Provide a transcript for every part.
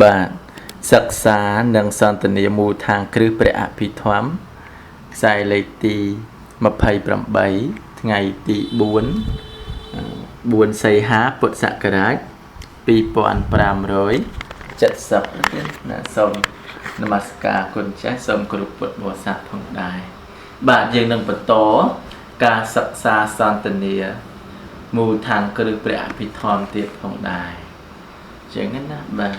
បាទសិក្សានិងសន្ទនាមូលដ្ឋានគ្រឹះព្រះអភិធម្មខ្សែលេខទី28ថ្ងៃទី4សីហាពុទ្ធសករាជ2570ណាសូមនមស្ការគុណចាស់សូមគោរពពុទ្ធបរិស័ទផងដែរបាទយើងនឹងបន្តការសិក្សាសន្ទនាមូលដ្ឋានគ្រឹះព្រះអភិធម្មទៀតផងដែរចឹងណាបាទ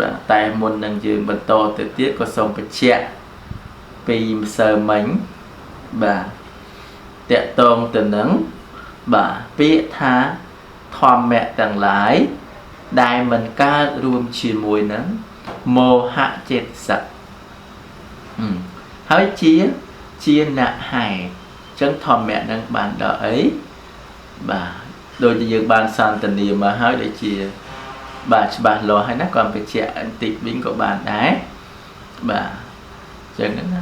បាទតែមុននឹងយើងបន្តទៅទៀតក៏សូមបញ្ជាក់ពីម្សិលមិញបាទតកតងទៅនឹងបាទពាក្យថាធម្មៈទាំងឡាយដែលមិនកើតរួមជាមួយនឹងមោហៈចេតសិកហើយជាអ្នកហេតុចឹងធម្មៈនឹងបានដល់អីបាទដូចជាយើងបានសន្ទនាមកហើយដូចជាបាទច្បាស់លាស់ហើយណាគាត់បញ្ជាក់បន្តិចវិញក៏បានដែរបាទចឹងណា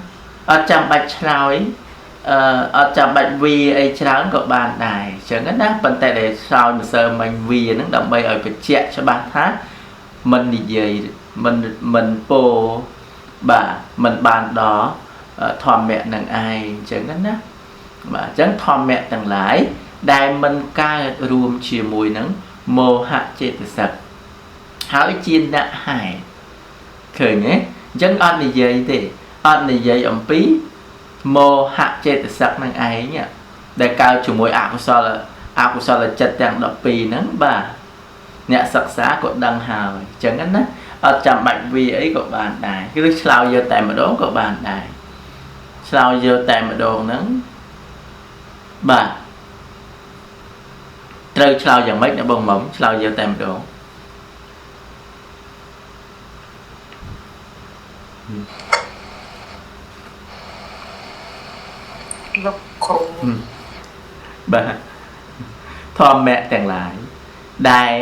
អត់ចាំបាច់ឆ្លើយអត់ចាំបាច់វាអីច្រើនក៏បានដែរចឹងណាប៉ុន្តែដែលឆ្លើយម្សិលមិញវាហ្នឹងដើម្បីឲ្យបញ្ជាក់ច្បាស់ថាមិននិយាយមិនពោបាទមិនបានដល់ធម្មៈនឹងឯងចឹងណាបាទអញ្ចឹងធម្មៈទាំងឡាយដែលមិនកើតរួមជាមួយនឹងមោហៈចេតសិកហើយជាអ្នកហេតុឃើញទេអញ្ចឹងអត់និយាយទេអត់និយាយអំពីមោហៈចេតសិកនឹងឯងដែលកើតជាមួយអកុសលចិត្តទាំង12ហ្នឹងបាទអ្នកសិក្សាក៏ដឹងហើយអញ្ចឹងណាអត់ចាំបាច់វាអីក៏បានដែរគឺឆ្លើយយកតែម្ដងក៏បានដែរឆ្លើយយកតែម្ដងហ្នឹងបាទត្រូវឆ្លើយយ៉ាងម៉េចណាបងមុំឆ្លើយយកតែម្ដងលោកគ្រូបាទធម្មៈទាំងឡាយដែល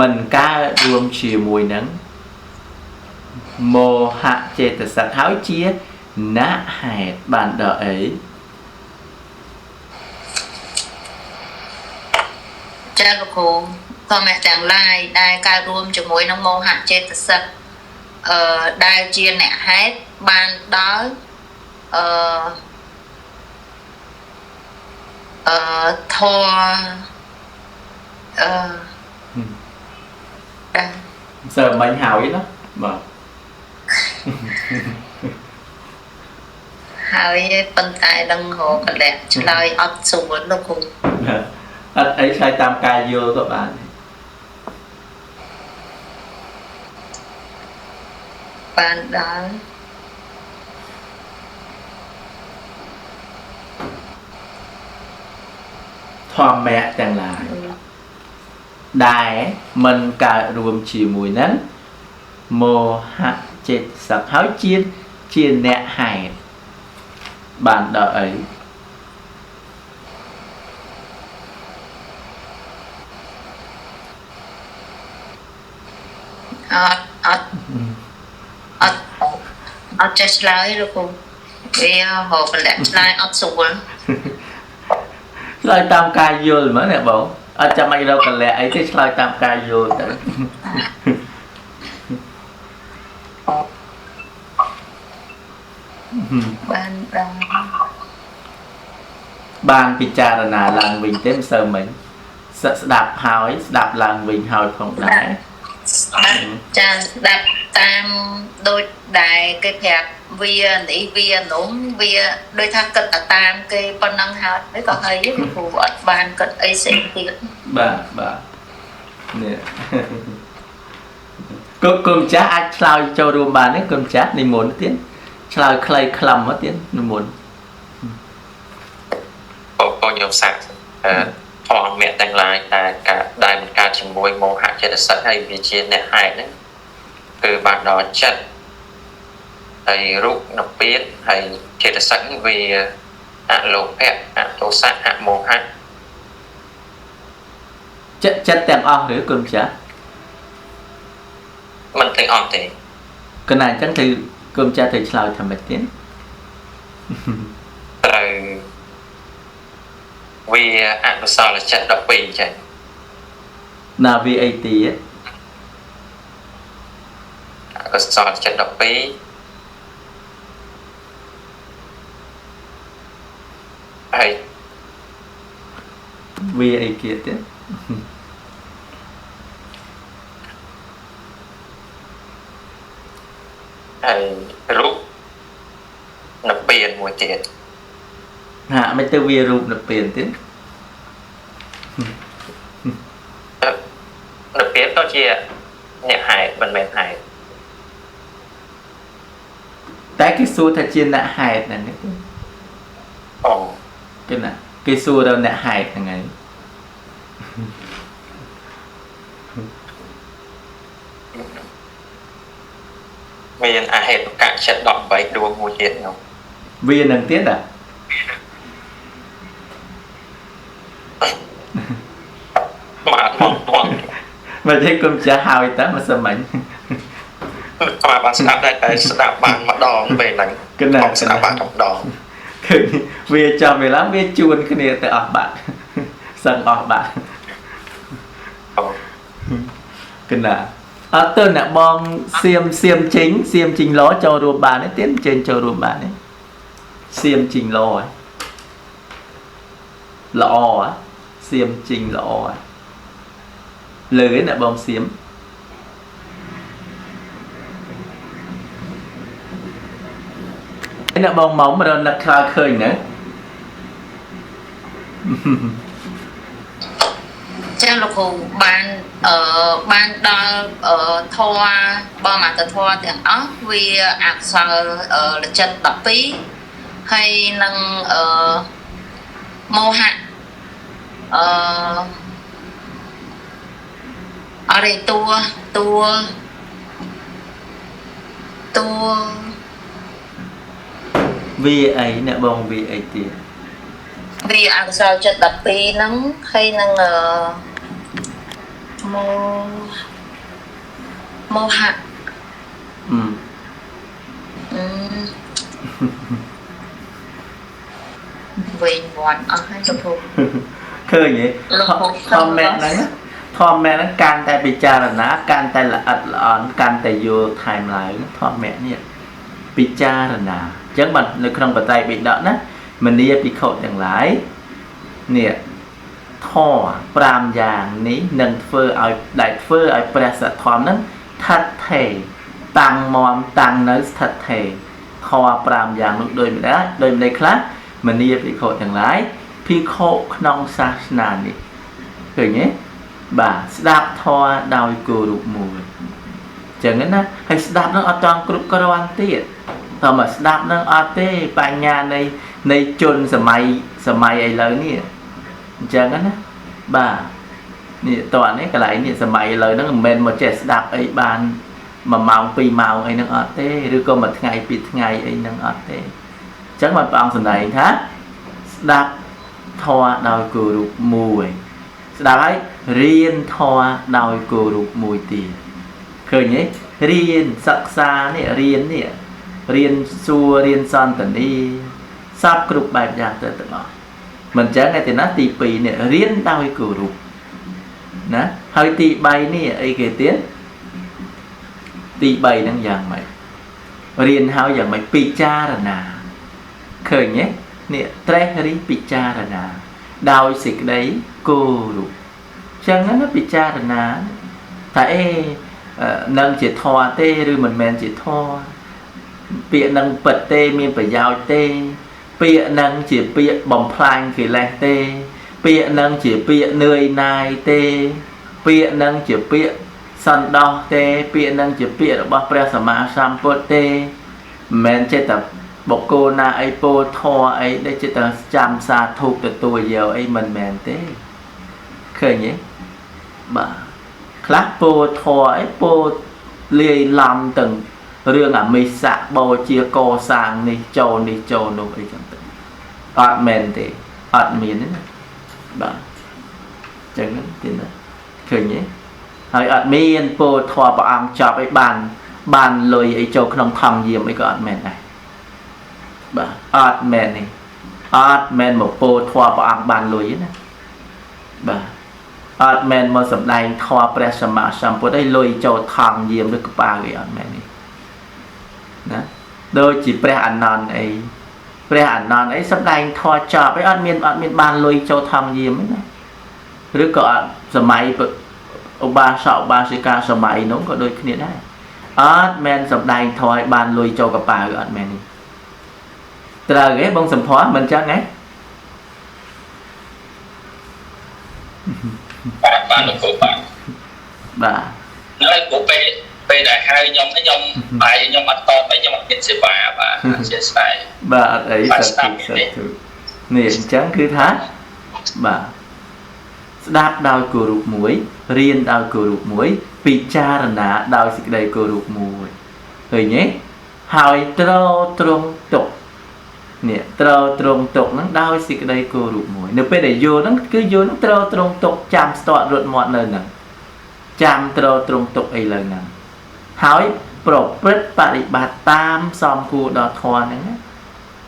មិនកើតរួមជាមួយនឹងមោហៈចេតសិកហើយជាអ្នកហេតុបានដល់អីចាលោកគ្រូធម្មៈទាំងឡាយដែលកើតរួមជាមួយនឹងមោហៈចេតសិកដែលជាអ្នកហេតុបានដល់ធម៌ដែរសើមិញហើយណាបាទហើយប៉ុន្តែនឹងរកកលៈឆ្លើយអត់ស្រួលលោកគ្រូអត់អីឆ្លើយតាមការយល់ក៏បានបានដល់ធម្មៈទាំងឡាយដែលមិនកើតរួមជាមួយនឹងមោហៈចេតសិកហើយជាអ្នកហេតុបានដល់អីអត់អត់អត់អត់ចេះឆ្លើយលោកគ្រូវារកកលៈឆ្លើយអត់ស្រួលឆ្លើយតាមការយល់ហ្មងអ្នកបងអត់ចាំបាច់រកកលៈអីទេឆ្លើយតាមការយល់ទៅបានដល់បានពិចារណាឡើងវិញទេម្សិលមិញស្ដាប់ហើយស្ដាប់ឡើងវិញហើយផងដែរចាស្ដាប់តាមដូចដែលគេប្រាប់វានេះវានោះវាដូចថាគិតតែតាមគេប៉ុណ្ណឹងហើយក៏ហើយព្រោះអត់បានគិតអីផ្សេងទៀតបាទបាទនេះគុំចាស់អាចឆ្លើយចូលរួមបានទេគុំចាស់និមន្តទៀតឆ្លើយខ្លីខ្លឹមមកទៀតនិមន្តបងញោមសាក់ធម្មៈទាំងឡាយតែការដែលមិនកើតជាមួយមោហៈចេតសិកហើយវាជាអ្នកហេតុហ្នឹងគឺបានដល់ចិត្តហើយរូបនិព្វានហើយចេតសិកវាអលោភៈអទោសៈអមោហៈចិត្តទាំងអស់ឬគុំចាស់មិនទាំងអស់ទេកណ្ណាអញ្ចឹងគឺគុំចាស់ត្រូវឆ្លើយថាម៉េចទៀតត្រូវវាអកុសលចិត្ត12ចឹងណាវាអីទៀត កុសលចិត្ត12ហើយវាអីគេទៀតហើយរូបនិព្វានមួយទៀតហាក់មិនទៅវារូបនិព្វានទៀតនិព្វានក៏ជាអ្នកហេតុមិនមែនហេតុតែគេសួរថាជាអ្នកហេតុហ្នឹងទេអូគេណាគេសួរដល់អ្នកហេតុហ្នឹងហើយមានអហេតុកៈចិត្ត18ដួងមួយទៀតនោះវានឹងទៀតអាបាទមកបងមកទេគុំចាស់ហើយតើមកសមមិញបាទបានស្ដាប់ដែរតែស្ដាប់បានម្ដងពេលហ្នឹងបងស្ដាប់បានម្ដងឃើញវាចាំវេលាវាជួនគ្នាទៅអស់បាត់សឹងអស់បាត់កណាអត់ទៅអ្នកបងសៀមសៀមជីងសៀមជីងឡចូលរួមបានទេទៀតចេញចូលរួមបានទេសៀមជីងឡល្អសៀមជីងល្អលើអ្នកបងសៀមអ្នកបងមុំរនឹកខ្លើឃើញណាចាលោកគ្រូបានបានដល់ធម៌បងអត្តធម៌ទាំងអស់វាអកុសលចិត្ត12ហើយនឹងមោហៈអរិតួតួតួវាអីអ្នកបងវាអីទៀតវាអកុសលចិត្ត12ហ្នឹងហើយនឹងមោហៈវិញវាន់អស់ហើយលោកគ្រូឃើញទេធម្មៈហ្នឹងធម្មៈហ្នឹងកាន់តែពិចារណាកាន់តែល្អិតល្អន់កាន់តែយល់ថែមឡើងធម្មៈនេះពិចារណាអញ្ចឹងបាទនៅក្នុងបត្រៃបិដកណាមនាភិក្ខុទាំងឡាយនេះធម៌5យ៉ាងនេះនឹងធ្វើឲ្យដែលធ្វើឲ្យព្រះសទ្ធំហ្នឹងស្ថិតថេរតាំងមតាំងនៅស្ថិតថេរធម៌5យ៉ាងនោះដូចម្ដេចដូចម្ដេចខ្លះមនាភិក្ខុទាំងឡាយភិក្ខុក្នុងសាសនានេះឃើញទេបាទស្ដាប់ធម៌ដោយគោរពមួយអញ្ចឹងណាហើយស្ដាប់នឹងអត់ចង់គ្រប់គ្រាន់ទៀតតើមកស្ដាប់នឹងអត់ទេបញ្ញានៃជនសម័យឥឡូវនេះអញ្ចឹងណាបាទនេះតើនេះកន្លែងនេះសម័យឥឡូវហ្នឹងមិនមែនមកចេះស្ដាប់អីបាន1ម៉ោង2ម៉ោងអីហ្នឹងអត់ទេឬក៏មួយថ្ងៃពីរថ្ងៃអីហ្នឹងអត់ទេអញ្ចឹងបានព្រះអង្គសម្ដែងថាស្ដាប់ធម៌ដោយគោរពមួយស្ដាប់ហើយរៀនធម៌ដោយគោរពមួយទៀតឃើញទេរៀនសិក្សានេះរៀននេះរៀនសួររៀនសន្តានាសពគ្រប់បែបយ៉ាងទៅទាំងអស់មិនចឹងឯទីណាទី2នេះរៀនដោយគោរពណាហើយទី3នេះអីគេទៀតទី3ហ្នឹងយ៉ាងម៉េចរៀនហើយយ៉ាងម៉េចពិចារណាឃើញទេនេះត្រេះរិះពិចារណាដោយសេចក្តីគោរពចឹងណាពិចារណាថាអេនឹងជាធម៌ទេឬមិនមែនជាធម៌ពាក្យនឹងពិតទេមានប្រយោជន៍ទេពាក្យនឹងជាពាក្យបំផ្លាញកិលេសទេពាក្យនឹងជាពាក្យនឿយណាយទេពាក្យនឹងជាពាក្យសន្តោសទេពាក្យនឹងជាពាក្យរបស់ព្រះសម្មាសម្ពុទ្ធទេមិនមែនចេះតែបុគ្គលណាអីពោលធម៌អីដែលចេះតែចាំសាធុទទួលយកអីមិនមែនទេឃើញទេបាទខ្លះពោលធម៌អីពោលលាយឡំទាំងរឿងអាមិសៈបូជាកសាងនេះចូលនេះចូលនោះអីចឹងទៅអត់មែនទេអត់មានទេណាបាទចឹងទេណាឃើញទេហើយអត់មានពោលធម៌ព្រះអង្គចប់អីបានលុយអីចូលក្នុងថង់យាមអីក៏អត់មែនដែរបាទអត់មែនទេអត់មែនមកពោលធម៌ព្រះអង្គបានលុយទេណាបាទអត់មែនមកសម្ដែងធម៌ព្រះសម្មាសម្ពុទ្ធឲ្យលុយចូលថង់យាមឬកប៉ាល់អីអត់មែនទេ ណាដូចជាព្រះអានន្ទអីព្រះអានន្ទអីសម្ដែងធម៌ចប់អីអត់មានបានលុយចូលថងយាមទេណាឬក៏អត់សម័យឧបាសកឧបាសិកាសម័យនោះក៏ដូចគ្នាដែរអត់មែនសម្ដែងធម៌ឲ្យបានលុយចូលកប៉ាវអត់មែនទេត្រូវទេបងសំភ័សមិនចឹងហ៎បាទលោកគ្រូបាទបាទហើយគ្រូពេលដែលហៅខ្ញុំខ្ញុំបាយខ្ញុំអត់តបអីខ្ញុំអត់មានសេវាបាទអធិស្ឋានបាទអត់អីសាធុសាធុនេះអញ្ចឹងគឺថាបាទស្ដាប់ដោយគោរពមួយរៀនដោយគោរពមួយពិចារណាដោយសេចក្តីគោរពមួយឃើញទេហើយត្រត្រង់ទុកនេះត្រត្រង់ទុកហ្នឹងដោយសេចក្តីគោរពមួយនៅពេលដែលយល់ហ្នឹងគឺយល់ហ្នឹងត្រត្រង់ទុកចាំស្ទាត់រត់មាត់នៅហ្នឹងចាំត្រត្រង់ទុកអីលើហ្នឹងហើយប្រព្រឹត្តបរិបត្តិតាមសំគួរដល់ធម៌ហ្នឹង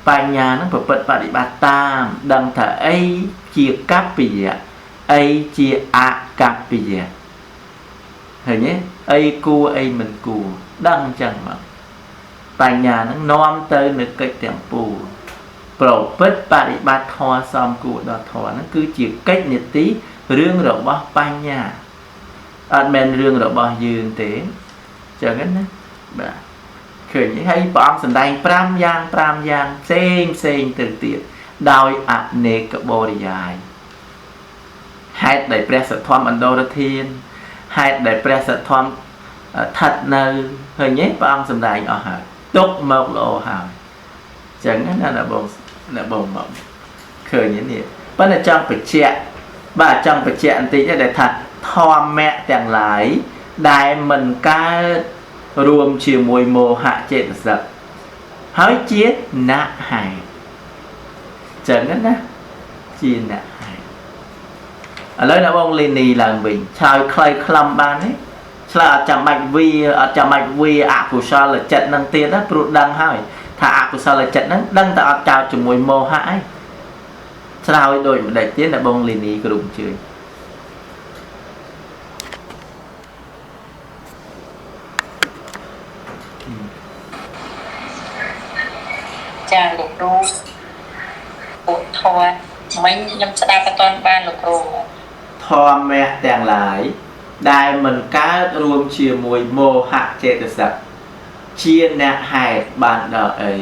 បញ្ញាហ្នឹងប្រព្រឹត្តបរិបត្តិតាមដឹងថាអីជាកប្បយៈអីជាអកប្បយៈឃើញទេអីគួរអីមិនគួរដឹងអញ្ចឹងមកបញ្ញាហ្នឹងនាំទៅនៅកិច្ចទាំងពួងប្រព្រឹត្តបរិបត្តិធម៌សំគួរដល់ធម៌ហ្នឹងគឺជាកិច្ចនីតិរឿងរបស់បញ្ញាអត់មែនរឿងរបស់យើងទេចឹងណាបាទឃើញហើយព្រះអង្គសម្ដែង5យ៉ាង5យ៉ាងផ្សេងផ្សេងទៅទៀតដោយអនេកបរិយាយហេតុដែលព្រះសទ្ធំអណ្ដូរធានហេតុដែលព្រះសទ្ធំស្ថិតនៅឃើញទេព្រះអង្គសម្ដែងអស់ហើយទុកមកល្អហើយចឹងណាណាបងណាបងមកឃើញទេនេះប៉ុន្តែចង់បញ្ជាក់បាទចង់បញ្ជាក់បន្តិចដែលថាធម្មៈទាំងឡាយដែលមិនកើតរួមជាមួយមោហៈចេតសិកហើយជាណហេតុចឹងណាជាណហេតុឥឡូវណាបងលីនីឡើងវិញឆ្លើយខ្លីខ្លឹមបានទេឆ្លើយអត់ចាំបាច់វាអត់ចាំបាច់វាអកុសលចិត្តនឹងទៀតណាព្រោះដឹងហើយថាអកុសលចិត្តហ្នឹងដឹងតែអត់កើតជាមួយមោហៈឯងឆ្លើយដូចម្ដេចទៀតណាបងលីនីគ្រូអញ្ជើញចាលោកគ្រូពួកធម៌មិញខ្ញុំស្ដាប់អត់ទាន់បានលោកគ្រូធម្មៈទាំងឡាយដែលមិនកើតរួមជាមួយមោហៈចេតសិកជាអ្នកហេតុបានដល់អី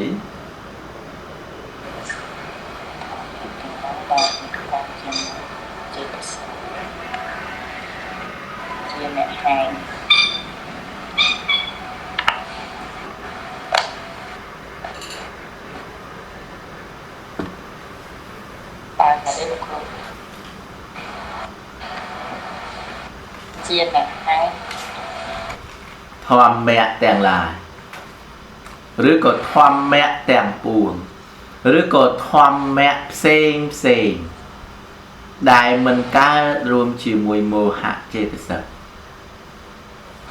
ជាអ្នកហេតុបានហើយលោកគ្រូជាអ្នកហេតុធម្មៈទាំងឡាយឬក៏ធម្មៈទាំងពួងឬក៏ធម្មៈផ្សេងផ្សេងដែលមិនកើតរួមជាមួយមោហៈចេតសិក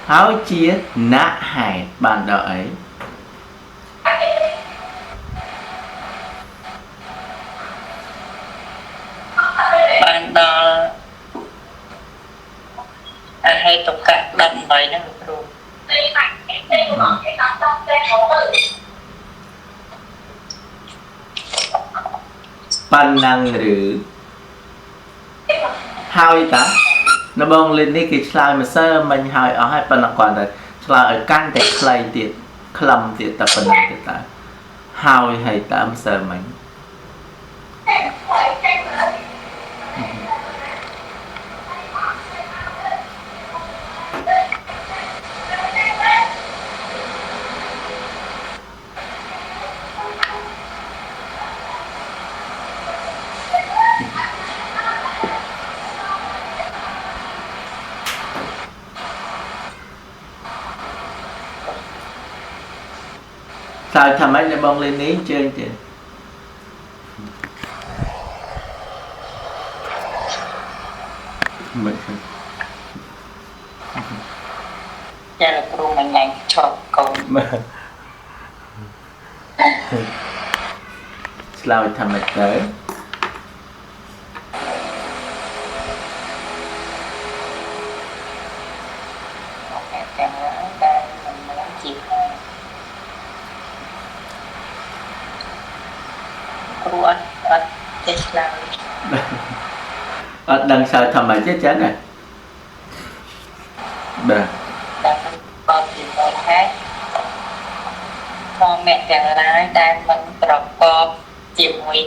ហើយជាណហេតុបានដល់អីបានដល់អហេតុកៈ18ហ្នឹងលោកគ្រូប៉ុណ្ណឹងឬហើយតានៅបងលិននេះគេឆ្លើយម្សិលមិញហើយអស់ហើយប៉ុន្តែគាត់តែឆ្លើយឲ្យកាន់តែខ្លីទៀតខ្លឹមទៀតតែប៉ុណ្ណឹងទេតាហើយហើយតាម្សិលមិញឆ្លើយថាម៉េចអ្នកបងលេនីជើងទៀតមិនចាលោកគ្រូមិនឡើងឆប់កូនបាទឆ្លើយថាម៉េចទៅតែទាំងឡាយដែលមិនមានជា គ្រូអត់ចេះឆ្លើយអត់ដឹងឆ្លើយថាម៉េចទេចឹងណាបាទតែបបពីមូលហេតុធម្មៈទាំងឡាយដែលមិនប្រកបជាមួយ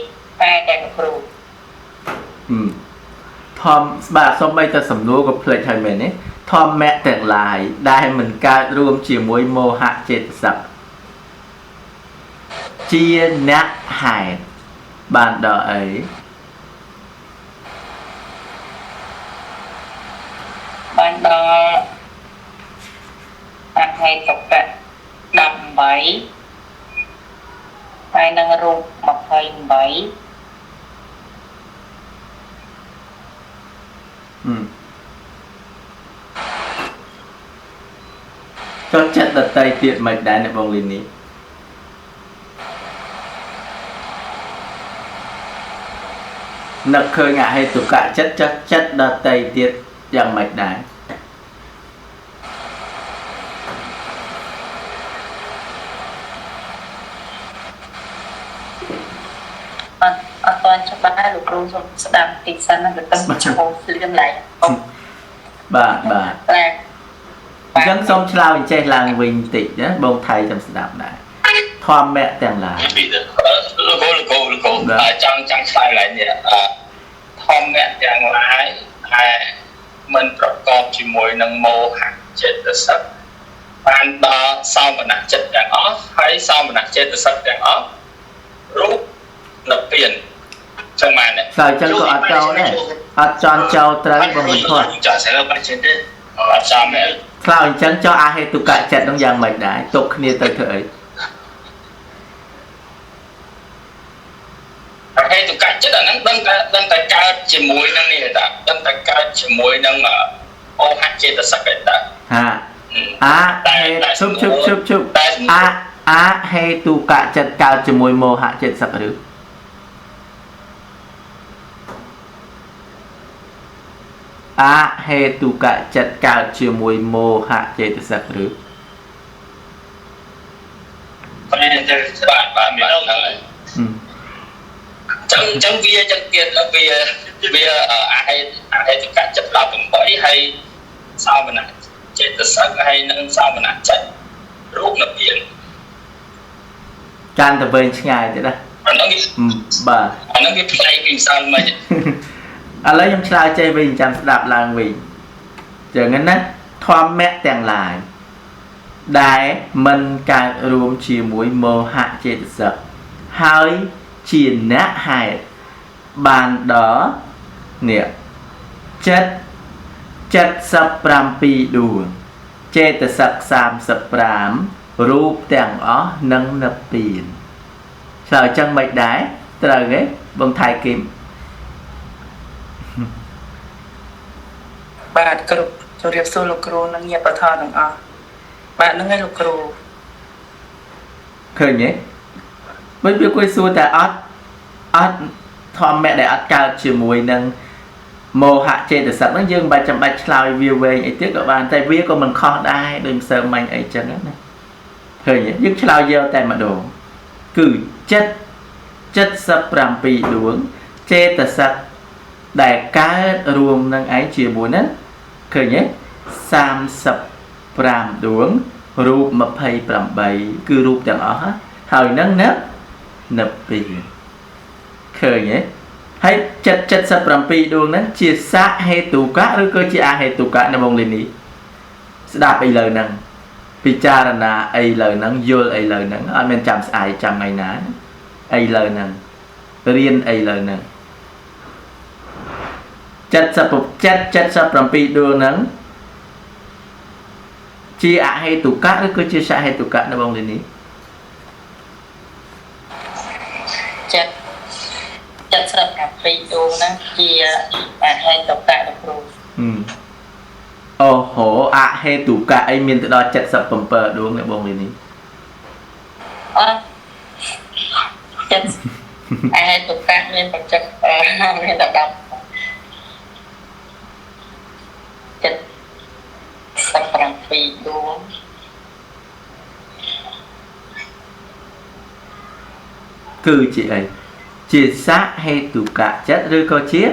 តែតែលោកគ្រូធម្មបាទសូម្បីតែសំណួរក៏ភ្លេចហើយមែនទេធម្មៈទាំងឡាយដែលមិនកើតរួមជាមួយមោហៈចេតសិកជាអ្នកហេតុបានដល់អីបានដល់អហេតុកៈ18ហើយនឹងរូប28ចុះចិត្តដតីទៀតមិនដែរអ្នកបងលីនេះនឹកឃើញអហេតុកៈចិត្តចុះចិត្តដតីទៀតយ៉ាងម៉េចដែរអត់ទាន់ច្បាស់លោកគ្រូសូមស្ដាប់តិចសិនណាទៅចូលភ្លាមឡើយបាទបាទអញ្ចឹងសូមឆ្លើយចេះឡើងវិញតិចណាបងថៃចាំស្ដាប់ដែរធម្មៈទាំងឡាយលោកគ្រូលោកគ្រូចង់ឆ្លើយឡើងនេះធម្មៈទាំងឡាយដែលមិនប្រកបជាមួយនឹងមោហៈចេតសិកបានដល់សោមនចិត្តទាំងអស់ហើយសោមនចេតសិកទាំងអស់រូបនិព្វានចឹងបានឆ្លើយចឹងក៏អត់ចូលដែរអត់ចន់ចូលត្រូវបងមិនខុសចាស់ហើយបាច់ចិត្តទេអត់ចាំទេឆ្លើយអញ្ចឹងចុះអហេតុកៈចិត្តនឹងយ៉ាងម៉េចដែរទុកគ្នាទៅធ្វើអីអហេតុកៈចិត្តអាហ្នឹងដឹងតែកើតជាមួយនឹងនេះតាដឹងតែកើតជាមួយនឹងអូហចេតសិកឯតាហាអាហេតុជប់អាហេតុកៈចិត្តកើតជាមួយមោហចេតសិកឬអហេតុកៈចិត្តកើតជាមួយមោហចេតសិកឬបាទបាទមានហ្នឹងហើយចឹងវាចឹងទៀតវាអហេតុកៈចិត្ត18ហើយសោមនចេតសិកហើយនឹងសោមនចិត្តរូបនិព្វានកាន់តែវែងឆ្ងាយទៀតណាអាហ្នឹងបាទអាហ្នឹងវាប្លែកពីម្សិលមិញឥឡូវខ្ញុំឆ្លើយចេះវិញចាំស្ដាប់ឡើងវិញចឹងណាធម្មៈទាំងឡាយដែលមិនកើតរួមជាមួយមោហៈចេតសិកហើយជាអ្នកហេតុបានដល់នេះចិត្ត77ដួងចេតសិក35រូបទាំងអស់នឹងនិព្វានឆ្លើយចឹងមិនដែរត្រូវទេបងថៃគឹមបាទគ្រប់ជម្រាបសួរលោកគ្រូនិងញាតិប្រធមទាំងអស់បាទហ្នឹងហើយលោកគ្រូឃើញទេមិនវាគួយសួរតែអត់ធម្មៈដែលអត់កើតជាមួយនឹងមោហៈចេតសិកហ្នឹងយើងមិនបាច់ចាំបាច់ឆ្លើយវាវែងអីទៀតក៏បានតែវាក៏មិនខុសដែរដូចម្សិលមិញអីចឹងណាឃើញទេយើងឆ្លើយយកតែម្ដងគឺចិត្ត77ដួងចេតសិកដែលកើតរួមនឹងឯងជាមួយហ្នឹងឃើញទេ35ដួងរូប28គឺរូបទាំងអស់ហើយនឹងនិព្វានឃើញទេហើយចិត្ត77ដួងហ្នឹងជាសហេតុកៈឬក៏ជាអហេតុកៈនៅបងលីនេះស្ដាប់ឥឡូវហ្នឹងពិចារណាអីឡូវហ្នឹងយល់អីឡូវហ្នឹងអត់មានចាំស្អែកចាំថ្ងៃណាអីឡូវហ្នឹងរៀនអីឡូវហ្នឹង77ដួងហ្នឹងជាអហេតុកៈឬក៏ជាសហេតុកៈនៅបងលីនេះចិត្ត77ដួងហ្នឹងជាអហេតុកៈលោកគ្រូអូហូអហេតុកៈអីមានទៅដល់77ដួងអ្នកបងលីនេះអត់ចិត្តអហេតុកៈមានបច្ចុប្បន្នមានដល់77ដួងគឺជាអី ជាសហេតុកចិត្តឬក៏ជា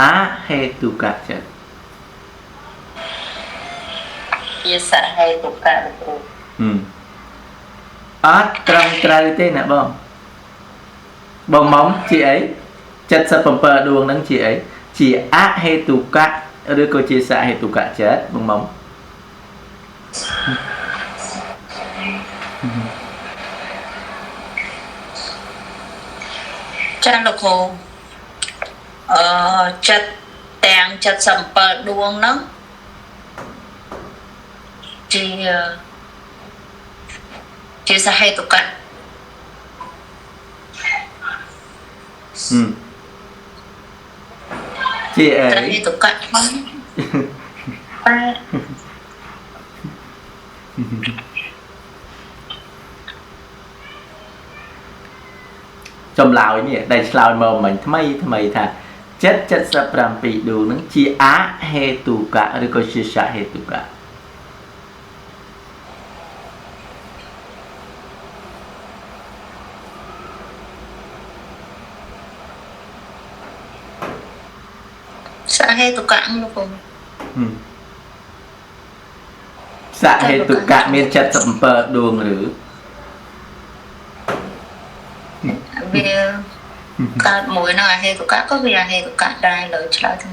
អហេតុកចិត្តជាសហេតុកៈលោកគ្រូអត់ត្រឹមត្រូវទេណាបងបងមុំជាអី77ដួងហ្នឹងជាអីជាអហេតុកៈឬក៏ជាសហេតុកៈចិត្តបងមុំចាលោកគ្រូចិត្តទាំង77ដួងហ្នឹងជាសហេតុកៈជាអីសហេតុកៈហ្នឹងតែចម្លើយនេះដែលឆ្លើយមកមិញថ្មីថ្មីថាចិត្ត77ដួងហ្នឹងជាអហេតុកៈឬក៏ជាសហេតុកៈសហេតុកៈលោកគ្រូសហេតុកៈមាន77ដួងឬវាកើតមួយនឹងអហេតុកៈក៏វាអហេតុកៈដែរលើឆ្លើយទៅ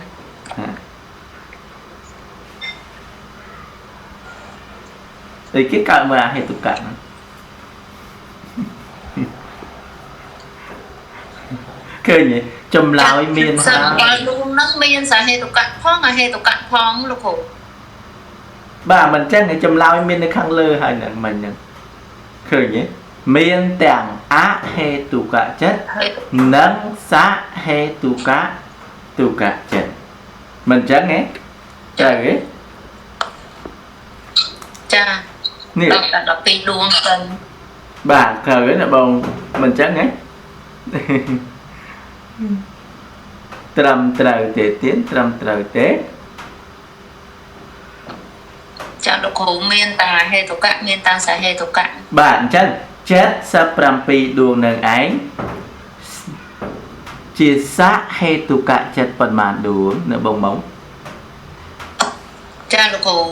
អីគេកើតមួយអហេតុកៈហ្នឹងឃើញទេចម្លើយមានហើយដួងហ្នឹងមានសហេតុកៈផងអហេតុកៈផងលោកគ្រូបាទមិនចឹងទេចម្លើយមាននៅខាងលើហើយហ្នឹងមិញហ្នឹងឃើញទេមានទាំងអហេតុកៈចិត្តនិងសហេតុកៈទុកៈចិត្តមិនចឹងទេត្រូវទេចានេះ12ដួងទៅបាទត្រូវទេណាបងមិនចឹងទេត្រឹមត្រូវទេទៀតត្រឹមត្រូវទេចាលោកគ្រូមានតាហេតុកៈមានតាសហេតុកៈបាទអញ្ចឹង77ដួងនឹងឯងជាសហេតុកៈចិត្តប៉ុន្មានដួងនៅបងមុំចាលោកគ្រូ10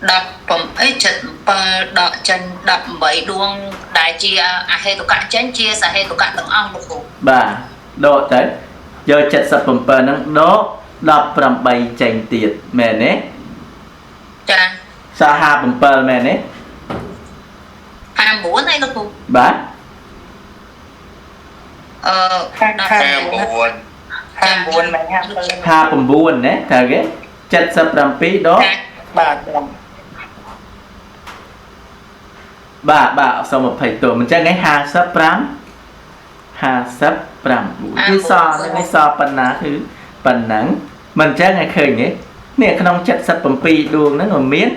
77ដកចេញ18ដួងដែលជាអហេតុកៈចេញជាសហេតុកៈទាំងអស់លោកគ្រូបាទដកទៅយក77ហ្នឹងដក18ចេញទៀតមែនទេចាស57មែនទេ 59ហើយលោកគ្រូបាទ59មែន59ណាត្រូវទេ77ដកបាទបាទបាទសូម20ទោមិនចឹងឯង55 59គឺសនេះសប៉ុណ្ណាគឺប៉ុណ្ណឹងមិនចឹងឯងឃើញទេនេះក្នុង77ដួងហ្នឹងក៏មាន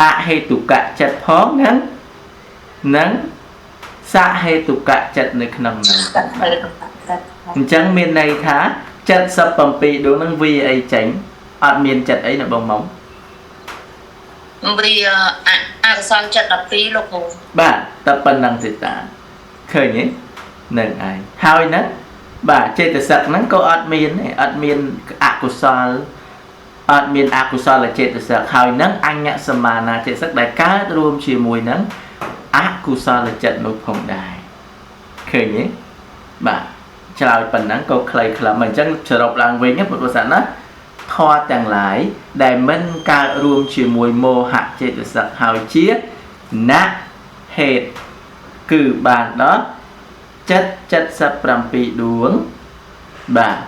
អហេតុកៈចិត្តផងនិងសហេតុកៈចិត្តនៅក្នុងហ្នឹងអញ្ចឹងមានន័យថា77ដួងហ្នឹងវាអីចេញអត់មានចិត្តអីណាបងមុំវាអកុសលចិត្ត12លោកគ្រូបាទតែប៉ុណ្ណឹងទេតាឃើញទេនឹងឯងហើយហ្នឹងបាទចេតសិកហ្នឹងក៏អត់មានទេអត់មានអកុសលអត់មានអកុសលចេតសិកហើយហ្នឹងអញ្ញសមានាចេតសិកដែលកើតរួមជាមួយនឹងអកុសលចិត្តនោះផងដែរឃើញទេបាទឆ្លើយប៉ុណ្ណឹងក៏ខ្លីខ្លឹមអញ្ចឹងសរុបឡើងវិញពុទ្ធសាសនាធម៌ទាំងឡាយដែលមិនកើតរួមជាមួយមោហៈចេតសិកហើយជាណហេតុគឺបានដល់ចិត្ត77ដួងបាទ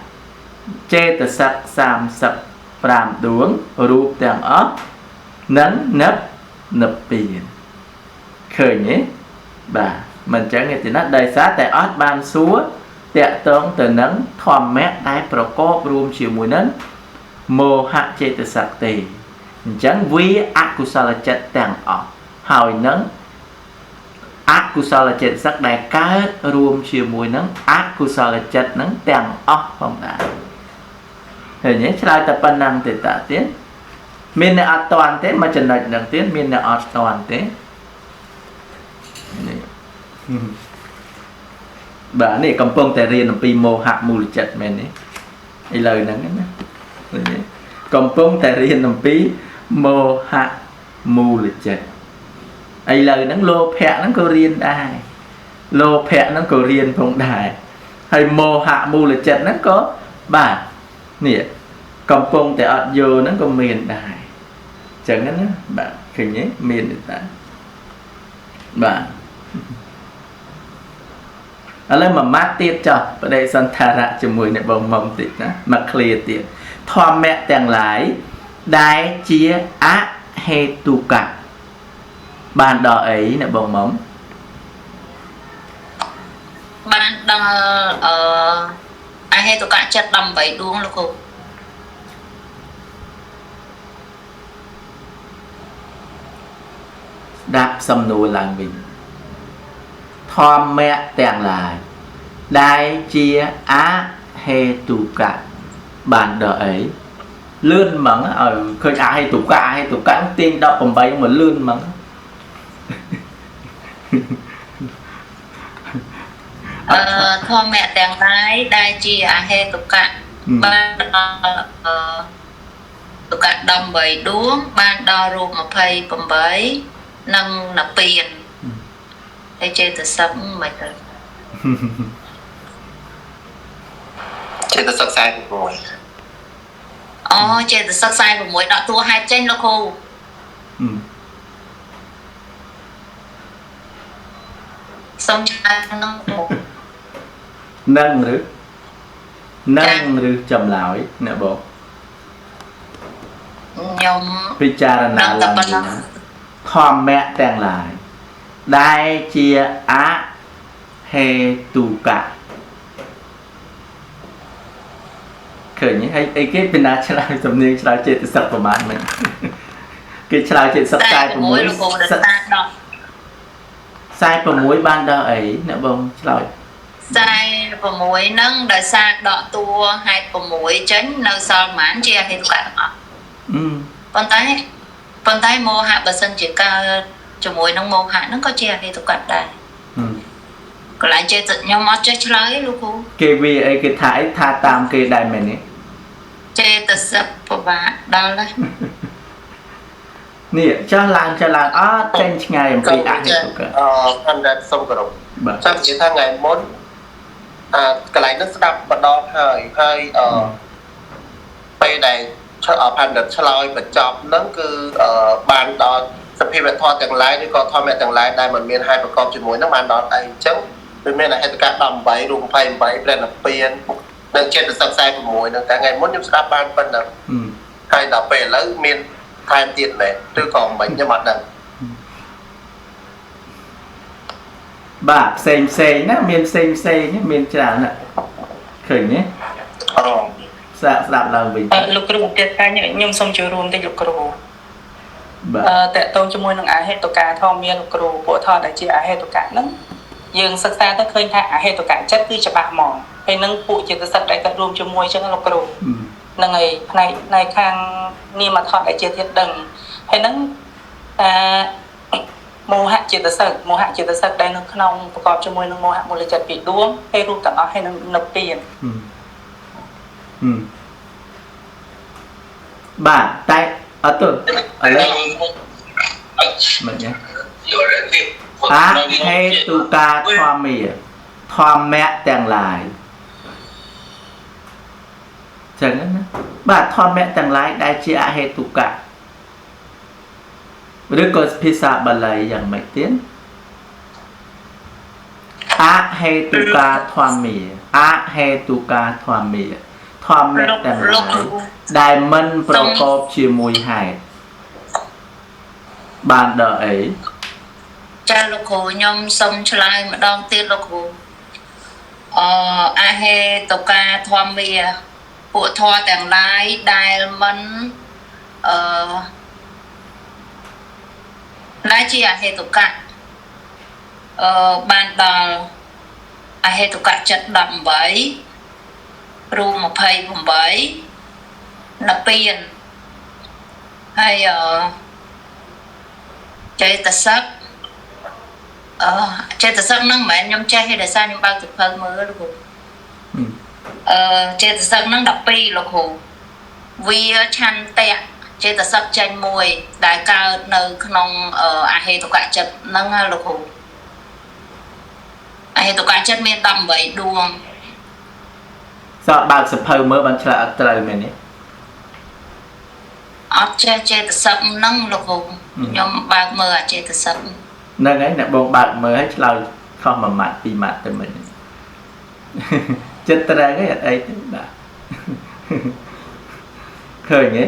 ចេតសិក35ដួងរូបទាំងអស់និងនិព្វានឃើញទេបាទមិនចឹងទេណាដោយសារតែអត់បានសួរតាក់ទងទៅនឹងធម្មៈដែលប្រកបរួមជាមួយនឹងមោហៈចេតសិកទេអញ្ចឹងវាអកុសលចិត្តទាំងអស់ហើយនឹងអកុសលចេតសិកដែលកើតរួមជាមួយនឹងអកុសលចិត្តនឹងទាំងអស់ផងដែរឃើញទេឆ្លើយតែប៉ុណ្ណឹងទេតាទៀតមានអ្នកអត់តាន់ទេមកចំណុចហ្នឹងទៀតមានអ្នកអត់តាន់ទេនេះ បាទនេះកំពុងតែរៀនអំពីមោហៈមូលចិត្តមែនទេឥឡូវហ្នឹងណាកំពុងតែរៀនអំពីមោហៈមូលចិត្តឥឡូវហ្នឹងលោភៈហ្នឹងក៏រៀនដែរលោភៈហ្នឹងក៏រៀនផងដែរហើយមោហៈមូលចិត្តហ្នឹងក៏បាទនេះកំពុងតែអត់យល់ហ្នឹងក៏មានដែរអញ្ចឹងណាបាទឃើញទេមានទេតាបាទឥឡូវមួយម៉ាត់ទៀតចុះបដិសន្ធារៈជាមួយអ្នកបងមុំតិចណាមកឃ្លាទៀតធម្មៈទាំងឡាយដែលជាអហេតុកៈបានដល់អីអ្នកបងមុំបានដល់អហេតុកៈចិត្ត18ដួងលោកគ្រូដាក់សំណួរឡើងវិញធម្មៈទាំងឡាយដែលជាអហេតុកៈបានដល់អីលឿនហ្មងឲ្យឃើញអហេតុកៈអហេតុកៈទាញ18មកលឿនហ្មងធម្មៈទាំងឡាយដែលជាអហេតុកៈបានដល់តុកៈ18ដួងបានដល់រូប28និងនិព្វានហើយចេតសិកមិនទៅចេតសិក46អូចេតសិក46ដកតួហេតុចេញលោកគ្រូសូមឆ្លើយនឹងនឹងឬនឹងឬចម្លើយអ្នកបងខ្ញុំពិចារណាឡើងវិញធម្មៈទាំងឡាយដែលជាអហេតុកៈឃើញហើយអីគេពីណាឆ្លើយសំនៀងឆ្លើយចេតសិកប្រមាណមិនគេឆ្លើយចេតសិក46 46បានដល់អីអ្នកបងឆ្លើយ46ហ្នឹងដោយសារដកតួហេតុ6ចេញនៅសល់ប្រហែលជាហេតុកៈទាំងអស់ប៉ុន្តែមោហៈបើសិនជាកើតជាមួយនឹងមោហៈហ្នឹងក៏ជាហេតុកៈដែរកន្លែងចេះខ្ញុំអត់ចេះឆ្លើយលោកគ្រូគេវាអីគេថាអីថាតាមគេដែរមែនទេចេតសិកពិបាកដល់ណានេះចោះឡើងចោះឡើងអត់ចេញឆ្ងាយអំពីអហេតុកៈអឺអត់សូមគោរពចង់និយាយថាថ្ងៃមុនអាកន្លែងនោះស្ដាប់ម្ដងហើយហើយអឺពេលដែលផាន់ដិតឆ្លើយបញ្ចប់ហ្នឹងគឺបានដល់សភាវធម៌ទាំងឡាយឬក៏ធម្មៈទាំងឡាយដែលមិនមានហេតុប្រកបជាមួយហ្នឹងបានដល់អីអញ្ចឹងវាមានអហេតុកៈ18រូប28ព្រះនិព្វាននិងចេតសិក46ហ្នឹងតែថ្ងៃមុនខ្ញុំស្ដាប់បានប៉ុណ្ណឹងហើយដល់ពេលឥឡូវមានថែមទៀតមែនឬក៏មិនខ្ញុំអត់ដឹងបាទផ្សេងផ្សេងណាមានផ្សេងផ្សេងមានច្រើនណាឃើញទេអូស្ដាប់ឡើងវិញលោកគ្រូទៀតតែខ្ញុំសូមចូលរួមតិចលោកគ្រូបាទតកតងជាមួយនឹងអហេតុកាធម្មលោកគ្រូពួកធម៌ដែលជាអហេតុកៈហ្នឹងយើងសិក្សាទៅឃើញថាអហេតុកៈចិត្តគឺច្បាស់ហ្មងហើយនឹងពួកចេតសិកដែលកើតរួមជាមួយចឹងលោកគ្រូហ្នឹងហើយផ្នែកខាងនាមធម៌ដែលជាធាតុដឹងហើយនឹងអាមោហៈចេតសិកមោហៈចេតសិកដែលនៅក្នុងប្រកបជាមួយនឹងមោហៈមូលចិត្តពីរដួងហើយរូបទាំងអស់ហើយនឹងនិព្វានបាទតែអត់ទៅឥឡូវមិនទេអហេតុកាធម្មាធម្មៈទាំងឡាយចឹងណាបាទធម្មៈទាំងឡាយដែលជាអហេតុកៈឬក៏ភាសាបាលីយ៉ាងម៉េចទៀតអហេតុកាធម្មាអហេតុកាធម្មាធម្មៈទាំងឡាយដែលមិនប្រកបជាមួយហេតុបានដល់អីចាលោកគ្រូខ្ញុំសូមឆ្លើយម្ដងទៀតលោកគ្រូអហេតុកាធម្មាពួកធម៌ទាំងឡាយដែលមិនដែលជាអហេតុកៈបានដល់អហេតុកៈចិត្ត18រូប28និព្វានហើយចេតសិក ចេតសិកហ្នឹងមិនមែនខ្ញុំចេះទេដោយសារខ្ញុំបើកសៀវភៅមើលលោកគ្រូចេតសិកហ្នឹង12លោកគ្រូវាឆន្ទៈចេតសិកចេញមួយដែលកើតនៅក្នុងអហេតុកចិត្តហ្នឹងលោកគ្រូអហេតុកចិត្តមាន18ដួងសក់បើកសភៅមើលបានឆ្លើយអត់ត្រូវមែនទេអត់ចេះចេតសិកហ្នឹងលោកគ្រូខ្ញុំបើកមើលអាចេតសិកហ្នឹងហើយអ្នកបងបើកមើលឲ្យឆ្លើយខុសមួយម៉ាត់ពីរម៉ាត់ទៅមិនចិត្តត្រូវហើយអត់អីទេបាទឃើញទេ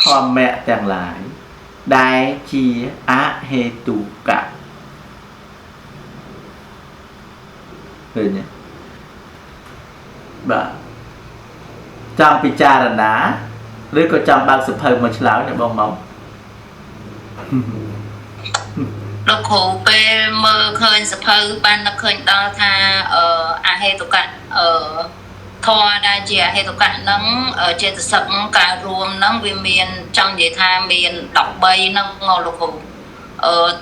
ធម្មៈទាំងឡាយដែលជាអហេតុកៈឃើញទេបាទចង់ពិចារណាឬក៏ចង់បើកសភៅមកឆ្លើយអ្នកបងមកលោកគ្រូពេលមើលឃើញសភៅបាននឹកឃើញដល់ថាអហេតុកៈធម៌ដែលជាអហេតុកៈហ្នឹងចេតសិកការរួមហ្នឹងវាមានចង់និយាយថាមាន13ហ្នឹងមកលោកគ្រូ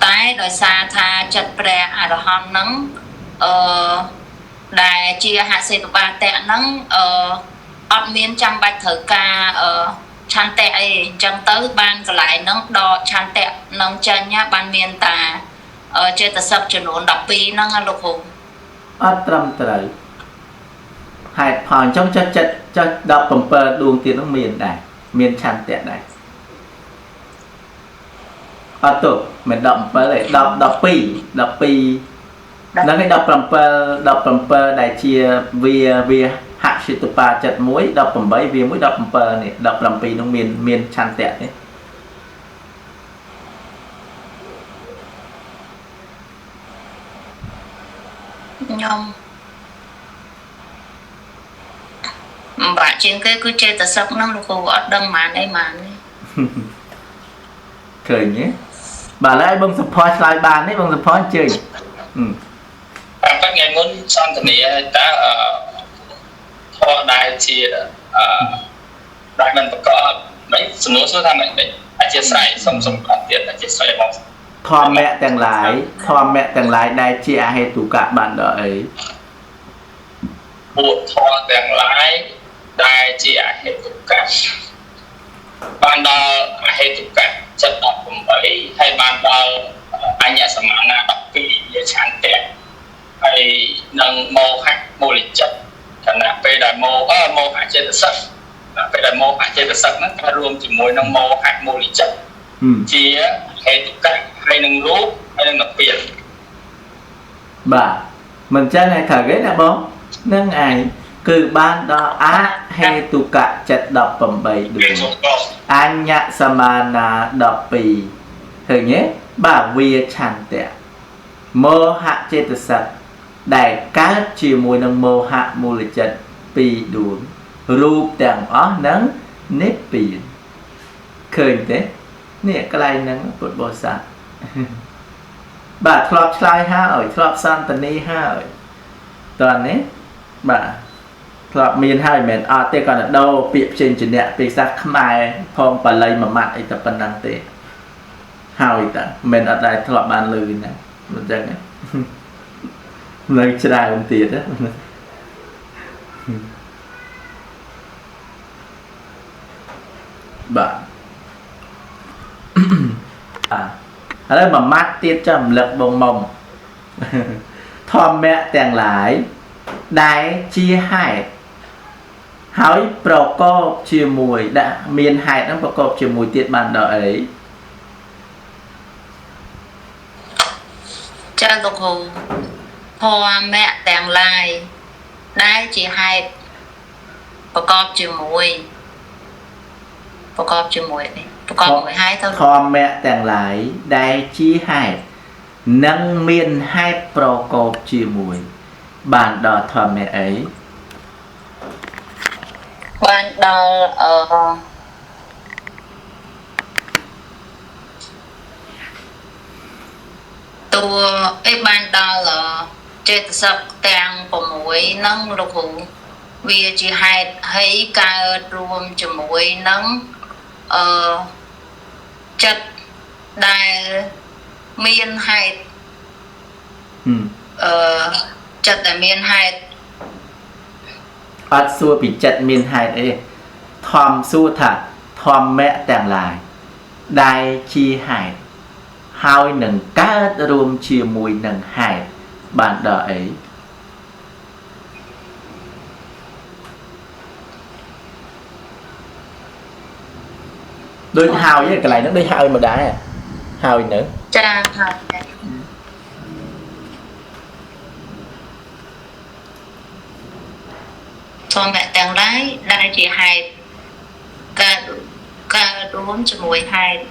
តែដោយសារថាចិត្តព្រះអរហន្តហ្នឹងដែលជាហសេតបាតៈហ្នឹងអត់មានចាំបាច់ត្រូវការឆន្ទៈអីអញ្ចឹងទៅបានកន្លែងហ្នឹងដកឆន្ទៈនឹងចេញបានមានតាចេតសិកចំនួន12ហ្នឹងលោកគ្រូអត់ត្រឹមត្រូវហេតុផលអញ្ចឹងចុះចិត្តចុះ17ដួងទៀតហ្នឹងមានដែរមានឆន្ទៈដែរអត់ទោះមិន17ទេ10 12 12ហ្នឹងឯង17ដែលជាវាហសិតបាចិត្ត1 18វា1 17នេះ17នោះមានឆន្ទៈទេខ្ញុំបាក់ជាងគេគឺចេតសិកហ្នឹងលោកគ្រូអត់ដឹងហ្មងអីហ្មងឃើញទេបាទឡើយបងសុផលឆ្លើយបានទេបងសុផលអញ្ជើញតាមពិតថ្ងៃមុនសន្ទនាតើធម៌ដែលជាដែលមិនប្រកបមិនសំណួរសួរថាមិនអធិស្ឋានសុំសុំអត់ទៀតអធិស្ឋានបងធម្មៈទាំងឡាយធម្មៈទាំងឡាយដែលជាអហេតុកៈបានដល់អីពួកធម៌ទាំងឡាយដែលជាអហេតុកៈបានដល់អហេតុកៈចិត្ត18ហើយបានដល់អញ្ញសមានា12ជាឆន្ទៈហើយនឹងមោហៈមូលចិត្តខណៈពេលដែលមោហៈចេតសិកពេលដែលមោហៈចេតសិកហ្នឹងកើតរួមជាមួយនឹងមោហៈមូលចិត្តជាហេតុកៈហើយនឹងរូបហើយនឹងនិព្វានបាទមិនចឹងឯងត្រូវទេណាបងនឹងឯងគឺបានដល់អហេតុកៈចិត្ត18ដួងអញ្ញសមានា12ឃើញទេបាទវាឆន្ទៈមោហៈចេតសិកដែលកើតជាមួយនឹងមោហៈមូលចិត្ត2ដួងរូបទាំងអស់នឹងនិព្វានឃើញទេនេះកន្លែងហ្នឹងពុទ្ធបរិស័ទបាទធ្លាប់ឆ្លើយហើយធ្លាប់សន្ទនាហើយតើនេះបាទធ្លាប់មានហើយមិនមែនអត់ទេគាត់ទៅដូរពាក្យផ្សេងជាអ្នកភាសាខ្មែរផងបាលីមួយម៉ាត់អីតែប៉ុណ្ណឹងទេហើយតើមិនអត់ដែលធ្លាប់បានឮណាមិនចឹងទេនៅច្រើនទៀតណាបាទឥឡូវមួយម៉ាត់ទៀតចាំរំលឹកបងមុំធម្មៈទាំងឡាយដែលជាហេតុហើយប្រកបជាមួយដាក់មានហេតុហ្នឹងប្រកបជាមួយទៀតបានដល់អីចាលោកគ្រូធម្មៈទាំងឡាយដែលជាហេតុប្រកបជាមួយប្រកបជាមួយនេះប្រកបមួយហេតុទៅធម្មៈទាំងឡាយដែលជាហេតុនឹងមានហេតុប្រកបជាមួយបានដល់ធម្មៈអីបានដល់តួអីបានដល់ចេតសិកទាំង6ហ្នឹងលោកគ្រូវាជាហេតុហើយកើតរួមជាមួយនឹងចិត្តដែលមានហេតុ ចិត្តដែលមានហេតុអត់សួរពីចិត្តមានហេតុអីធម្មសួរថាធម្មៈទាំងឡាយដែលជាហេតុហើយនឹងកើតរួមជាមួយនឹងហេតុបានដល់អីដូចហើយកន្លែងហ្នឹងដូចហើយមកដែរហើយនៅចាហើយធម្មៈទាំងឡាយដែលជាហេតុកើតរួមជាមួយហេតុ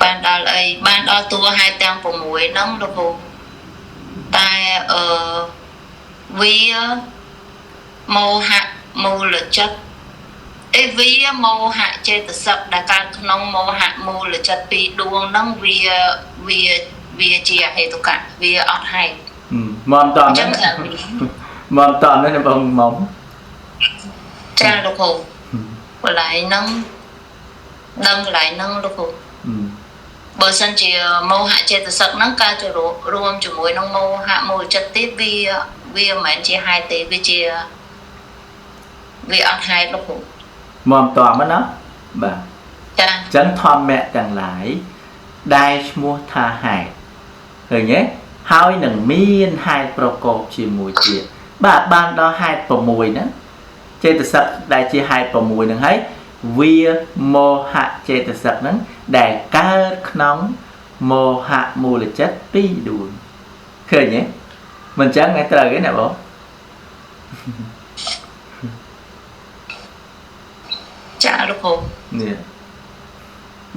បានដល់អីបានដល់តួហេតុទាំង6ហ្នឹងលោកគ្រូតែវាមោហៈមូលចិត្តអេវាមោហៈចេតសិកដែលកើតក្នុងមោហៈមូលចិត្តពីរដួងហ្នឹងវាវាវាជាហេតុកៈវាអត់ហេតុមកតហ្នឹងមកតហ្នឹងបងមកចាលោកគ្រូកន្លែងហ្នឹងដឹងកន្លែងហ្នឹងលោកគ្រូបើសិនជាមោហៈចេតសិកហ្នឹងកើតជារួមជាមួយនឹងមោហៈមូលចិត្តទៀតវាមិនមែនជាហេតុទេវាជាវាអត់ហេតុលោកគ្រូមកតមកណាបាទចាអញ្ចឹងធម្មៈទាំងឡាយដែលឈ្មោះថាហេតុឃើញទេហើយនឹងមានហេតុប្រកបជាមួយទៀតបាទបានដល់ហេតុ6ហ្នឹងចេតសិកដែលជាហេតុ6ហ្នឹងហើយវាមោហៈចេតសិកហ្នឹងដែលកើតក្នុងមោហៈមូលចិត្តពីរដួងឃើញទេមិនចឹងឯងត្រូវទេណាបងចាលោកគ្រូនេះ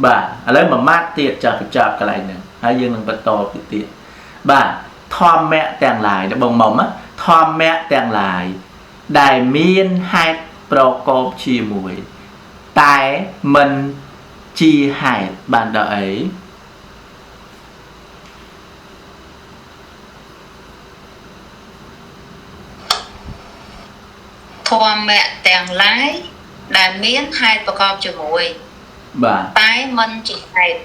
បាទឥឡូវមួយម៉ាត់ទៀតចាស់បញ្ចប់កន្លែងហ្នឹងហើយយើងនឹងបន្តទៅទៀតបាទធម្មៈទាំងឡាយបងមុំធម្មៈទាំងឡាយដែលមានហេតុប្រកបជាមួយតែមិនជាហេតុបានដល់អីធម្មៈទាំងឡាយដែលមានហេតុប្រកបជាមួយបាទតែមិនជាហេតុ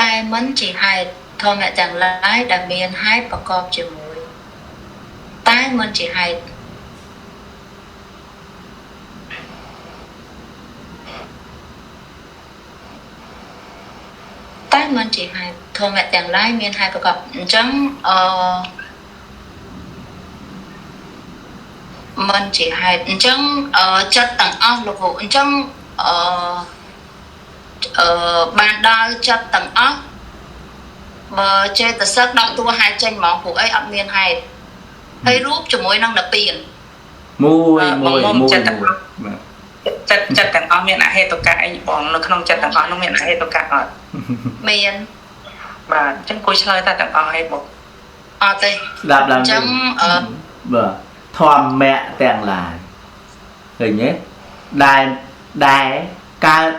តែមិនជាហេតុធម្មៈទាំងឡាយដែលមានហេតុប្រកបជាមួយតែមិនជាហេតុតែមិនជាហេតុធម្មៈទាំងឡាយមានហេតុប្រកបអញ្ចឹងមិនជាហេតុអញ្ចឹងចិត្តទាំងអស់លោកគ្រូអញ្ចឹងបានដល់ចិត្តទាំងអស់បើចេតសិកដកតួហេតុចេញហ្មងព្រោះអីអត់មានហេតុហើយរូបជាមួយនឹងនិព្វានមួយមួយមួយចិត្តទាំងអស់មានអហេតុកៈអីបងនៅក្នុងចិត្តទាំងអស់នោះមានអហេតុកៈអត់មានបាទអញ្ចឹងគួរឆ្លើយថាទាំងអស់ហេតុបងអត់ទេស្ដាប់ឡើងអញ្ចឹងបាទធម្មៈទាំងឡាយឃើញទេដែលកើត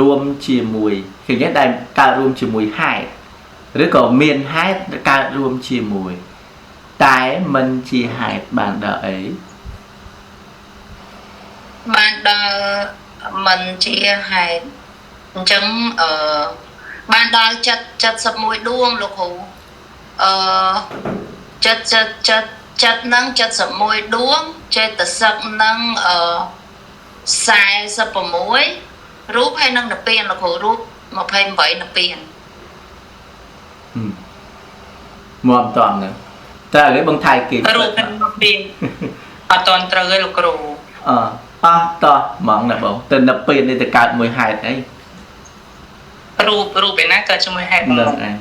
រួមជាមួយឃើញទេដែលកើតរួមជាមួយហេតុឬក៏មានហេតុកើតរួមជាមួយតែមិនជាហេតុបានដល់អីបានដល់មិនជាហេតុអញ្ចឹងបានដល់ចិត្ត71ដួងលោកគ្រូចិត្តចិត្តចិត្តនឹង71ដួងចេតសិកនឹង46រូបហើយនឹងនិព្វានលោកគ្រូរូប28និព្វានមកតន់ហ្នឹងតើឥឡូវបងថៃគេរូបនិព្វានអត់តន់ត្រូវទេលោកគ្រូអអស់តោះហ្មងណាបងទៅនិព្វាននេះទៅកើតមួយហេតុអីរូបឯណាកើតជាមួយហេតុហ្នឹងឯង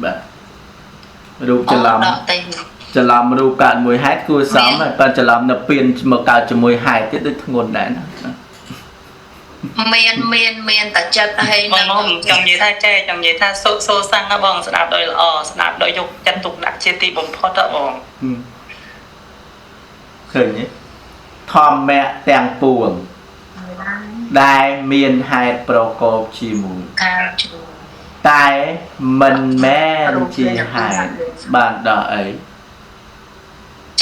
បាទរូបច្រឡំច្រឡំរូបកើតមួយហេតុគួរសមហើយបើច្រឡំនិព្វានមកកើតជាមួយហេតុទៀតដូចធ្ងន់ដែរណាមានមានមានតែចិត្តហើយនឹងចង់និយាយថាចេះចង់និយាយថាសូសាំងណាបងស្ដាប់ដោយល្អស្ដាប់ដោយយកចិត្តទុកដាក់ជាទីបំផុតហ៎បងឃើញទេធម្មៈទាំងពួងដែលមានហេតុប្រកបជាមួយតែមិនមែនជាហេតុបានដល់អី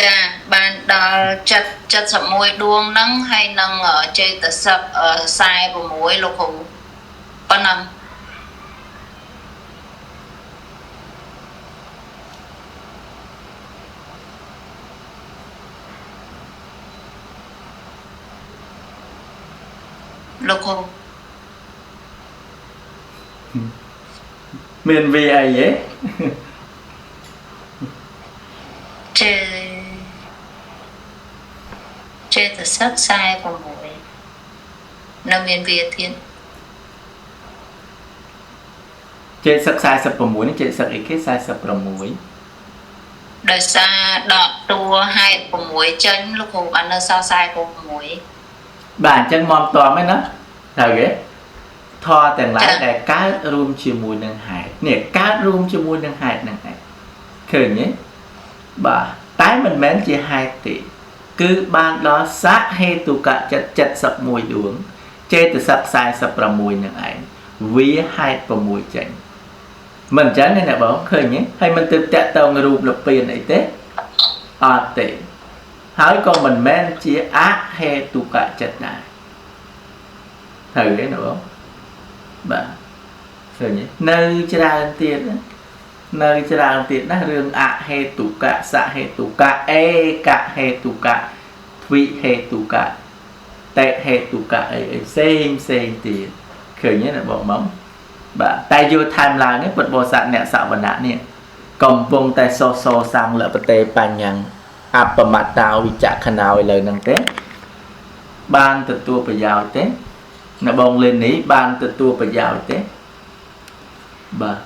ចាបានដល់ចិត្ត71ដួងហ្នឹងហើយនឹងចេតសិក46លោកគ្រូប៉ុណ្ណឹង លោកគ្រូមានវាអីហ៎ចេចេតសិក46នៅមានវាទៀតចេតសិក46នេះចេតសិកអីគេ46ដោយសារដកតួហេតុ6ចេញលោកគ្រូបាននៅសល់46បាទអញ្ចឹងមកតមឯណាត្រូវទេធម៌ទាំងឡាយដែលកើតរួមជាមួយនឹងហេតុនេះកើតរួមជាមួយនឹងហេតុហ្នឹងឯងឃើញទេបាទតែមិនមែនជាហេតុទេគឺបានដល់សហេតុកចិត្ត71ដួងចេតសិក46នឹងឯងវាហេតុ6ចេញមិនអញ្ចឹងទេអ្នកបងឃើញទេហើយមិនទៅតាក់ទងរូបលពៀនអីទេអត់ទេហើយក៏មិនមែនជាអហេតុកចិត្តដែរត្រូវទេអ្នកបងបាទឃើញទេនៅច្រើនទៀតនៅច្រើនទៀតណារឿងអហេតុកៈសហេតុកៈឯកហេតុកៈទ្វិហេតុកៈតេហេតុកៈអីអីផ្សេងផ្សេងទៀតឃើញទេណាបងមកបាទតែយល់ថែមឡើងនេះពុទ្ធបរិស័ទអ្នកសវណៈនេះកំពុងតែសសសាំងលបតេបញ្ញអបមតោវិចក្ខណោឥឡូវហ្នឹងទេបានទទួលប្រយោជន៍ទេអ្នកបងលេននេះបានទទួលប្រយោជន៍ទេបាទ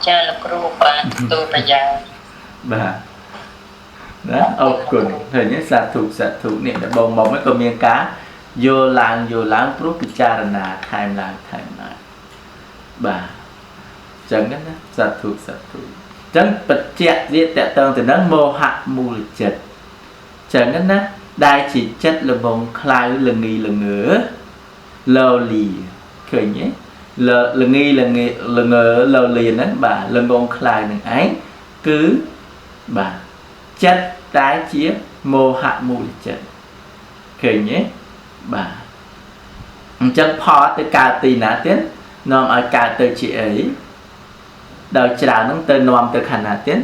ចាលោកគ្រូបានទទួលប្រយោជន៍បាទណាអរគុណឃើញទេសាធុសាធុនេះអ្នកបងមកក៏មានការយល់ឡើងយល់ឡើងព្រោះពិចារណាថែមឡើងថែមឡើងបាទអញ្ចឹងណាសាធុសាធុអញ្ចឹងបច្ចៈវាតកតងទៅនឹងមោហៈមូលចិត្តអញ្ចឹងណាដែលជាចិត្តល្ងងខ្លៅល្ងីល្ងើលលីឃើញទេល្ងីល្ងល្ងើលលីហ្នឹងបាទល្ងងខ្លៅនឹងឯងគឺបាទចិត្តតែជាមោហៈមូលចិត្តឃើញទេបាទអញ្ចឹងផលទៅកើតទីណាទៀតនាំឲ្យកើតទៅជាអីដោយច្រើនហ្នឹងទៅនាំទៅខណៈទៀត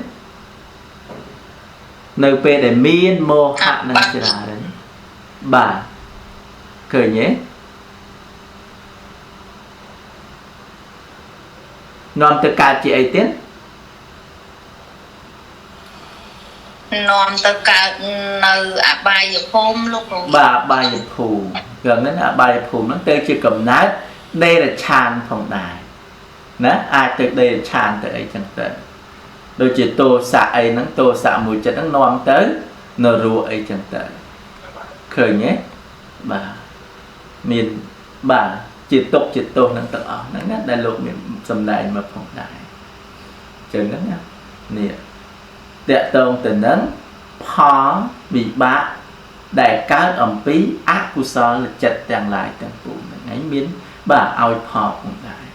នៅពេលដែលមានមោហៈនឹងច្រើនបាទឃើញទេនាំទៅកើតជាអីទៀតនាំទៅកើតនៅអបាយភូមិលោកគ្រូបាទអបាយភូមិគឺហ្នឹងអបាយភូមិហ្នឹងទៅជាកំណើតដេរឆានផងដែរណាអាចទៅដេរឆានទៅអីចឹងទៅដូចជាទោសៈអីហ្នឹងទោសៈមួយចិត្តហ្នឹងនាំទៅនរកអីចឹងទៅឃើញទេបាទមានបាទជាទុកជាទោសហ្នឹងទាំងអស់ហ្នឹងណាដែលលោកមានសម្ដែងមកផងដែរចឹងហ្នឹងណានេះតកតងទៅនឹងផលវិបាកដែលកើតអំពីអកុសលចិត្តទាំងឡាយទាំងពួងហ្នឹងឯងមានបាទឲ្យផលផងដែរ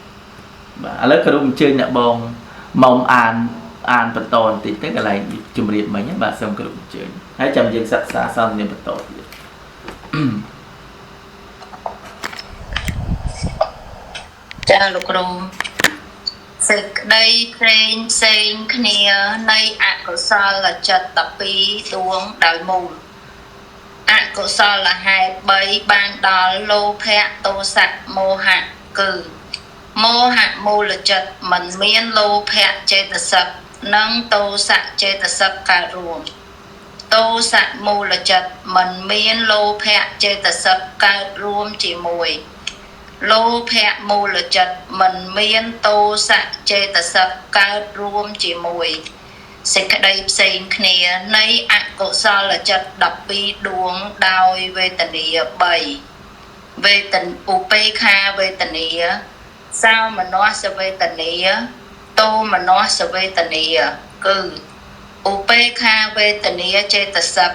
បាទឥឡូវគ្រូអញ្ជើញអ្នកបងមកអានអានបន្តបន្តិចទៅកន្លែងជំរាបមិញបាទសូមគ្រូអញ្ជើញហើយចាំយើងសិក្សាសន្ទនាបន្តទៀតចាលោកគ្រូសេចក្តីផ្សេងផ្សេងគ្នានៃអកុសលចិត្ត12ដួងដោយមូលអកុសលហេតុ3បានដល់លោភៈទោសៈមោហៈគឺមោហៈមូលចិត្តមិនមានលោភៈចេតសិកនិងទោសៈចេតសិកកើតរួមទោសៈមូលចិត្តមិនមានលោភៈចេតសិកកើតរួមជាមួយលោភៈមូលចិត្តមិនមានទោសៈចេតសិកកើតរួមជាមួយសេចក្តីផ្សេងគ្នានៃអកុសលចិត្ត12ដួងដោយវេទនា3វេទនឧបេខាវេទនាសោមនស្សវេទនាទោមនស្សវេទនាគឺឧបេខាវេទនាចេតសិក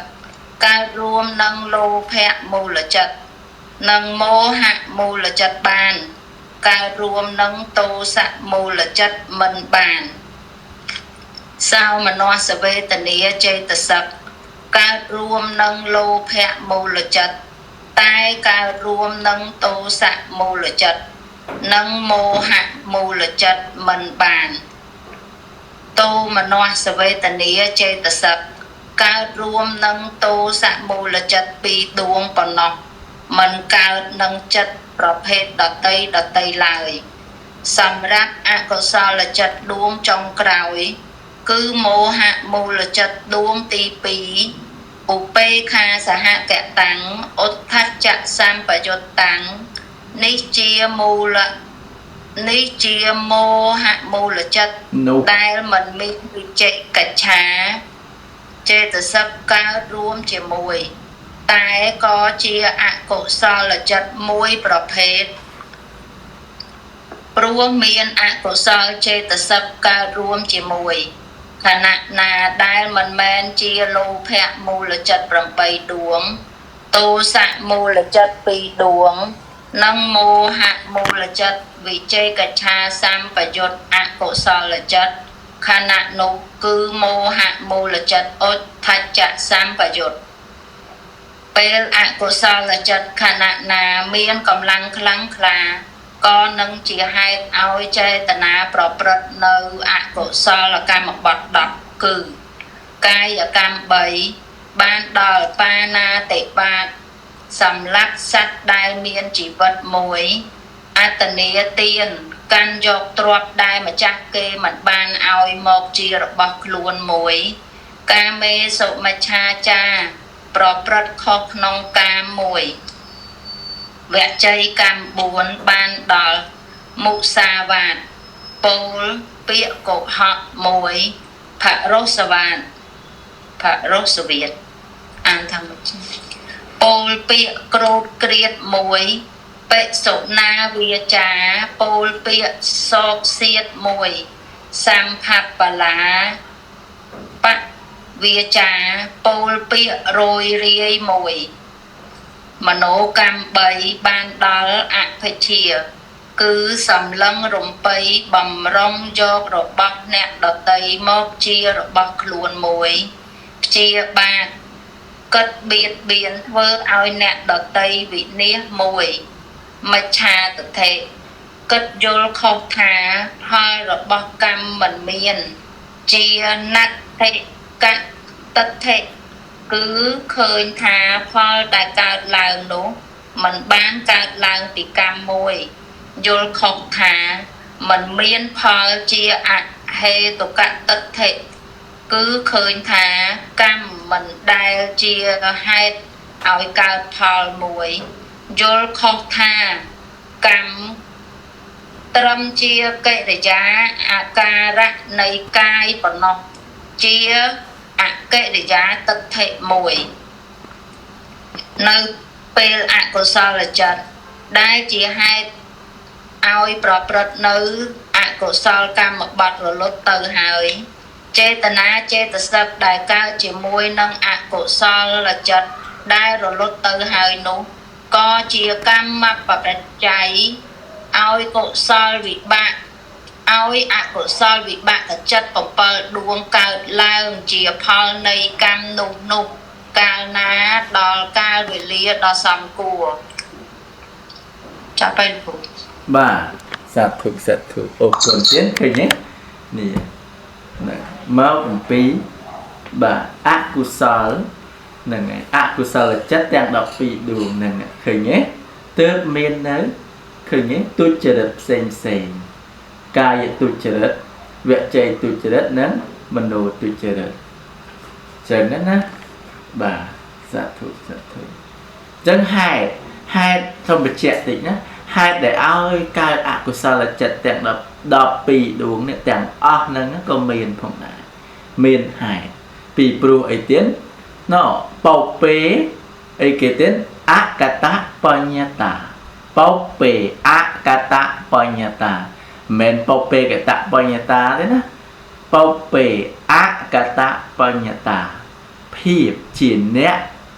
កើតរួមនឹងលោភៈមូលចិត្តនិងមោហៈមូលចិត្តបានកើតរួមនឹងទោសៈមូលចិត្តមិនបានសោមនស្សវេទនាចេតសិកកើតរួមនឹងលោភៈមូលចិត្តតែកើតរួមនឹងទោសៈមូលចិត្តនិងមោហៈមូលចិត្តមិនបានទោមនស្សវេទនាចេតសិកកើតរួមនឹងទោសៈមូលចិត្តពីរដួងប៉ុណ្ណោះ មិនកើតនឹងចិត្តប្រភេទដតីដតីឡើយសម្រាប់អកុសលចិត្តដួងចុងក្រោយគឺមោហៈមូលចិត្តដួងទី2ឧបេខាសហកតាំងឧទ្ធច្ចៈសម្បយុត្តតាំងនេះជាមូលនេះជាមោហៈមូលចិត្តដែលមិនមានវិជិកិច្ឆាចេតសិកកើតរួមជាមួយតែក៏ជាអកុសលចិត្តមួយប្រភេទព្រោះមានអកុសលចេតសិកកើតរួមជាមួយខណៈណាដែលមិនមែនជាលោភៈមូលចិត្ត8ដួងទោសៈមូលចិត្ត2ដួងនិងមោហៈមូលចិត្តវិជ័យកច្ឆាសម្បយុត្តអកុសលចិត្តខណៈនោះគឺមោហៈមូលចិត្តឧទ្ធច្ចៈសម្បយុត្តពេលអកុសលចិត្តខណៈណាមានកម្លាំងខ្លាំងក្លាក៏នឹងជាហេតុឲ្យចេតនាប្រព្រឹត្តនៅអកុសលកម្មបទ10គឺកាយកម្ម3បានដល់បាណាតិបាតសម្រាប់សត្វដែលមានជីវិតមួយអត្តនីទានកាន់យកទ្រព្យដែលម្ចាស់គេមិនបានឲ្យមកជារបស់ខ្លួនមួយកាមេសុមច្ឆាចារប្រព្រឹត្តខុសក្នុងកាមមួយវជ័យកម្ម4បានដល់មុសាវាទពោលពាក្យកុហកមួយភរសវាទភរសវិទ្យអានថាម៉េចពោលពាក្យក្រោតក្រៀតមួយបិសុណាវាចាពោលពាក្យសោកសៀតមួយសម្ភបលាបវាចាពោលពាក្យរយរាយមួយមโนកម្ម3បានដល់អភិជាគឺសម្លឹងរំពៃបំរុងយករបស់អ្នកដតីមកជារបស់ខ្លួនមួយព្យាបាទគិតបៀតបៀនធ្វើឲ្យអ្នកដតីវិនាសមួយមច្ឆាទិដ្ឋិគិតយល់ខុសថាផលរបស់កម្មមិនមានជាណដ្ឋិកតិដ្ឋិគឺឃើញថាផលដែលកើតឡើងនោះមិនបានកើតឡើងពីកម្មមួយយល់ខុសថាមិនមានផលជាអហេតុកតិដ្ឋិគឺឃើញថាកម្មមិនដែលជាហេតុឲ្យកើតផលមួយយល់ខុសថាកម្មត្រឹមជាកិរិយាអាការៈនៃកាយប៉ុណ្ណោះជាអកិរិយាទិដ្ឋិមួយនៅពេលអកុសលចិត្តដែលជាហេតុឲ្យប្រព្រឹត្តនៅអកុសលកម្មបត្តិរលត់ទៅហើយចេតនាចេតសិកដែលកើតជាមួយនឹងអកុសលចិត្តដែលរលត់ទៅហើយនោះក៏ជាកម្មបច្ច័យឲ្យកុសលវិបាកឲ្យអកុសលវិបាកចិត្ត7ដួងកើតឡើងជាផលនៃកម្មនោះនោះកាលណាដល់កាលវេលាដ៏សមគួរចាប់ទៅលោកគ្រូបាទសាធុសាធុអរគុណទៀតឃើញទេនេះមកអំពីបាទអកុសលហ្នឹងហើយអកុសលចិត្តទាំង12ដួងហ្នឹងឃើញទេទើបមាននៅឃើញទេទុច្ចរិតផ្សេងផ្សេងកាយទុច្ចរិតវជ័យទុច្ចរិតនិងមโนទុច្ចរិតចឹងណាបាទសាធុសាធុចឹងហេតុសូមបញ្ជាក់តិចណាហេតុដែលឲ្យកើតអកុសលចិត្តទាំង12ដួងនេះទាំងអស់ហ្នឹងក៏មានផងដែរមានហេតុពីព្រោះអីទៀតណបោពេអីគេទៀតអកតបញ្ញតាបោពេអកតបញ្ញតាមិនបោពេកតបញ្ញតាទេណាបោពេអកតបញ្ញតាភាពជាអ្នក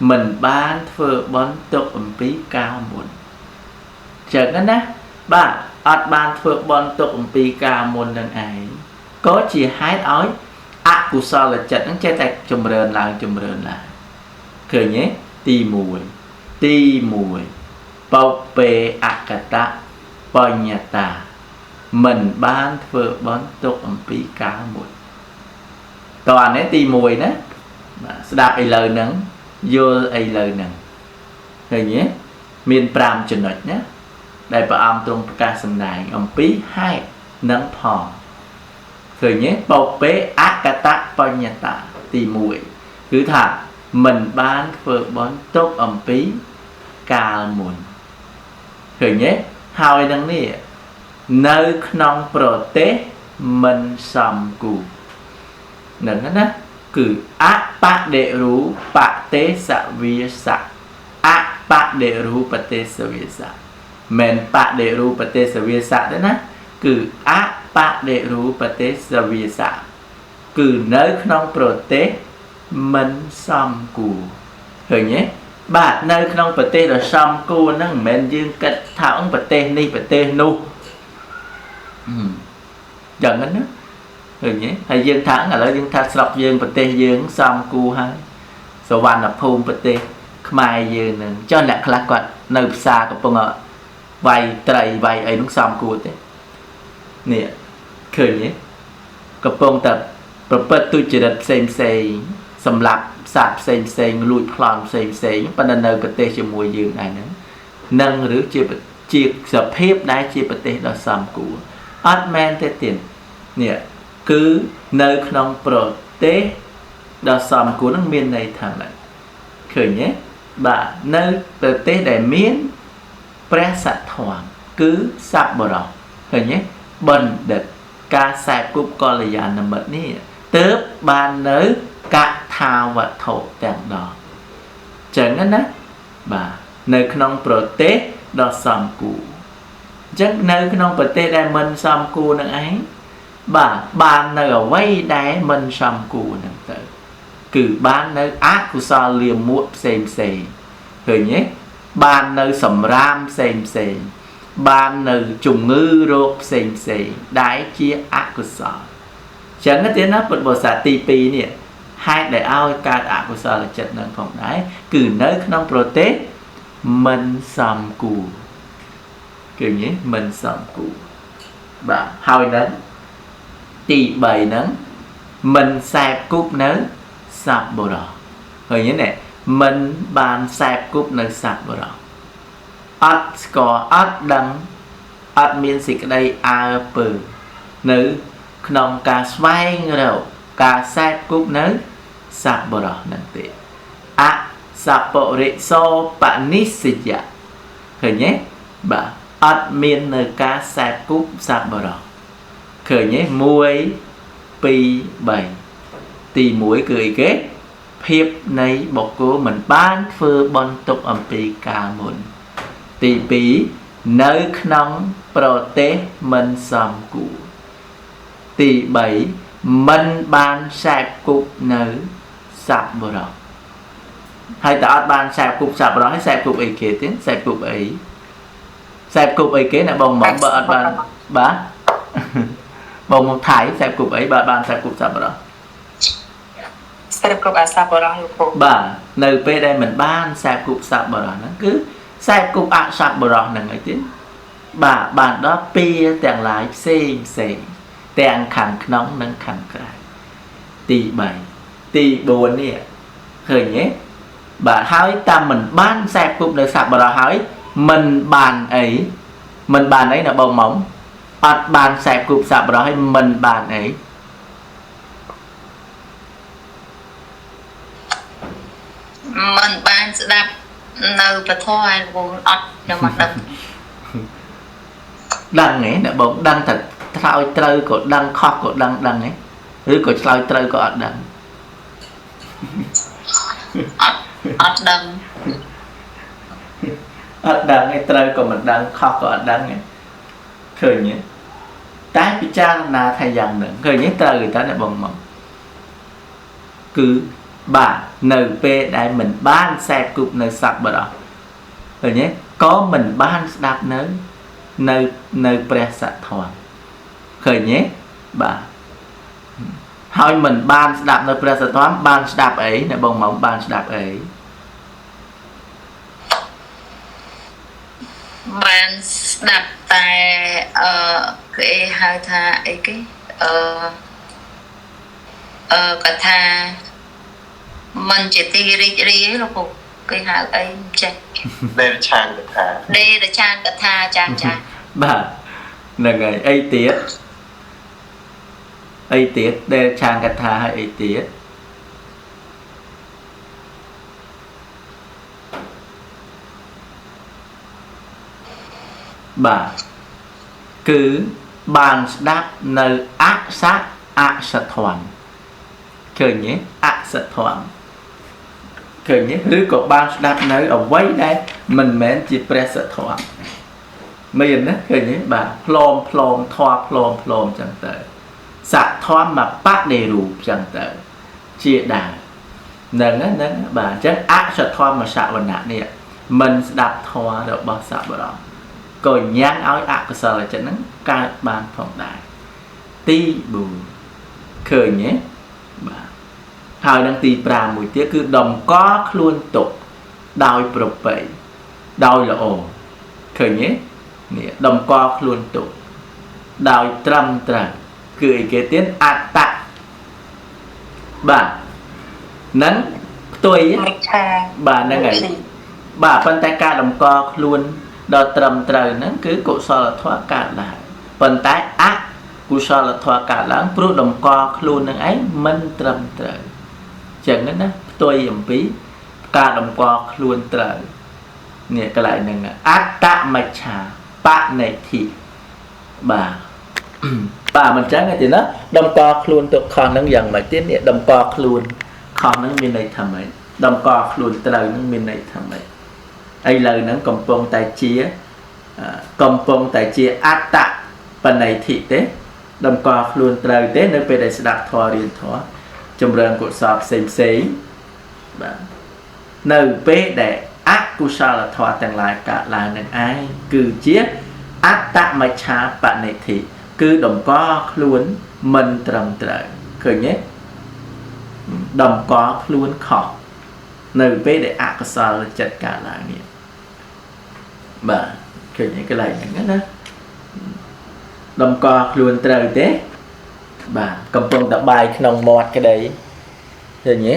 មិនបានធ្វើបុណ្យទុកអំពីកាលមុនចឹងណាបាទអត់បានធ្វើបុណ្យទុកអំពីកាលមុននឹងឯងក៏ជាហេតុឲ្យអកុសលចិត្តហ្នឹងចេះតែចម្រើនឡើងចម្រើនឡើងឃើញទេទី1ទី1បោពេអកតបញ្ញតាមិនបានធ្វើបុណ្យទុកអំពីកាលមុនតើអានេះទី1ណាបាទស្ដាប់ឥឡូវហ្នឹងយល់ឥឡូវហ្នឹងឃើញទេ មាន5ចំណុចណាដែលព្រះអង្គទ្រង់ប្រកាសសម្ដែងអំពីហេតុនិងផលឃើញទេបពេអកតបញ្ញតាទី1គឺថាមិនបានធ្វើបុណ្យទុកអំពីកាលមុនឃើញទេហើយនឹងនេះនៅក្នុងប្រទេសមិនសមគួរនឹងណាគឺអបដិរូបទេសវាសៈអបដិរូបទេសវាសៈមិនបដិរូបទេសវាសៈទេណាគឺអបដិរូបទេសវាសៈគឺនៅក្នុងប្រទេសមិនសមគួរឃើញទេបាទនៅក្នុងប្រទេសដ៏សមគួរហ្នឹងមិនមែនយើងគិតថាអង្គប្រទេសនេះប្រទេសនោះយ៉ាងហ្នឹងណាឃើញទេហើយយើងថាឥឡូវយើងថាស្រុកយើងប្រទេសយើងសមគួរហើយសវណ្ណភូមិប្រទេសខ្មែរយើងហ្នឹងចុះអ្នកខ្លះគាត់នៅផ្សារកំពុងវាយត្រីវាយអីហ្នឹងសមគួរទេនេះឃើញទេកំពុងតែប្រព្រឹត្តទុច្ចរិតផ្សេងផ្សេងសម្លាប់សត្វផ្សេងផ្សេងលួចប្លន់ផ្សេងផ្សេងប៉ុន្តែនៅប្រទេសជាមួយយើងដែរហ្នឹងនឹងឬជាសភាពដែលជាប្រទេសដ៏សមគួរអត់មែនទេទៀតនេះគឺនៅក្នុងប្រទេសដ៏សមគួរហ្នឹងមានន័យថាម៉េចឃើញទេបាទនៅប្រទេសដែលមានព្រះសទ្ធមគឺសប្បុរសឃើញទេបណ្ឌិតការខ្សែគប់កល្យាណមិត្តនេះទើបបាននៅកថាវត្ថុទាំង10ចឹងណាបាទនៅក្នុងប្រទេសដ៏សមគួរអញ្ចឹងនៅក្នុងប្រទេសដែលមិនសមគួរនឹងឯងបាទបាននៅអ្វីដែលមិនសមគួរនឹងទៅគឺបាននៅអកុសលលាមកផ្សេងផ្សេងឃើញទេបាននៅសម្រាមផ្សេងផ្សេងបាននៅជំងឺរោគផ្សេងផ្សេងដែលជាអកុសលអញ្ចឹងទេណាពុទ្ធបរិស័ទទី2នេះហេតុដែលឲ្យកើតអកុសលចិត្តនឹងផងដែរគឺនៅក្នុងប្រទេសមិនសមគួរឃើញទេមិនសមគួរបាទហើយនឹងទី3ហ្នឹងមិនខ្សែគប់នៅសប្បុរសឃើញទេនេះមិនបានខ្សែគប់នៅសប្បុរសអត់ស្គាល់អត់ដឹងអត់មានសេចក្តីអើពើនៅក្នុងការស្វែងរកការខ្សែគប់នៅសប្បុរសនឹងទេអសពរិសោបនិស្សយៈឃើញទេបាទអត់មាននៅការខ្សែគប់សប្បុរសឃើញទេ1 2 3ទី1គឺអីគេភាពនៃបុគ្គលមិនបានធ្វើបុណ្យទុកអំពីកាលមុនទី2នៅក្នុងប្រទេសមិនសមគួរទី3មិនបានខ្សែគប់នៅសប្បុរសហើយតើអត់បានខ្សែគប់សប្បុរសហើយខ្សែគប់អីគេទៀតខ្សែគប់អីខ្សែគប់អីគេណាបងមកបើអត់បានបាទបងមកថៃខ្សែគប់អីបើបានខ្សែគប់សប្បុរសខ្សែគប់អសប្បុរសលោកគ្រូបាទនៅពេលដែលមិនបានខ្សែគប់សប្បុរសហ្នឹងគឺខ្សែគប់អសប្បុរសហ្នឹងឯទៀតបាទបានដល់ពីទាំងឡាយផ្សេងផ្សេងទាំងខាងក្នុងនិងខាងក្រៅទី3ទី4នេះឃើញទេបាទហើយតាមមិនបានខ្សែគប់នៅសប្បុរសហើយមិនបានអីមិនបានអីណាបងមុំអត់បានខ្សែគប់សប្បុរសហើយមិនបានអីមិនបានស្ដាប់នៅពធហើយលោកអត់ខ្ញុំអត់ដឹងដឹងទេអ្នកបងដឹងតែឆ្លើយត្រូវក៏ដឹងខុសក៏ដឹងដឹងទេឬក៏ឆ្លើយត្រូវក៏អត់ដឹងអត់ដឹងអត់ដឹងឯត្រូវក៏មិនដឹងខុសក៏អត់ដឹងទេឃើញទេតែពិចារណាថាយ៉ាងហ្នឹងឃើញទេត្រូវទេតើអ្នកបងមកគឺបាទនៅពេលដែលមិនបានខ្សែគប់នៅសប្បុរសឃើញទេក៏មិនបានស្ដាប់នៅព្រះសទ្ធមឃើញទេបាទហើយមិនបានស្ដាប់នៅព្រះសទ្ធមបានស្ដាប់អីអ្នកបងមកបានស្ដាប់អីបានស្ដាប់តែគេហៅថាអីគេកថាមិនជាទីរីករាយលោកគ្រូ គេហៅអីចេះដេរឆានកថាដេរឆានកថាចាចាបាទហ្នឹងហើយអីទៀតអីទៀតដេរឆានកថាហើយអីទៀតបាទគឺបានស្ដាប់នៅអសៈអសធម្មឃើញទេអសធម្មឃើញទេឬក៏បានស្ដាប់នៅអ្វីដែលមិនមែនជាព្រះសធម្មមានណាឃើញទេបាទផ្លอมផ្លอมធម៌ផ្លอมផ្លอมចឹងទៅសធម្មបដិរូបចឹងទៅជាដើមហ្នឹងហ្នឹងបាទអញ្ចឹងអសធម្មសវណៈនេះមិនស្ដាប់ធម៌របស់សប្បុរសក៏ញ៉ាំងឲ្យអកុសលចិត្តហ្នឹងកើតបានផងដែរទី4ឃើញទេបាទហើយនឹងទី5មួយទៀតគឺតម្កល់ខ្លួនទុកដោយប្រពៃដោយល្អឃើញទេនេះតម្កល់ខ្លួនទុកដោយត្រឹមត្រូវគឺអីគេទៀតអត្តៈបាទហ្នឹងផ្ទុយបាទហ្នឹងហើយបាទប៉ុន្តែការតម្កល់ខ្លួនដល់ត្រឹមត្រូវហ្នឹងគឺកុសលធម៌កើតឡើងប៉ុន្តែអកុសលធម៌កើតឡើងព្រោះតម្កល់ខ្លួននឹងឯងមិនត្រឹមត្រូវចឹងណាផ្ទុយអំពីការតម្កល់ខ្លួនត្រូវនេះកន្លែងហ្នឹងអត្តមច្ឆាបនិធិបាទបាទមិនចឹងទេណាតម្កល់ខ្លួនទុកខុសហ្នឹងយ៉ាងម៉េចទៀតនេះតម្កល់ខ្លួនខុសហ្នឹងមានន័យថាម៉េចតម្កល់ខ្លួនត្រូវហ្នឹងមានន័យថាម៉េចឥឡូវហ្នឹងកំពុងតែជាអត្តបនិធិទេតម្កល់ខ្លួនត្រូវទេនៅពេលដែលស្ដាប់ធម៌រៀនធម៌ចម្រើនកុសលផ្សេងផ្សេងបាទនៅពេលដែលអកុសលធម៌ទាំងឡាយកើតឡើងនឹងឯងគឺជាអត្តមច្ឆាបនិធិគឺតម្កល់ខ្លួនមិនត្រឹមត្រូវឃើញទេតម្កល់ខ្លួនខុសនៅពេលដែលអកុសលចិត្តកើតឡើងនេះបាទឃើញឯកន្លែងហ្នឹងណាតម្កល់ខ្លួនត្រូវទេបាទកំពុងតែបាយក្នុងមាត់ក្តីឃើញទេ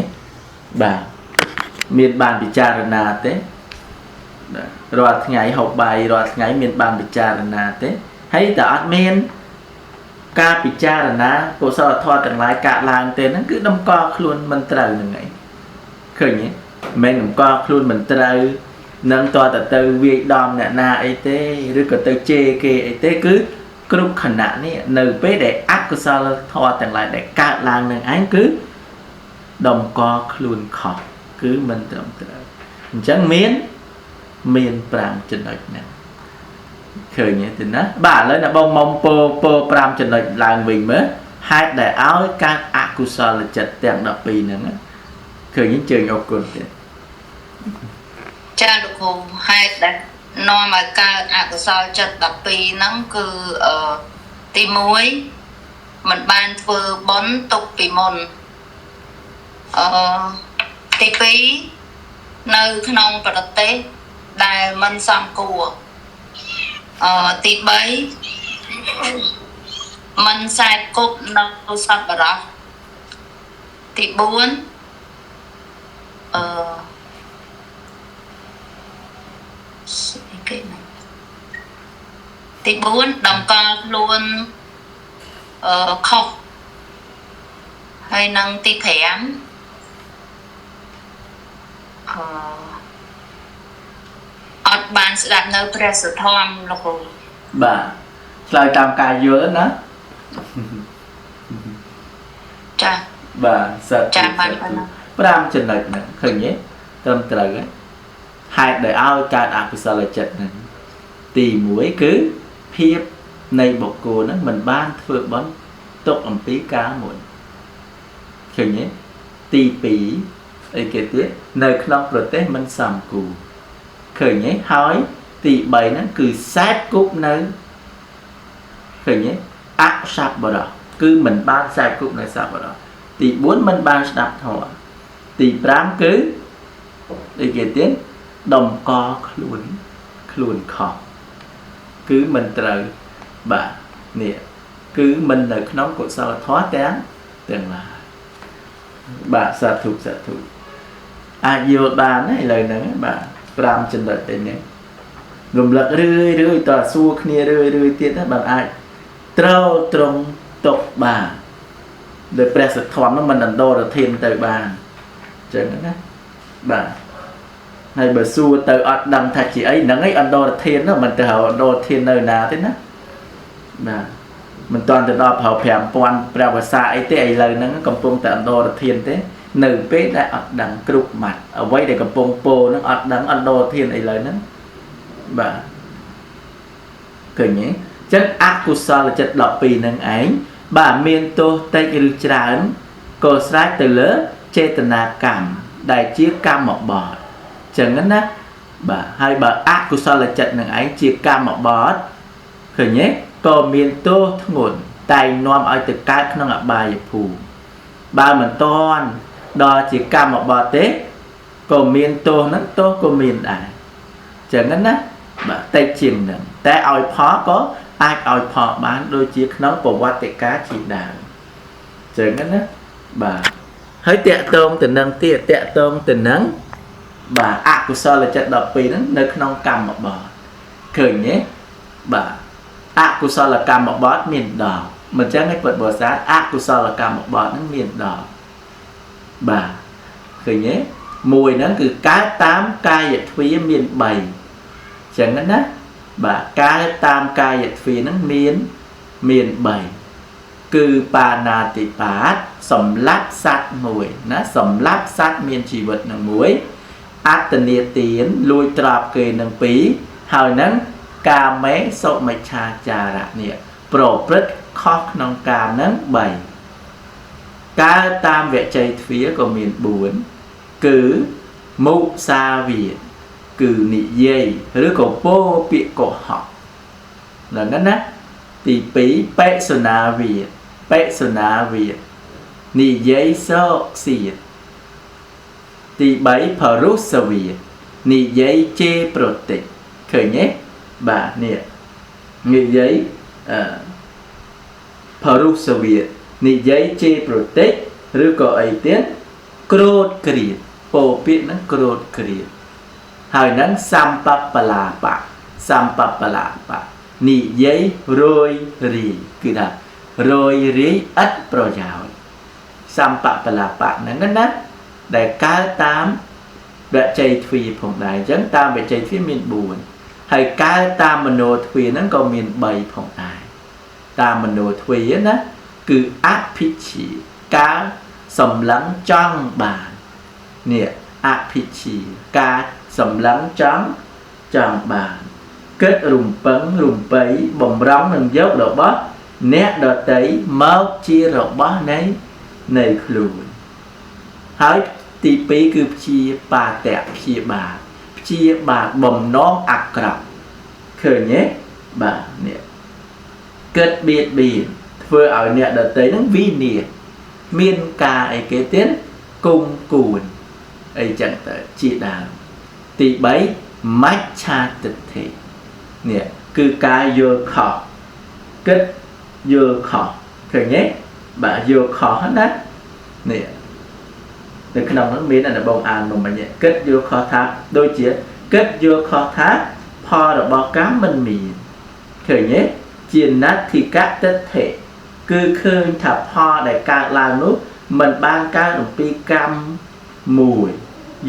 បាទមានបានពិចារណាទេបាទរាល់ថ្ងៃហូបបាយរាល់ថ្ងៃមានបានពិចារណាទេហើយតែអត់មានការពិចារណាកុសលធម៌ទាំងឡាយកើតឡើងទេហ្នឹងគឺតម្កល់ខ្លួនមិនត្រូវហ្នឹងឯងឃើញទេមិនតម្កល់ខ្លួនមិនត្រូវនឹងតើទៅវាយដំអ្នកណាអីទេឬក៏ទៅជេរគេអីទេគឺគ្រប់ខណៈនេះនៅពេលដែលអកុសលធម៌ទាំងឡាយដែលកើតឡើងនឹងឯងគឺតម្កល់ខ្លួនខុសគឺមិនត្រឹមត្រូវអញ្ចឹងមាន5ចំណុចហ្នឹងឃើញទេណាបាទឥឡូវអ្នកបងមុំពោ5ចំណុចឡើងវិញមើលហេតុដែលឲ្យកើតអកុសលចិត្តទាំង12ហ្នឹងឃើញជើងអរគុណទៀតចាលោកគ្រូហេតុដែលនាំឲ្យកើតអកុសលចិត្ត12ហ្នឹងគឺទី1មិនបានធ្វើបុណ្យទុកពីមុនទី2នៅក្នុងប្រទេសដែលមិនសមគួរទី3មិនខ្សែគប់នៅសប្បុរសទី4គេណាទី4តម្កល់ខ្លួនខុសហើយនឹងទី5អត់បានស្ដាប់នៅព្រះសធម្មលោកគ្រូបាទឆ្លើយតាមការយល់ណាចាបាទសាធុចាបាន5ចំណុចហ្នឹងឃើញទេត្រឹមត្រូវហើយហេតុដែលឲ្យកើតអកុសលចិត្តហ្នឹងទី1គឺភាពនៃបុគ្គលហ្នឹងមិនបានធ្វើបុណ្យទុកអំពីកាលមុនឃើញទេទី2អីគេទៀតនៅក្នុងប្រទេសមិនសមគួរឃើញទេហើយទី3ហ្នឹងគឺសែបគប់នៅឃើញទេអសប្បុរសគឺមិនបានសែបគប់នៅសប្បុរសទី4មិនបានស្ដាប់ធម៌ទី5គឺអីគេទៀតតម្កល់ខ្លួនខុសគឺមិនត្រូវបាទនេះគឺមិននៅក្នុងកុសលធម៌ទាំងឡាយបាទសាធុសាធុ អាចយល់បានណាឥឡូវហ្នឹងបាទ5ចំណុចអីនេះរំលឹករឿយរឿយតសួរគ្នារឿយរឿយទៀតណាបាទអាចត្រូវត្រង់ទុកបាទដោយព្រះសទ្ធំហ្នឹងមិនអន្តរធានទៅបានអញ្ចឹងណាបាទហើយបើសួរទៅអត់ដឹងថាជាអីហ្នឹងឯងអន្តរធានហ្នឹងមិនទៅអន្តរធាននៅណាទេណាបាទមិនតាន់ទៅដល់5000ព្រះវស្សាអីទេឥឡូវហ្នឹងកំពុងតែអន្តរធានទេនៅពេលដែលអត់ដឹងគ្រប់ម៉ាត់អ្វីដែលកំពុងពោហ្នឹងអត់ដឹងអន្តរធានឥឡូវហ្នឹងបាទឃើញទេចឹងអកុសលចិត្ត12ហ្នឹងឯងបាទមានទោសតិចឬច្រើនក៏ស្រេចទៅលើចេតនាកម្មដែលជាកម្មបត្តិចឹងណាបាទហើយបើអកុសលចិត្តនឹងឯងជាកម្មបត្តិឃើញទេក៏មានទោសធ្ងន់តែងនាំឲ្យទៅកើតក្នុងអបាយភូមិបើមិនតាន់ដល់ជាកម្មបត្តិទេក៏មានទោសហ្នឹងទោសក៏មានដែរចឹងណាបាទតិចជាងហ្នឹងតែឲ្យផលក៏អាចឲ្យផលបានដូចជាក្នុងប្រវត្តិកាលជាដើមចឹងណាបាទហើយតកតងទៅនឹងទៀតតកតងទៅនឹងបាទអកុសលចិត្ត12ហ្នឹងនៅក្នុងកម្មបត្តិឃើញទេបាទអកុសលកម្មបត្តិមាន10មិនចឹងឯងពុទ្ធបរិស័ទអកុសលកម្មបត្តិហ្នឹងមាន10បាទឃើញទេមួយហ្នឹងគឺកើតតាមកាយទ្វាមាន3ចឹងណាបាទកើតតាមកាយទ្វាហ្នឹងមាន3គឺបាណាតិបាតសម្លាប់សត្វមួយណាសម្លាប់សត្វមានជីវិតនឹងមួយអត្តនេទានលួចទ្រព្យគេនឹង2ហើយនឹងកាមេសុមិច្ឆាចារៈនេះប្រព្រឹត្តខុសក្នុងកាមនឹង3កើតតាមវជ័យទ្វាក៏មាន4គឺមុសាវាទគឺនិយាយឬក៏ពោពាក្យកុហកហ្នឹងណាទី2បិសុណាវាទបិសុណាវាទនិយាយសោកសៀតទី3ផរុសវាទនិយាយជេរប្រតិចឃើញទេបាទនេះនិយាយផរុសវាទនិយាយជេរប្រតិចឬក៏អីទៀតក្រោតគ្រៀតពោពាក្យហ្នឹងក្រោតគ្រៀតហើយនឹងសម្បបលាបៈសម្បបលាបៈនិយាយរយរាយគឺថារយរាយឥតប្រយោជន៍សម្បបលាបៈហ្នឹងណាដែលកើតតាមវជ័យទ្វាផងដែរអញ្ចឹងតាមវជ័យទ្វាមាន4ហើយកើតតាមមโนទ្វាហ្នឹងក៏មាន3ផងដែរតាមមโนទ្វាណាគឺអភិជាការសម្លឹងចង់បាននេះអភិជាការសម្លឹងចង់បានគិតរំពឹងរំពៃបំរុងនឹងយករបស់អ្នកដតីមកជារបស់នៃខ្លួនហើយទី2គឺព្យាបាទៈព្យាបាទព្យាបាទបំណងអាក្រក់ឃើញទេបាទនេះគិតបៀតបៀនធ្វើឲ្យអ្នកដតីនឹងវិនាសមានការអីគេទៀតគុំគួនអីចឹងទៅជាដើមទី3មច្ឆាទិដ្ឋិនេះគឺការយល់ខុសគិតយល់ខុសឃើញទេបាទយល់ខុសណានេះនៅក្នុងហ្នឹងមានអាបងអានមកមិញគិតយល់ខុសថាដូចជាគិតយល់ខុសថាផលរបស់កម្មមិនមានឃើញទេជាណដ្ឋិកទិដ្ឋិគឺឃើញថាផលដែលកើតឡើងនោះមិនបានកើតអំពីកម្មមួយ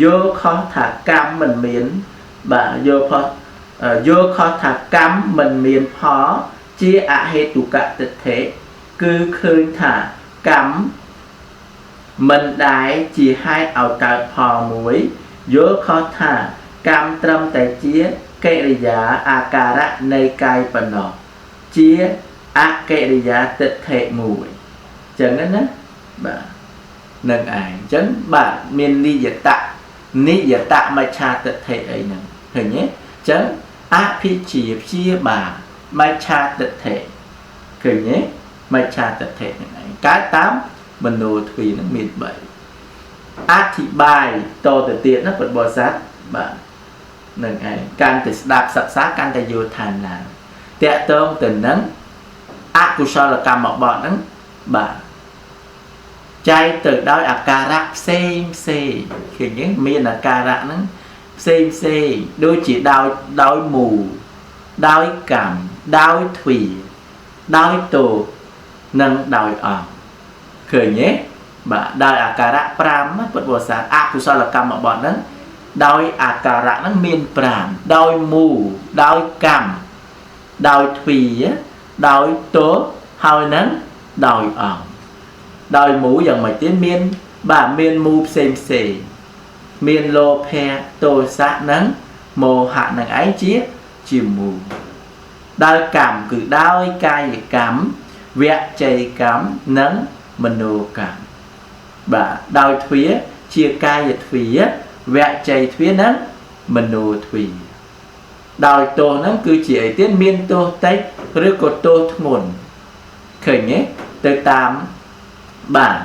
យល់ខុសថាកម្មមិនមានបាទយល់ខុសថាកម្មមិនមានផលជាអហេតុកទិដ្ឋិគឺឃើញថាកម្មមិនដែលជាហេតុឲ្យកើតផលមួយយល់ខុសថាកម្មត្រឹមតែជាកិរិយាអាការៈនៃកាយប៉ុណ្ណោះជាអកិរិយាទិដ្ឋិមួយចឹងណាបាទនឹងឯងចឹងបាទមាននិយតៈនិយតមច្ឆាទិដ្ឋិអីហ្នឹងឃើញទេចឹងអភិជាព្យាបាទមច្ឆាទិដ្ឋិឃើញទេមច្ឆាទិដ្ឋិហ្នឹងឯងកើតតាមមโนទ្វានឹងមាន3អធិប្បាយតទៅទៀតណាពុទ្ធបរិស័ទបាទនឹងឯងកាន់តែស្ដាប់សិក្សាកាន់តែយល់ថែមឡើងតកតងទៅនឹងអកុសលកម្មបត្តិហ្នឹងបាទ ចែកទៅដោយអាការៈផ្សេងផ្សេងឃើញទេមានអាការៈហ្នឹងផ្សេងផ្សេងដូចជាដោយមូលដោយកម្មដោយទ្វាដោយទោនិងដោយអង្គឃើញទេបាទដោយអាការៈ5ពុទ្ធបរិស័ទអកុសលកម្មបទហ្នឹងដោយអាការៈហ្នឹងមាន5ដោយមូលដោយកម្មដោយទ្វាដោយទោហើយនឹងដោយអង្គដោយមូលយ៉ាងម៉េចទៀតមានបាទមានមូលផ្សេងផ្សេងមានលោភៈទោសៈនិងមោហៈនឹងឯងជាមូលដោយកម្មគឺដោយកាយកម្មវចីកម្មនិងមโนកម្មបាទដោយទ្វាជាកាយទ្វាវចីទ្វានិងមโนទ្វាដោយទោសហ្នឹងគឺជាអីទៀតមានទោសតិចឬក៏ទោសធ្ងន់ឃើញទេទៅតាមបាទ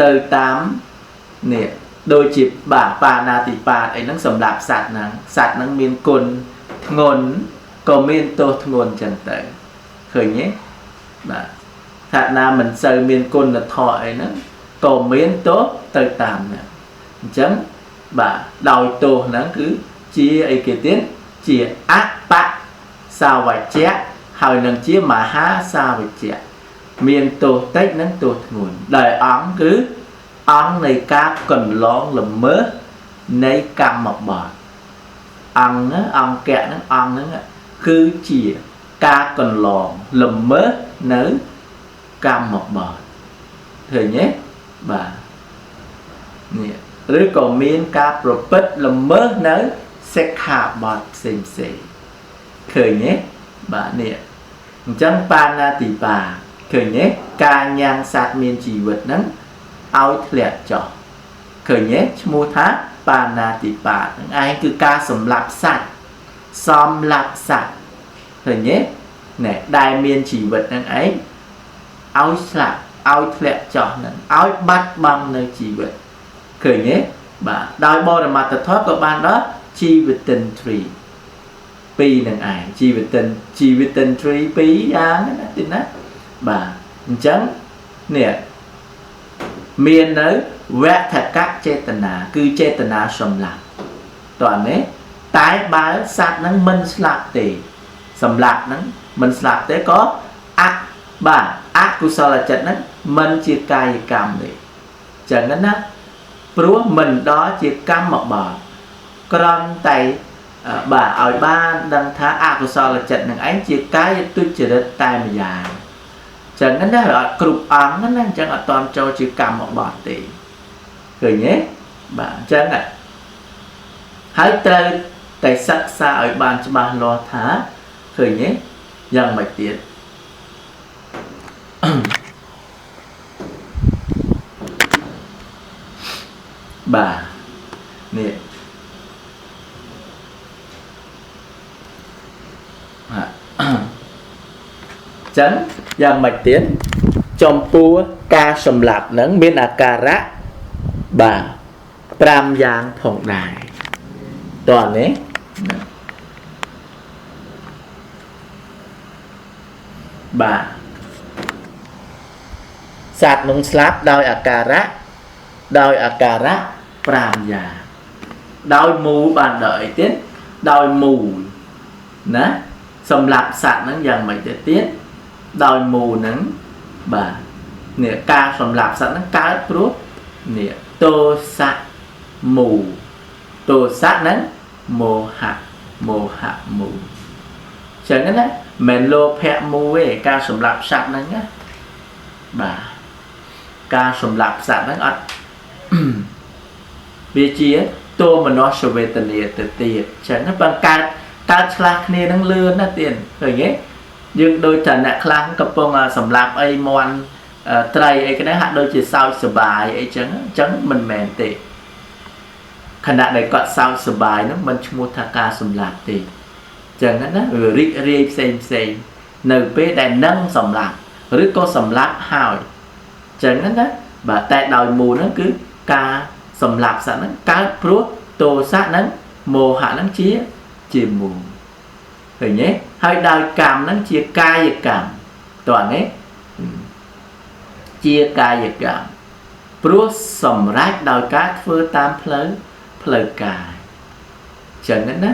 ទៅតាមនេះដូចជាបាទបាណាតិបាតអីហ្នឹងសម្រាប់សត្វហ្នឹងសត្វហ្នឹងមានគុណធ្ងន់ក៏មានទោសធ្ងន់ចឹងទៅឃើញទេបាទថាណាមិនសូវមានគុណធម៌អីហ្នឹងក៏មានទោសទៅតាមហ្នឹងអញ្ចឹងបាទដោយទោសហ្នឹងគឺជាអីគេទៀតជាអបសាវជ្ជៈហើយនឹងជាមហាសាវជ្ជៈមានទោសតិចនិងទោសធ្ងន់ដោយអង្គគឺអង្គនៃការកន្លងល្មើសនៃកម្មបទអង្គណាអង្គៈហ្នឹងអង្គហ្នឹងគឺជាការកន្លងល្មើសនៅកម្មបទឃើញទេបាទនេះឬក៏មានការប្រព្រឹត្តល្មើសនៅសិក្ខាបទផ្សេងផ្សេងឃើញទេបាទនេះអញ្ចឹងបាណាតិបាឃើញទេការញ៉ាំងសត្វមានជីវិតហ្នឹងឲ្យធ្លាក់ចុះឃើញទេឈ្មោះថាបាណាតិបាហ្នឹងឯងគឺការសម្លាប់សត្វសម្លាប់សត្វឃើញទេណែដែលមានជីវិតហ្នឹងឯងឲ្យស្លាប់ឲ្យធ្លាក់ចុះហ្នឹងឲ្យបាត់បង់នៅជីវិតឃើញទេបាទដោយបរមត្តធម៌ក៏បានដល់ជីវិតិនទ្រីពីរនឹងឯងជីវិតិនទ្រីពីរយ៉ាងណាទីណាបាទអញ្ចឹងនេះមាននៅវថកចេតនាគឺចេតនាសម្លាប់តោះនេះតែបើសត្វហ្នឹងមិនស្លាប់ទេសម្លាប់ហ្នឹងមិនស្លាប់ទេក៏អបាទអកុសលចិត្តហ្នឹងមិនជាកាយកម្មទេចឹងណាព្រោះមិនដល់ជាកម្មបទក្រំតែបាទឲ្យបានដឹងថាអកុសលចិត្តនឹងឯងជាកាយទុច្ចរិតតែម្យ៉ាងចឹងណាអត់គ្រប់អង្គណាអញ្ចឹងអត់តន់ចូលជាកម្មបទទេឃើញទេបាទអញ្ចឹងហើយត្រូវតែសិក្សាឲ្យបានច្បាស់លាស់ថាឃើញទេយ៉ាងម៉េចទៀតបាទនេះចឹងយ៉ាងម៉េចទៀតចំពោះការសម្លាប់ហ្នឹងមានអាការៈបាទ5យ៉ាងផងដែរតោះនេះបាទសត្វនឹងស្លាប់ដោយអាការៈ5យ៉ាងដោយមូលបានដល់អីទៀតដោយមូលណាសម្រាប់សត្វហ្នឹងយ៉ាងម៉េចទៅទៀតដោយមូលហ្នឹងបាទនេះការសម្លាប់សត្វហ្នឹងកើតព្រោះនេះទោសៈមូលទោសៈហ្នឹងមោហៈមូលចឹងណាមិនលោភៈមូលទេការសម្លាប់សត្វហ្នឹងណាបាទការសម្លាប់សត្វហ្នឹងអត់វាជាទោមនស្សវេទនាទៅទៀតចឹងណាបើកើតឆ្លាស់គ្នានឹងលឿនណាទៀតឃើញទេយើងដូចតែអ្នកខ្លះកំពុងសម្លាប់អីមន់ត្រីអីគេហ្នឹងហាក់ដូចជាសោចសបាយអីចឹងអញ្ចឹងមិនមែនទេខណៈដែលគាត់សោចសបាយហ្នឹងមិនឈ្មោះថាការសម្លាប់ទេចឹងណាវារីករាយផ្សេងផ្សេងនៅពេលដែលនឹងសម្លាប់ឬក៏សម្លាប់ហើយចឹងណាបាទតែដោយមូលហ្នឹងគឺការសម្លាប់សត្វហ្នឹងកើតព្រោះទោសៈហ្នឹងមោហៈហ្នឹងជាមូលឃើញទេហើយដោយកម្មហ្នឹងជាកាយកម្មតោះនេះជាកាយកម្ម ព្រោះសម្រេចដោយការធ្វើតាមផ្លូវកាយចឹងណា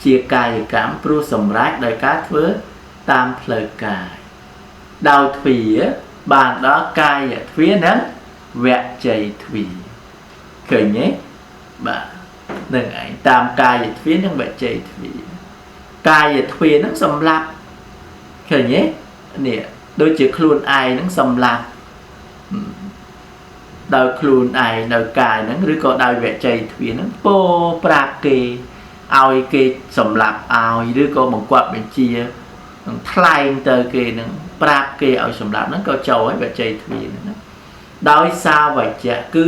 ជាកាយកម្មព្រោះសម្រេចដោយការធ្វើតាមផ្លូវកាយដោយទ្វាបានដល់កាយទ្វានិងវជ័យទ្វាឃើញទេបាទនឹងឯងតាមកាយទ្វានិងវជ័យទ្វាកាយទ្វានឹងសម្លាប់ឃើញទេនេះដូចជាខ្លួនឯងនឹងសម្លាប់ដោយខ្លួនឯងដោយកាយហ្នឹងឬក៏ដោយវជ័យទ្វាហ្នឹងពោប្រាប់គេឲ្យគេសម្លាប់ឲ្យឬក៏បង្គាប់បញ្ជានឹងថ្លែងទៅគេនឹងប្រាប់គេឲ្យសម្លាប់ហ្នឹងក៏ចូលហើយវជ័យទ្វាហ្នឹងណាដោយសារវជៈគឺ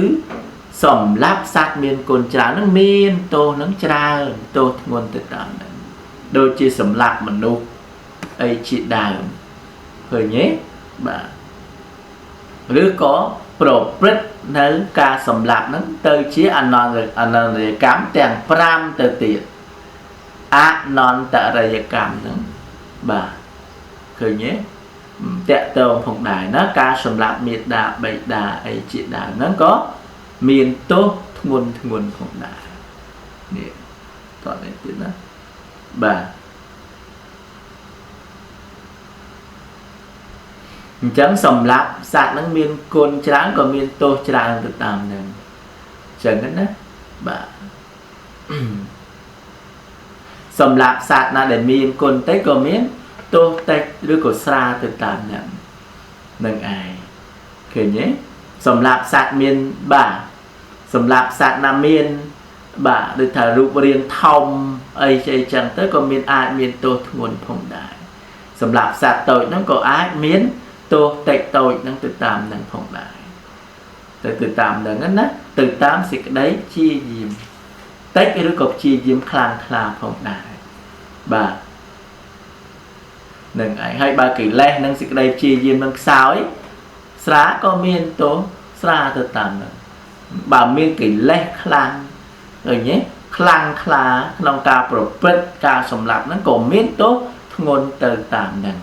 សម្លាប់សត្វមានគុណច្រើនហ្នឹងមានទោសហ្នឹងច្រើនទោសធ្ងន់ទៅតាមហ្នឹងដូចជាសម្លាប់មនុស្សអីជាដើមឃើញទេបាទឬក៏ប្រព្រឹត្តនៅការសម្លាប់ហ្នឹងទៅជាអនន្តរិយកម្មទាំង5ទៅទៀតអនន្តរិយកម្មហ្នឹងបាទឃើញទេតាក់ទងផងដែរណាការសម្លាប់មេដាបិតាអីជាដើមហ្នឹងក៏មានទោសធ្ងន់ធ្ងរផងដែរនេះតោះនេះទៀតណាបាទអញ្ចឹងសម្លាប់សត្វហ្នឹងមានគុណច្រើនក៏មានទោសច្រើនទៅតាមហ្នឹងអញ្ចឹងណាបាទសម្លាប់សត្វណាដែលមានគុណតិចក៏មានទោសតិចឬក៏ស្រាលទៅតាមហ្នឹងនឹងឯងឃើញទេសម្លាប់សត្វមានបាទសម្លាប់សត្វណាមានបាទដូចថារូបរាងធំអីអីចឹងទៅក៏មានអាចមានទោសធ្ងន់ផងដែរសម្រាប់សត្វតូចហ្នឹងក៏អាចមានទោសតិចតូចហ្នឹងទៅតាមហ្នឹងផងដែរទៅតាមហ្នឹងណាទៅតាមសេចក្តីព្យាយាមតិចឬក៏ព្យាយាមខ្លាំងក្លាផងដែរបាទនឹងឯងហើយបើកិលេសនិងសេចក្តីព្យាយាមនឹងខ្សោយស្រាក៏មានទោសស្រាទៅតាមហ្នឹងបើមានកិលេសខ្លាំងឃើញទេខ្លាំងក្លាក្នុងការប្រព្រឹត្តការសម្លាប់ហ្នឹងក៏មានទោសធ្ងន់ទៅតាមហ្នឹង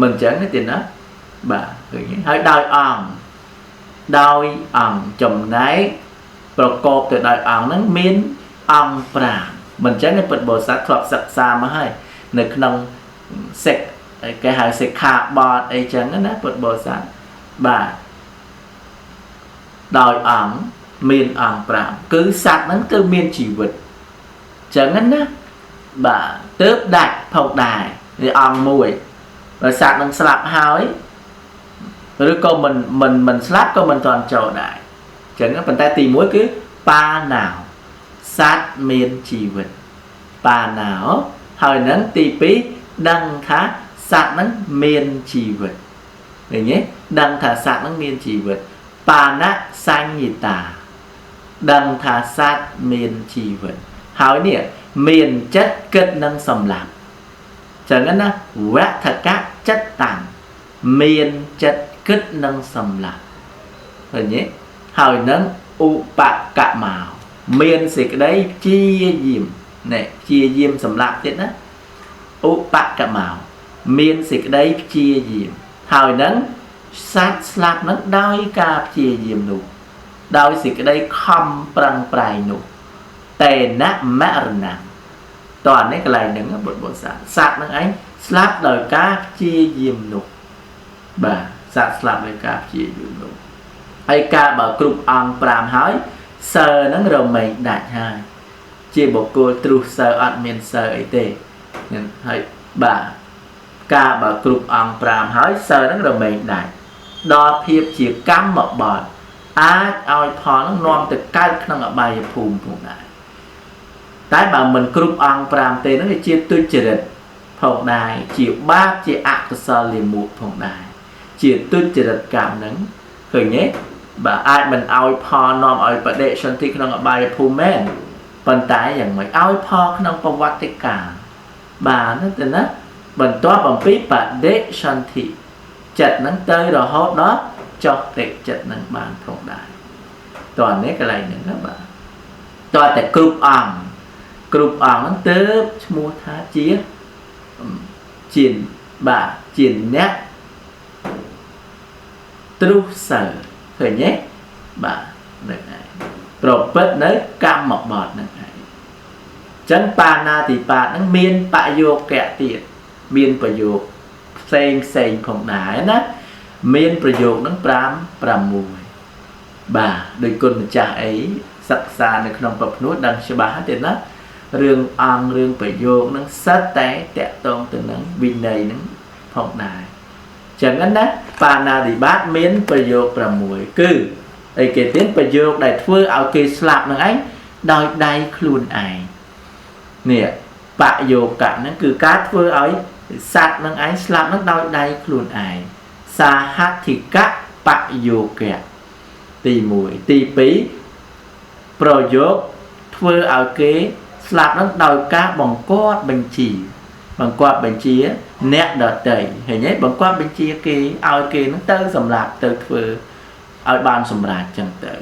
មិនចឹងទេណាបាទឃើញទេហើយដោយអង្គចំណែកប្រកបទៅដោយអង្គហ្នឹងមានអង្គ5មិនចឹងទេពុទ្ធបរិស័ទធ្លាប់សិក្សាមកហើយនៅក្នុងសិក្ខគេហៅសិក្ខាបទអីចឹងណាពុទ្ធបរិស័ទបាទដោយអង្គមានអង្គ5គឺសត្វហ្នឹងគឺមានជីវិតចឹងណាបាទទើបដាច់ផងដែរនេះអង្គមួយបើសត្វនឹងស្លាប់ហើយឬក៏មិនស្លាប់ក៏មិនទាន់ចូលដែរចឹងប៉ុន្តែទី1គឺបាណោសត្វមានជីវិតបាណោហើយនឹងទី2ដឹងថាសត្វហ្នឹងមានជីវិតឃើញទេដឹងថាសត្វហ្នឹងមានជីវិតបាណសញ្ញិតាដឹងថាសត្វមានជីវិតហើយនេះមានចិត្តគិតនឹងសម្លាប់ចឹងណាវថកៈចិត្តតាំងមានចិត្តគិតនឹងសម្លាប់ឃើញទេហើយនឹងឧបកមោមានសេចក្តីព្យាយាមនេះព្យាយាមសម្លាប់ទៀតណាឧបកមោមានសេចក្តីព្យាយាមហើយនឹងសត្វស្លាប់នឹងដោយការព្យាយាមនោះដោយសេចក្តីខំប្រឹងប្រែងនោះតេនមរណៈតោះនេះកន្លែងហ្នឹងបុត្របរិស័ទសត្វហ្នឹងឯងស្លាប់ដោយការព្យាយាមនោះបាទសត្វស្លាប់ដោយការព្យាយាមនោះហើយការបើគ្រប់អង្គ5ហើយសើហ្នឹងរមែងដាច់ហើយជាបុគ្គលទ្រុះសើអត់មានសើអីទេហើយបាទការបើគ្រប់អង្គ5ហើយសើហ្នឹងរមែងដាច់ដល់ភាពជាកម្មបត្តិអាចឲ្យផលហ្នឹងនាំទៅកើតក្នុងអបាយភូមិផងដែរតែបើមិនគ្រប់អង្គ5ទេហ្នឹងវាជាទុច្ចរិតផងដែរជាបាបជាអកុសលលិមុផងដែរជាទុច្ចរិតកម្មហ្នឹងឃើញទេបាទអាចមិនឲ្យផលនាំឲ្យបដិសន្ធិក្នុងអបាយភូមិមែនប៉ុន្តែយ៉ាងម៉េចឲ្យផលក្នុងប្រវត្តិកាលបាទទៅណាបន្ទាប់អំពីបដិសន្ធិចិត្តហ្នឹងទៅរហូតដល់ចុះតិចិត្តហ្នឹងបានផងដែរតោះនេះកន្លែងហ្នឹងណាបាទតោះតែគ្រប់អង្គគ្រប់អង្គហ្នឹងទើបឈ្មោះថាជាបាទជាអ្នកទ្រុសើឃើញទេ បាទនឹងឯងប្រព្រឹត្តនៅកម្មបត្តិនឹងឯងចឹងបាណាតិបាតហ្នឹងមានបយោគៈទៀតមានប្រយោគផ្សេងផ្សេងផងដែរណាមានប្រយោគហ្នឹង5 6បាទដោយគុណម្ចាស់អីសិក្សានៅក្នុងប្រភ្នោះដឹងច្បាស់ទេណារឿងអង្គរឿងប្រយោគហ្នឹងសិតតែតកតងទៅនឹងវិន័យហ្នឹងផងដែរចឹងណាបាណាតិបាតមានប្រយោគ6គឺអីគេទៀតប្រយោគដែលធ្វើឲ្យគេស្លាប់ហ្នឹងឯងដោយដៃខ្លួនឯងនេះបយោគៈហ្នឹងគឺការធ្វើឲ្យសត្វហ្នឹងឯងស្លាប់ហ្នឹងដោយដៃខ្លួនឯងសាហធិកៈបយោគៈទី1ទី2ប្រយោគធ្វើឲ្យគេស្លាប់ហ្នឹងដោយការបង្គាប់បញ្ជាបង្គាប់បញ្ជាអ្នកដទៃឃើញទេបង្គាប់បញ្ជាគេឲ្យគេហ្នឹងទៅសម្លាប់ទៅធ្វើឲ្យបានសម្រេចចឹងទៅ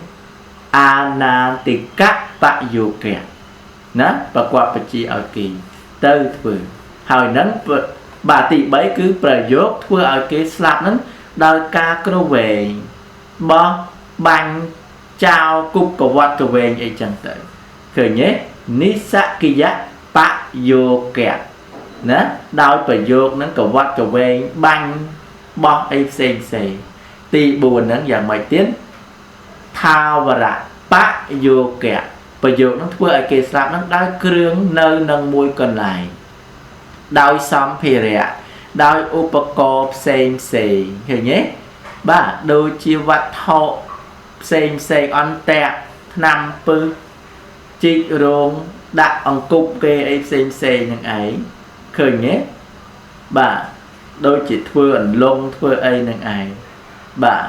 អាណាតិកៈបយោគៈណាប្រកបបញ្ជាឲ្យគេទៅធ្វើហើយនឹងបាទទី3គឺប្រយោគធ្វើឲ្យគេស្លាប់ហ្នឹងដោយការគ្រវែងបោះបាញ់ចោលគប់កវត្តកវែងអីចឹងទៅឃើញទេនិសកិយបយោគៈណាដោយប្រយោគហ្នឹងកវត្តកវែងបាញ់បោះអីផ្សេងផ្សេងទី4ហ្នឹងយ៉ាងម៉េចទៀតថាវរៈបយោគៈប្រយោគហ្នឹងធ្វើឲ្យគេស្លាប់ហ្នឹងដោយគ្រឿងនៅនឹងមួយកន្លែងដោយសម្ភារៈដោយឧបករណ៍ផ្សេងផ្សេងឃើញទេបាទដូចជាវត្ថុផ្សេងផ្សេងអន្តៈថ្នាំពឹសជីករោងដាក់អង្គប់គេអីផ្សេងផ្សេងហ្នឹងឯងឃើញទេបាទដូចជាធ្វើអន្លង់ធ្វើអីហ្នឹងឯងបាទ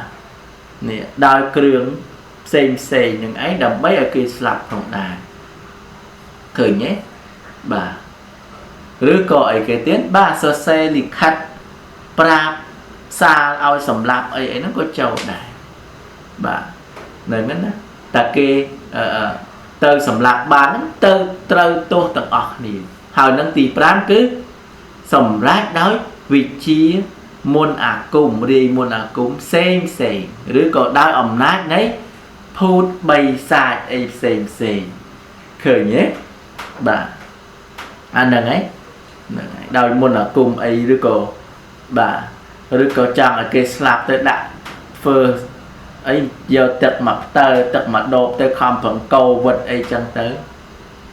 នេះដោយគ្រឿងផ្សេងផ្សេងហ្នឹងឯងដើម្បីឲ្យគេស្លាប់ផងដែរឃើញទេបាទឬក៏អីគេទៀតបាទសរសេរលិខិតប្រាប់សាលឲ្យសម្លាប់អីអីហ្នឹងក៏ចូលដែរបាទនៅហ្នឹងណាតែគេទៅសម្លាប់បានហ្នឹងទៅត្រូវទោសទាំងអស់គ្នាហើយនឹងទី5គឺសម្រេចដោយវិជាមន្តអាគមរាយមន្តអាគមផ្សេងផ្សេងឬក៏ដោយអំណាចនៃភូតបីសាចអីផ្សេងផ្សេងឃើញទេបាទអាហ្នឹងឯងហ្នឹងហើយដោយមន្តអាគមអីឬក៏បាទឬក៏ចង់ឲ្យគេស្លាប់ទៅដាក់ធ្វើអីយកទឹកមកផ្ទើទឹកមកដបទៅខំប្រឹងកោវិតអីចឹងទៅ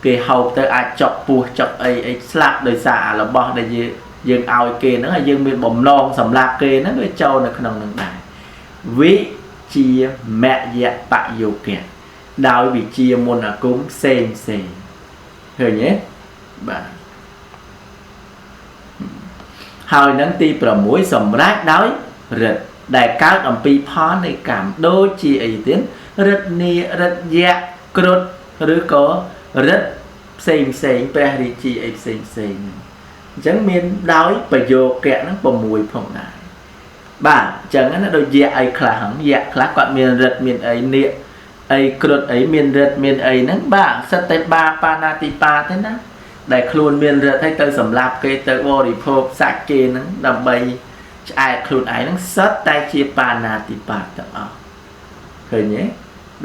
គេហូបទៅអាចចុកពោះចុកអីអីស្លាប់ដោយសារអារបស់ដែលយើងឲ្យគេហ្នឹងហើយយើងមានបំណងសម្លាប់គេហ្នឹងវាចូលនៅក្នុងហ្នឹងដែរវិជាមយបយោគៈដោយវិជាមន្តអាគមផ្សេងផ្សេងឃើញទេបាទហើយនឹងទី6សម្រាប់ដោយរិទ្ធដែលកើតអំពីផលនៃកម្មដូចជាអីទៀតរិទ្ធនីរិទ្ធយៈគ្រុឌឬក៏រិទ្ធផ្សេងផ្សេងព្រះរាជាអីផ្សេងផ្សេងអញ្ចឹងមានដោយប្រយោគៈហ្នឹង6ផងដែរបាទអញ្ចឹងណាដូចយៈអីខ្លះហ្នឹងយៈខ្លះគាត់មានរិទ្ធមានអីនាគអីគ្រុឌអីមានរិទ្ធមានអីហ្នឹងបាទសិតតែបាបាណាតិបាទេណាដែលខ្លួនមានរិទ្ធហើយទៅសម្លាប់គេទៅបរិភោគសាច់គេហ្នឹងដើម្បីឆ្អែតខ្លួនឯងហ្នឹងសិតតែជាបាណាតិបាតទាំងអស់ឃើញទេ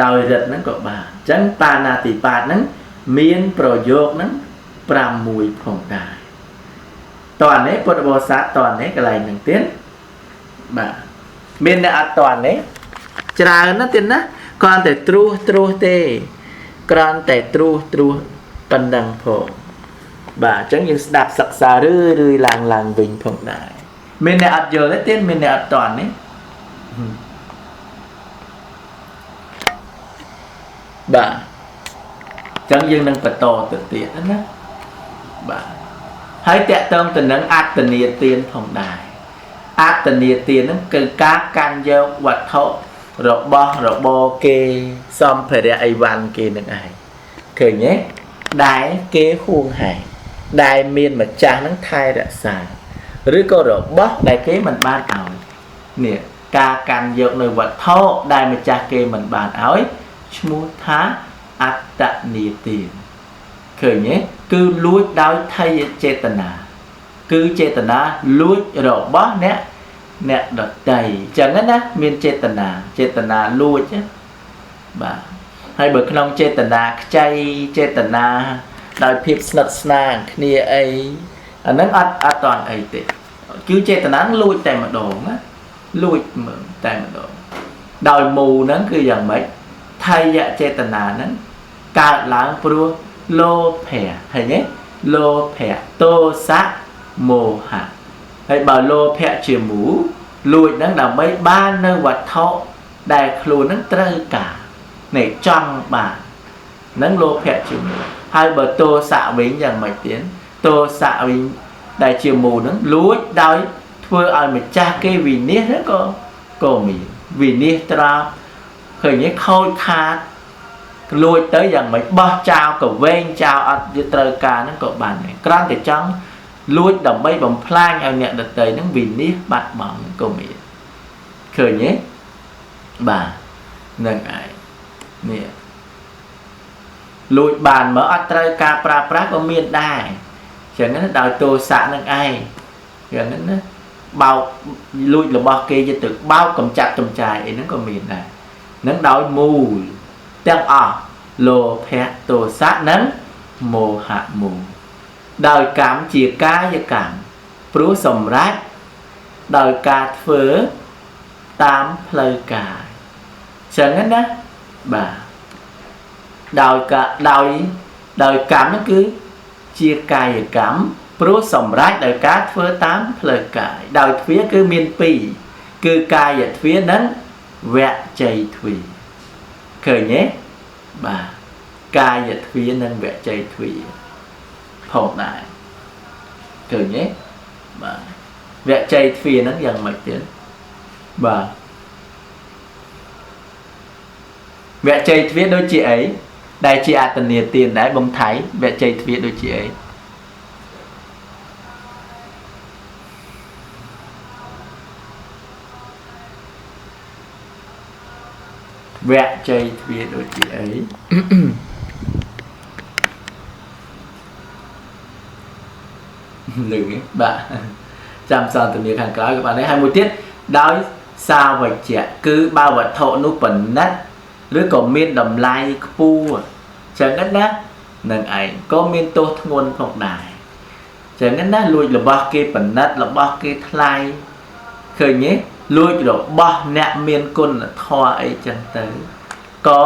ដោយរិទ្ធហ្នឹងក៏បាទអញ្ចឹងបាណាតិបាតហ្នឹងមានប្រយោគហ្នឹង6ផងដែរតើនេះពុទ្ធបរិស័ទតើនេះកន្លែងហ្នឹងទៀតបាទមានអ្នកអត់តើនេះច្រើនណាស់ទៀតណាគ្រាន់តែត្រួសត្រួសទេគ្រាន់តែត្រួសត្រួសប៉ុណ្ណឹងផងបាទអញ្ចឹងយើងស្ដាប់សិក្សារឿយរឿយឡើងឡើងវិញផងដែរមានអ្នកអត់យល់ទេទៀតមានអ្នកអត់តន់នេះបាទអញ្ចឹងយើងនឹងបន្តទៅទៀតណាបាទហើយតកតងទៅនឹងអត្តនីទានផងដែរអត្តនីទានហ្នឹងគឺការកាន់យកវត្ថុរបស់របរគេសម្ភារៈអីវ៉ាន់គេនឹងឯងឃើញទេដែលគេហួងហែងដែលមានម្ចាស់ហ្នឹងថែរក្សាឬក៏របស់ដែលគេមិនបានឲ្យនេះការកាន់យកនៅវត្ថុដែលម្ចាស់គេមិនបានឲ្យឈ្មោះថាអត្តនីទានឃើញទេគឺលួចដោយថយចេតនាគឺចេតនាលួចរបស់អ្នក អ្នកដតីអញ្ចឹងណាមានចេតនាចេតនាលួចណា បាទហើយបើក្នុងចេតនាខ្ចីចេតនាដោយភាពស្និទ្ធស្នាលគ្នាអីអាហ្នឹងអត់តន់អីទេគឺចេតនាលួចតែម្ដងណាលួចមើលតែម្ដងដោយមូលហ្នឹងគឺយ៉ាងម៉េចថយចេតនាហ្នឹងកើតឡើងព្រោះលោភៈឃើញទេលោភៈទោសៈមោហៈហើយបើលោភៈជាមូលលួចហ្នឹងដើម្បីបាននៅវត្ថុដែលខ្លួនហ្នឹងត្រូវការនេះចង់បានហ្នឹងលោភៈជាមូលហើយបើទោសៈវិញយ៉ាងម៉េចទៀតទោសៈវិញដែលជាមូលហ្នឹងលួចដោយធ្វើឲ្យម្ចាស់គេវិនិច្ឆ័យហ្នឹងក៏មានវិនិច្ឆ័យត្រាប់ឃើញទេខូចខាតលួចទៅយ៉ាងម៉េចបោះចោលក៏វែងចោលអត់ត្រូវការហ្នឹងក៏បានដែរគ្រាន់តែចង់លួចដើម្បីបំផ្លាញឲ្យអ្នកដទៃហ្នឹងវិនិច្ឆ័យបាត់បង់ក៏មានឃើញទេបាទហ្នឹងឯងនេះលួចបានមកអត់ត្រូវការប្រើប្រាស់ក៏មានដែរចឹងណាដោយទោសៈនឹងឯងចឹងណាបោកលួចរបស់គេយកទៅបោកកំចាត់កំចាយអីហ្នឹងក៏មានដែរហ្នឹងដោយមូលទាំងអស់លោភៈទោសៈនិងមោហៈមូលដោយកម្មជាកាយកម្មព្រោះសម្រេចដោយការធ្វើតាមផ្លូវកាយចឹងណាបាទដោយការដោយកម្មហ្នឹងគឺជាកាយកម្មព្រោះសម្រេចដោយការធ្វើតាមផ្លូវកាយដោយទ្វាគឺមានពីរគឺកាយទ្វានិងវចីទ្វាឃើញទេបាទកាយទ្វានិងវចីទ្វាផងដែរឃើញទេបាទវចីទ្វាហ្នឹងយ៉ាងម៉េចទៀតបាទវចីទ្វាដូចជាអីដែលជាអត្តនាទានដែរបងថៃវចីទ្វាដូចជាអីវចីទ្វាដូចជាអីលឺបាទចាំសន្ទនាខាងក្រោយក៏បានដែរហើយមួយទៀតដោយសាវជ្ជៈគឺបើវត្ថុនោះពិនិត្យឬក៏មានតម្លៃខ្ពស់ចឹងណានឹងឯងក៏មានទោសធ្ងន់ផងដែរចឹងណាលួចរបស់គេពិនិត្យរបស់គេថ្លៃឃើញទេលួចរបស់អ្នកមានគុណធម៌អីចឹងទៅក៏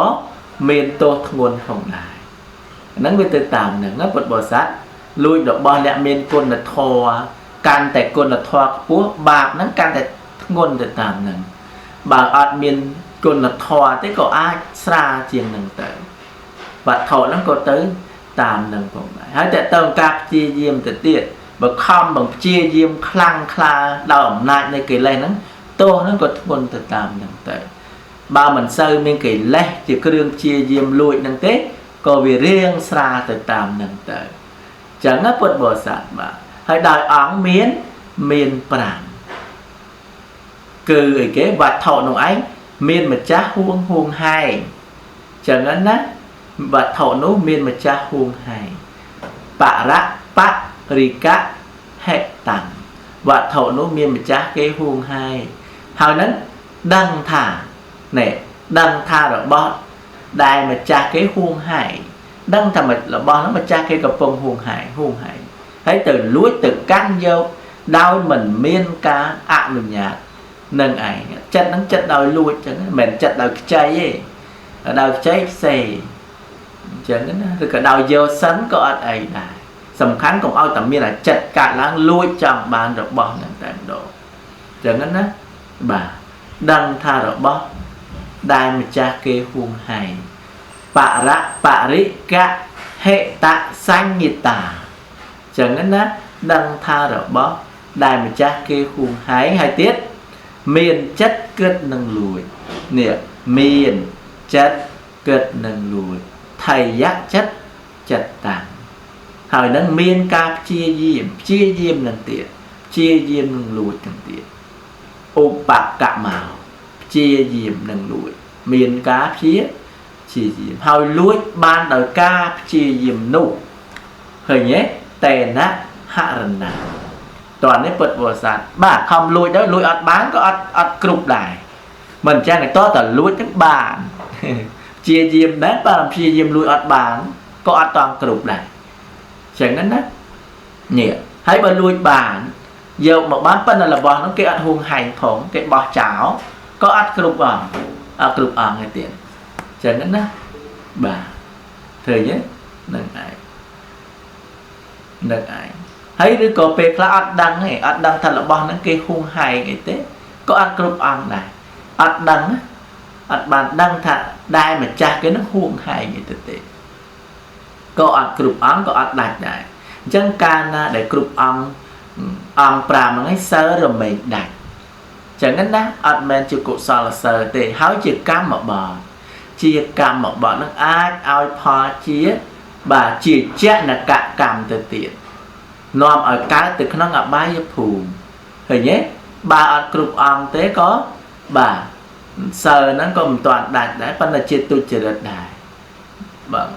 មានទោសធ្ងន់ផងដែរហ្នឹងវាទៅតាមហ្នឹងណាពុទ្ធបរិស័ទលួចរបស់អ្នកមានគុណធម៌កាន់តែគុណធម៌ខ្ពស់បាបហ្នឹងកាន់តែធ្ងន់ទៅតាមហ្នឹងបើអត់មានគុណធម៌ទេក៏អាចស្រាលជាងហ្នឹងទៅវត្ថុហ្នឹងក៏ទៅតាមហ្នឹងផងដែរហើយតើតើការព្យាយាមទៅទៀតបើខំបើព្យាយាមខ្លាំងក្លាដោយអំណាចនៃកិលេសហ្នឹងទោសហ្នឹងក៏ធ្ងន់ទៅតាមហ្នឹងទៅបើមិនសូវមានកិលេសជាគ្រឿងព្យាយាមលួចហ្នឹងទេក៏វារៀងស្រាលទៅតាមហ្នឹងទៅចឹងណាពុទ្ធបរិស័ទបាទហើយដោយអង្គមាន5គឺអីគេវត្ថុនោះឯងមានម្ចាស់ហួងហែងចឹងណាវត្ថុនោះមានម្ចាស់ហួងហែងបរបរិកៈហេតាំងវត្ថុនោះមានម្ចាស់គេហួងហែងហើយហ្នឹងដឹងថានេះដឹងថារបស់ដែលម្ចាស់គេហួងហែងដឹងថារបស់ហ្នឹងម្ចាស់គេកំពុងហួងហែងហើយទៅលួចទៅកាន់យកដោយមិនមានការអនុញ្ញាតនឹងឯងចិត្តហ្នឹងចិត្តដោយលួចចឹងមិនមែនចិត្តដោយខ្ចីទេដោយខ្ចីផ្សេងអញ្ចឹងណាឬក៏ដោយយកសិនក៏អត់អីដែរសំខាន់កុំឲ្យតែមានអាចិត្តកាត់ឡើងលួចចង់បានរបស់ហ្នឹងតែម្ដងចឹងណាបាទដឹងថារបស់ដែលម្ចាស់គេហួងហែងបរបរិកៈហេតសញ្ញតាចឹងណាដឹងថារបស់ដែលម្ចាស់គេហួងហែងហើយទៀតមានចិត្តគិតនឹងលួចនេះមានចិត្តគិតនឹងលួចថយៈចិត្តចិត្តតាំងហើយនឹងមានការព្យាយាមនឹងទៀតព្យាយាមនឹងលួចនឹងទៀតឧបកមោព្យាយាមនឹងលួចមានការព្យាយាមហើយលួចបានដោយការព្យាយាមនោះឃើញទេតេនហរណាតើនេះពុទ្ធបរិស័ទបាទខំលួចទៅលួចអត់បានក៏អត់គ្រប់ដែរមិនអញ្ចឹងទេតើតលួចនឹងបាន ជាយាមដែរបើព្យាយាមលួចអត់បានក៏អត់តង់គ្រប់ដែរចឹងណានេះហើយបើលួចបានយកមកបានប៉ុន្តែរបស់ហ្នឹងគេអត់ហួងហែងផងគេបោះចោលក៏អត់គ្រប់អង្គអត់គ្រប់អង្គទេទៀតចឹងណាបាទឃើញទេនឹងឯងនឹងឯងហើយឬក៏ពេលខ្លះអត់ដឹងទេអត់ដឹងថារបស់ហ្នឹងគេហួងហែងអីទេក៏អត់គ្រប់អង្គដែរអត់ដឹងអត់បានដឹងថាដែរម្ចាស់គេនឹងហួងហែងអីទៅទេក៏អត់គ្រប់អង្គក៏អត់ដាច់ដែរអញ្ចឹងកាលណាដែលគ្រប់អង្គអង្គ5ហ្នឹងឯងសើរមែងដាច់ចឹងណាអត់មែនជាកុសលសើទេហើយជាកម្មបត្តិជាកម្មបត្តិនឹងអាចឲ្យផលជាបាទជាចនកកម្មទៅទៀតនាំឲ្យកើតទៅក្នុងអបាយភូមិឃើញទេបើអត់គ្រប់អង្គទេក៏បាទសើហ្នឹងក៏មិនទាន់ដាច់ដែរប៉ុន្តែជាទុច្ចរិតដែរបាទ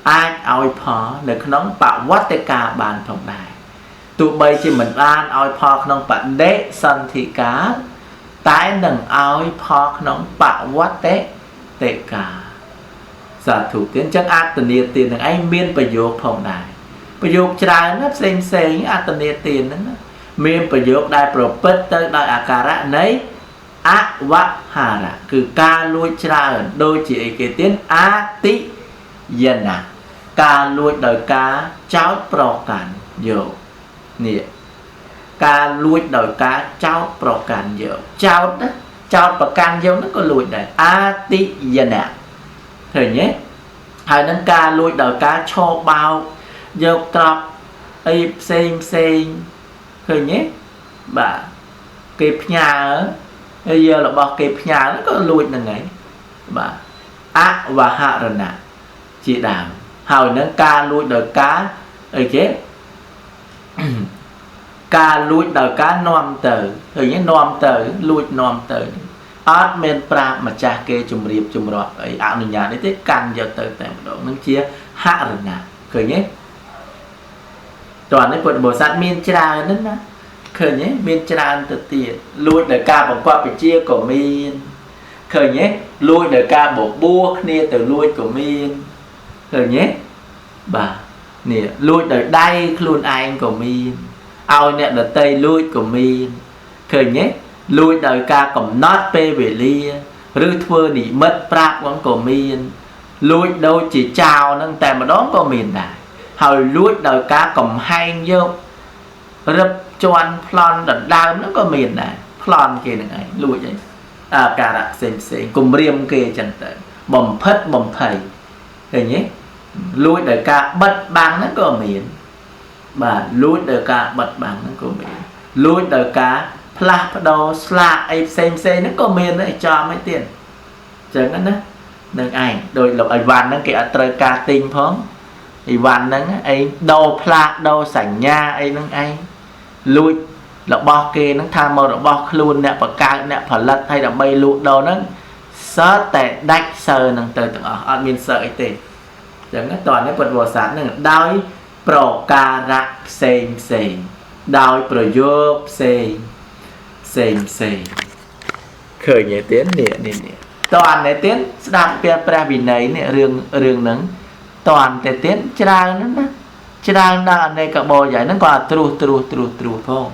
អាចឲ្យផលនៅក្នុងបវត្តកាបានផងដែរទោះបីជាមិនបានឲ្យផលក្នុងបដិសន្ធិកាតែនឹងឲ្យផលក្នុងបវត្តតិកាសាធុទៀតអញ្ចឹងអត្តនីទាននឹងឯងមានប្រយោគផងដែរប្រយោគច្រើនណាផ្សេងផ្សេងអត្តនីទានហ្នឹងមានប្រយោគដែលប្រព្រឹត្តទៅដោយអាការៈនៃអវហារៈគឺការលួចច្រើនដូចជាអីគេទៀតអតិយណៈការលួចដោយការចោទប្រកាន់យកនេះការលួចដោយការចោទប្រកាន់យកចោទណាចោទប្រកាន់យកហ្នឹងក៏លួចដែរអតិយណៈឃើញទេហើយនឹងការលួចដោយការឆោបោកយកទ្រព្យអីផ្សេងផ្សេងឃើញទេបាទគេផ្ញើហើយយករបស់គេផ្ញើហ្នឹងក៏លួចហ្នឹងហើយបាទអវហរណៈជាដើមហើយនឹងការលួចដោយការអីគេការលួចដោយការនាំទៅឃើញទេនាំទៅលួចនាំទៅអត់មានប្រាប់ម្ចាស់គេជំរាបជំរាបអីអនុញ្ញាតនេះទេកាន់យកទៅតែម្ដងនឹងជាហរណៈឃើញទេតោះនេះពុទ្ធបរិស័ទមានច្រើនណាស់ណាឃើញទេមានច្រើនទៅទៀតលួចដោយការបង្គាប់បញ្ជាក៏មានឃើញទេលួចដោយការបបួសគ្នាទៅលួចក៏មានឃើញទេបាទនេះលួចដោយដៃខ្លួនឯងក៏មានឲ្យអ្នកដទៃលួចក៏មានឃើញទេលួចដោយការកំណត់ពេលវេលាឬធ្វើនិមិត្តប្រាប់ហ្នឹងក៏មានលួចដូចជាចោលហ្នឹងតែម្ដងក៏មានដែរហើយលួចដោយការកំហែងយករឹបជន់ប្លន់ដណ្ដើមហ្នឹងក៏មានដែរប្លន់គេហ្នឹងឯងលួចឯងអាការៈផ្សេងផ្សេងគំរាមគេអញ្ចឹងទៅបំផិតបំភ័យឃើញទេលួចដោយការបិទបាំងហ្នឹងក៏មានបាទលួចដោយការបិទបាំងហ្នឹងក៏មានលួចដោយការផ្លាស់ប្ដូរស្លាកអីផ្សេងផ្សេងហ្នឹងក៏មានដែរចំអីទៀតអញ្ចឹងណានឹងឯងដោយលោកអីវ៉ាន់ហ្នឹងគេអត់ត្រូវការទិញផងអីវ៉ាន់ហ្នឹងឯងដូរផ្លាកដូរសញ្ញាអីហ្នឹងឯងលួចរបស់គេហ្នឹងថាមករបស់ខ្លួនអ្នកបង្កើតអ្នកផលិតហើយដើម្បីលក់ដូរហ្នឹងសើតែដាច់សើហ្នឹងទៅទាំងអស់អត់មានសើអីទេអញ្ចឹងតោះនេះពុទ្ធបរិស័ទហ្នឹងដោយប្រការៈផ្សេងផ្សេងដោយប្រយោគផ្សេងផ្សេងផ្សេងឃើញទេទៀតនេះនេះតោះនេះទៀតស្ដាប់ពីព្រះវិន័យនេះរឿងរឿងហ្នឹងតោះទេទៀតច្រើនណាស់ណាច្រើនដល់អនេកបោយ៉ាងហ្នឹងក៏ត្រួសត្រួសត្រួសត្រួសផង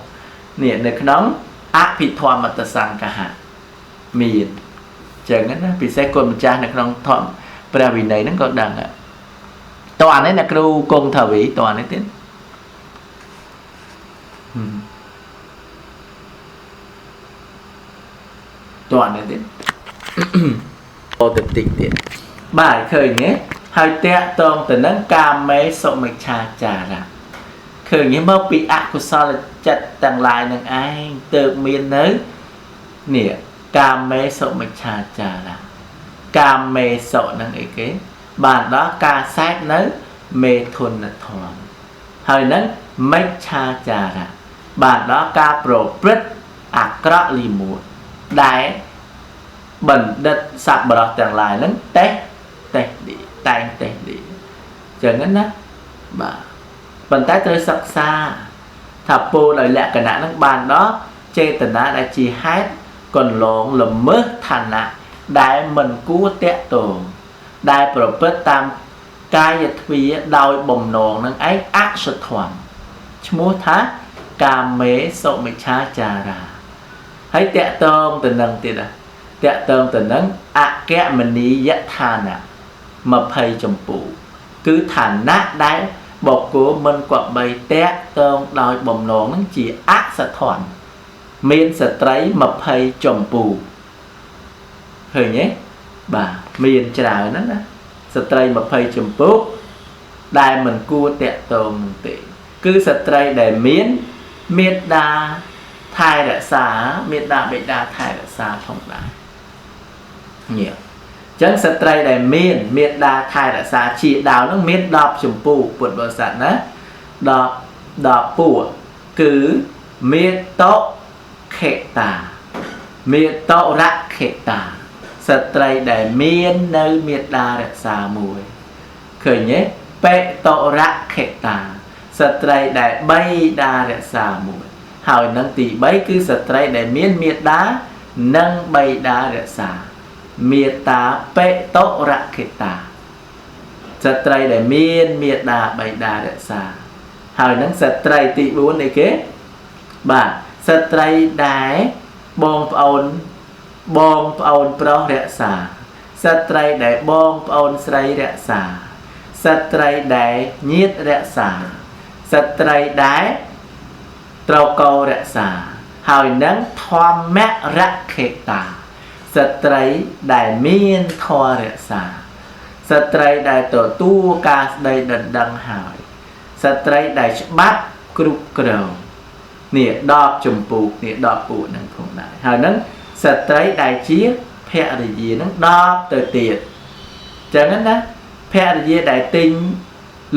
នេះនៅក្នុងអភិធម្មតសង្កហៈមានចឹងណាពិសេសគុណម្ចាស់នៅក្នុងធម្មព្រះវិន័យហ្នឹងក៏ដឹងតោះអានេះអ្នកគ្រូគង់ថាវីតោះនេះទៀតតោះនេះទៀតអូទៅតិចទៀតបាទឃើញទេហើយតាក់តងទៅនឹងកាមេសុមិច្ឆាចារៈឃើញទេមកពីអកុសលចិត្តទាំងឡាយនឹងឯងទើបមាននៅនេះកាមេសុមិច្ឆាចារៈកាមេសុនឹងអីគេបានដល់ការសែបនៅមេធនធម៌ហើយនឹងមិច្ឆាចារៈបានដល់ការប្រព្រឹត្តអាក្រក់លីមួដែលបណ្ឌិតសប្បុរសទាំងឡាយហ្នឹងតេះតេះឌីតែងតេះឌីចឹងណាបាទប៉ុន្តែត្រូវសិក្សាថាពោលដោយលក្ខណៈហ្នឹងបានដល់ចេតនាដែលជាហេតុកន្លងល្មើសឋានៈដែលមិនគួរតាក់ទង ដែលប្រព្រឹត្តតាមកាយទ្វាដោយបំណងនឹងឯងអសធម្មឈ្មោះថាកាមេសុមិច្ឆាចារាហើយតកតងទៅនឹងទៀតណាតកតងទៅនឹងអគ្គមនីយឋានៈ20ចម្ពោះគឺឋានៈដែលបុគ្គលមិនគប្បីតកតងដោយបំណងនឹងជាអសធម្មមានស្ត្រី20ចម្ពោះឃើញទេបាទមានច្រើនណាស់ណាស្ត្រី20ចម្ពោះដែលមិនគួរតកតងនឹងទេគឺស្ត្រីដែលមានមេដាថែរក្សាមេដាបិតាថែរក្សាផងដែរនេះអញ្ចឹងស្ត្រីដែលមានមេដាថែរក្សាជាដាវនឹងមាន10ចម្ពោះពុទ្ធបរិស័ទណា10ពួកគឺមេតោខេតាមេតោរខេតាស្ត្រីដែលមាននៅមេដារក្សាមួយឃើញទេបេតោរខេតាស្ត្រីដែលបីដារក្សាមួយហើយនឹងទី3គឺស្ត្រីដែលមានមេដានិងបីដារក្សាមេតាបេតោរខេតាស្ត្រីដែលមានមេដាបីដារក្សាហើយនឹងស្ត្រីទី4នេះគេបាទស្ត្រីដែលបងប្អូនប្រុសរក្សាស្ត្រីដែលបងប្អូនស្រីរក្សាស្ត្រីដែលញាតិរក្សាស្ត្រីដែលត្រកោរក្សាហើយនឹងធម្មរខេតាស្ត្រីដែលមានធម៌រក្សាស្ត្រីដែលទទួលការស្ដីដណ្ដឹងហើយស្ត្រីដែលច្បាប់គ្រប់គ្រងនេះ10ចម្ពោះនេះ10ពួកនឹងផងដែរហើយនឹងស្ត្រីដែលជាភរិយានឹង10ទៅទៀតចឹងណាភរិយាដែលទិញ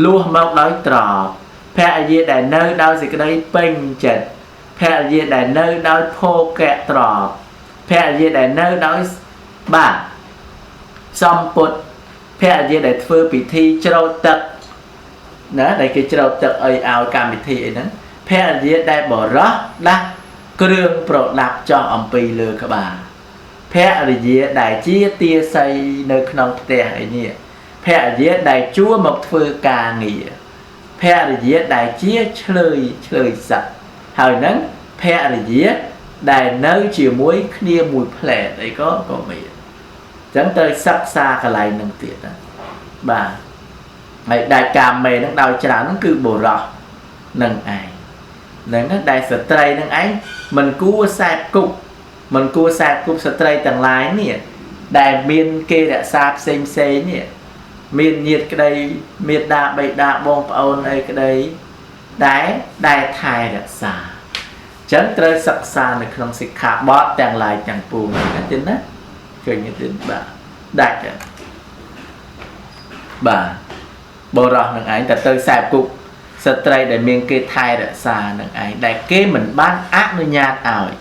លួសមកដោយទ្រព្យភរិយាដែលនៅដោយសេចក្តីពេញចិត្តភរិយាដែលនៅដោយភោគៈទ្រព្យភរិយាដែលនៅដោយបាទសម្ពុតភរិយាដែលធ្វើពិធីច្រូតទឹកណាដែលគេច្រូតទឹកអីឲ្យកម្មវិធីអីហ្នឹងភរិយាដែលបរោះដាស់គ្រឿងប្រដាប់ចោះអំពីលើក្បាលភរិយាដែលជាទាស័យនៅក្នុងផ្ទះអីនេះភរិយាដែលជួមកធ្វើការងារភរិយាដែលជាឆ្លើយសឹកហើយនឹងភរិយាដែលនៅជាមួយគ្នាមួយផ្លែតអីក៏មានអញ្ចឹងត្រូវសិក្សាកន្លែងនឹងទៀតណាបាទហើយដែលកាមេនឹងដោយច្រើននឹងគឺបុរសនឹងឯងនឹងដែលស្ត្រីនឹងឯងមិនគួរសែបគប់មិនគួរសែបគប់ស្ត្រីទាំងឡាយនេះដែលមានគេរក្សាផ្សេងផ្សេងនេះមានញាតិក្តីមេដាបិតាបងប្អូនអីក្តីដែលថែរក្សាអញ្ចឹងត្រូវសិក្សានៅក្នុងសិក្ខាបទទាំងឡាយទាំងពួងណាទៀតណាឃើញទេបាទដាច់បាទបុរសនឹងឯងតែទៅសែបគប់ស្ត្រីដែលមានគេថែរក្សានឹងឯងដែលគេមិនបានអនុញ្ញាតឲ្យ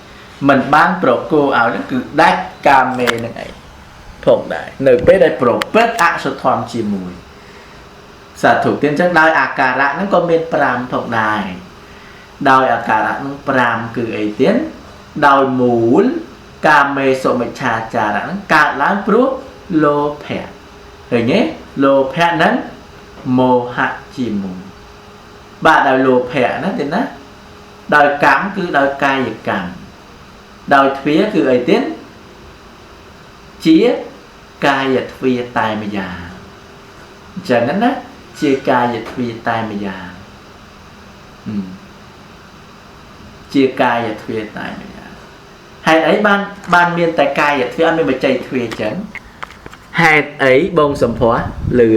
មិនបានប្រគល់ឲ្យនឹងគឺដាច់កាមេនឹងឯងផងដែរនៅពេលដែលប្រព្រឹត្តអសធម្មជាមួយសាធុទៀតអញ្ចឹងដោយអាការៈហ្នឹងក៏មាន5ផងដែរដោយអាការៈហ្នឹង5គឺអីទៀតដោយមូលកាមេសុមិច្ឆាចារៈហ្នឹងកើតឡើងព្រោះលោភៈឃើញទេលោភៈហ្នឹងមោហៈជាមូលបាទដោយលោភៈណាទេណាដោយកម្មគឺដោយកាយកម្មដោយទ្វាគឺអីទៀតជាកាយទ្វាតែម្យ៉ាងអញ្ចឹងណាជាកាយទ្វាតែម្យ៉ាងជាកាយទ្វាតែម្យ៉ាងហេតុអីបានមានតែកាយទ្វាអត់មានបច្ច័យទ្វាអញ្ចឹងហេតុអីបងសម្ផស្សលឺ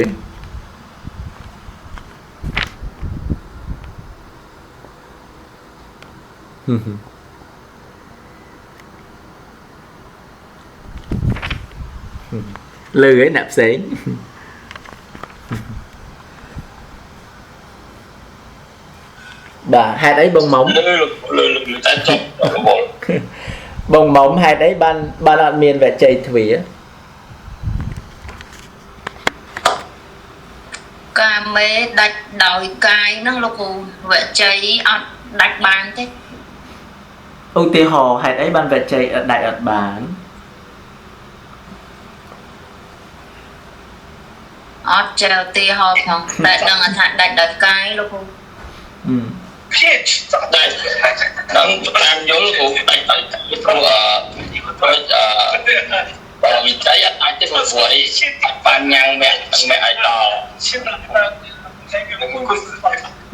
លឺឯអ្នកផ្សេងបាទហេតុអីបងមុំលឺតែចប់រវល់បងមុំហេតុអីបានអត់មានវជ័យទ្វាកាមេដាច់ដោយកាយហ្នឹងលោកគ្រូវជ័យអត់ដាច់បានទេឧទាហរណ៍ហេតុអីបានវជ័យដាច់អត់បាន អត់ចេះឧទាហរណ៍ផងតែដឹងថាដាច់ដោយកាយលោកគ្រូ ដាច់នឹងតាមយល់គ្រូដាច់ដោយព្រោះបើវិច័យអត់អាចទេព្រោះអីបានញ៉ាំងមគ្គមគ្គឲ្យដល់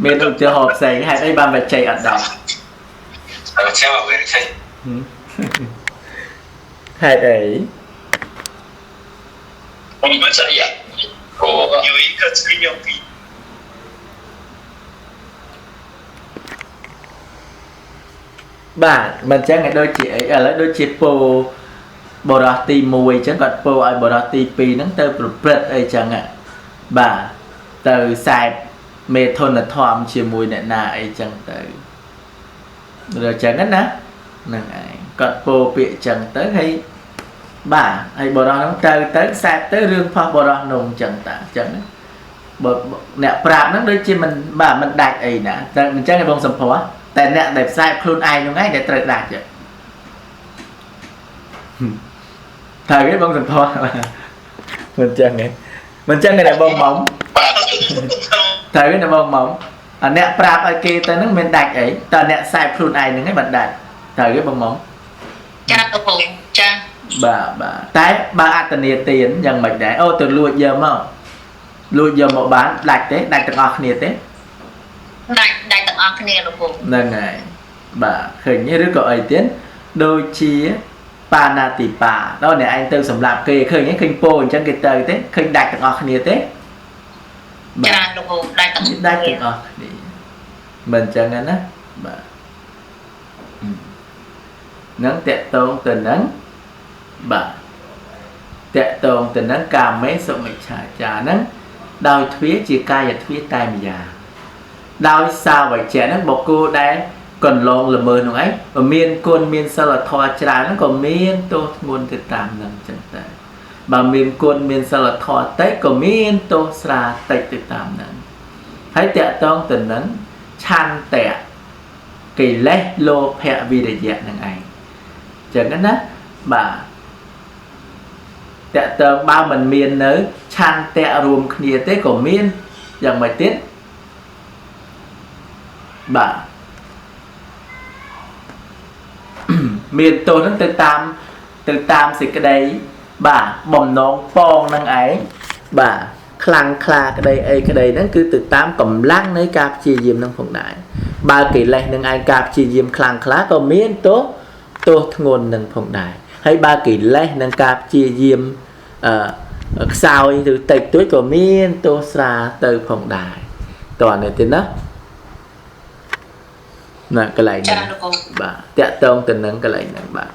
មានឧទាហរណ៍ផ្សេងហេតុអីបានវិច័យអត់ដល់ហេតុអី វិច័យ有一个吹牛逼 បាទមិនចឹងឯដូចជាអីឥឡូវដូចជាពោបរោះទី1អញ្ចឹងគាត់ពោឲ្យបរោះទី2ហ្នឹងទៅប្រព្រឹត្តអីចឹងបាទទៅសែបមេធនធម៌ជាមួយអ្នកណាអីចឹងទៅឬចឹងណាហ្នឹងឯងគាត់ពោពាក្យចឹងទៅហើយបាទហើយបរោះហ្នឹងទៅសែបទៅរឿងផុសបរោះនោះចឹងតាចឹងបើអ្នកប្រាប់ហ្នឹងដូចជាមិនបាទមិនដាច់អីណាតែអញ្ចឹងឯងបងសំភ័សតែអ្នកដែលផ្សាយខ្លួនឯងហ្នឹងឯងដែលត្រូវដាច់ចឹងត្រូវទេបងសំភ័សមិនចឹងទេមិនចឹងទេបងមុំត្រូវទេបងមុំអាអ្នកប្រាប់ឲ្យគេទៅហ្នឹងមិនដាច់អីតែអ្នកផ្សាយខ្លួនឯងហ្នឹងឯងមិនដាច់ត្រូវទេបងមុំចាបងចាបាទបាទតែបើអត្តនីទានយ៉ាងម៉េចដែរអូទៅលួចយកមកលួចយកមកបានដាច់ទេដាច់ទាំងអស់គ្នាទេដាច់ទាំងអស់គ្នាលោកគ្រូហ្នឹងហើយបាទឃើញឬក៏អីទៀតដូចជាបាណាតិបាដល់អ្នកឯងទៅសម្រាប់គេឃើញឃើញពោអញ្ចឹងគេទៅទេឃើញដាច់ទាំងអស់គ្នាទេចាលោកគ្រូដាច់ទាំងអស់គ្នាមិនអញ្ចឹងណាបាទនឹងតកតងទៅនឹងបាទតកតងទៅនឹងកាមេសុមិច្ឆាចារហ្នឹងដោយទ្វាជាកាយទ្វាតែម្យ៉ាងដោយសាវចៈហ្នឹងបុគ្គលដែលកន្លងល្មើសនោះឯងមានគុណមានសិលធម៌ច្រើនហ្នឹងក៏មានទោសធ្ងន់ទៅតាមហ្នឹងចឹងតែបើមានគុណមានសិលធម៌តិចក៏មានទោសស្រាលតិចទៅតាមហ្នឹងហើយតកតងទៅនឹងឆន្ទៈកិលេសលោភៈវិរិយៈហ្នឹងឯងចឹងណាបាទតកតងបើមិនមាននៅឆន្ទៈរួមគ្នាទេក៏មានយ៉ាងម៉េចទៀតបាទមានទោសហ្នឹងទៅតាមសេចក្តីបាទបំណងប៉ងហ្នឹងឯងបាទខ្លាំងក្លាក្តីអីក្តីហ្នឹងគឺទៅតាមកម្លាំងនៃការព្យាយាមហ្នឹងផងដែរបើកិលេសនឹងឯងការព្យាយាមខ្លាំងក្លាក៏មានទោសធ្ងន់នឹងផងដែរហើយបើកិលេសនឹងការព្យាយាមខ្សោយឬតិចតួចក៏មានទោសស្រាលទៅផងដែរតើនេះទេណាណាកន្លែងហ្នឹងបាទតាក់ទងទៅនឹងកន្លែងហ្នឹងបាទ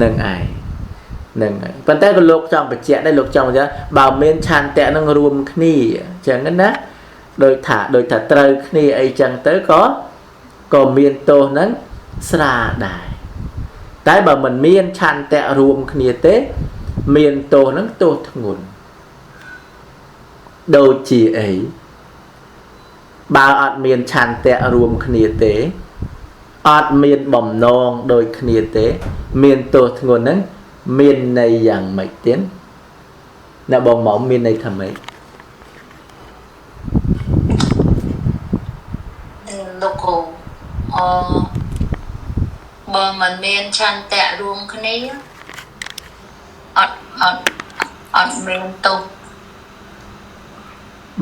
នឹងឯងហ្នឹងហើយប៉ុន្តែក៏លោកចង់បញ្ជាក់ដែរលោកចង់ថាបើមានឆន្ទៈនឹងរួមគ្នាអញ្ចឹងណាដោយថាត្រូវគ្នាអីចឹងទៅក៏មានទោសហ្នឹងស្រាលដែរតែបើមិនមានឆន្ទៈរួមគ្នាទេមានទោសហ្នឹងទោសធ្ងន់ដូចជាអីបើអត់មានឆន្ទៈរួមគ្នាទេអត់មានបំណងដូចគ្នាទេមានទោសធ្ងន់ហ្នឹងមានន័យយ៉ាងម៉េចទៀតអ្នកបងមកមានន័យថាម៉េចលោកគ្រូបើមិនមានឆន្ទៈរួមគ្នាអត់មានទោស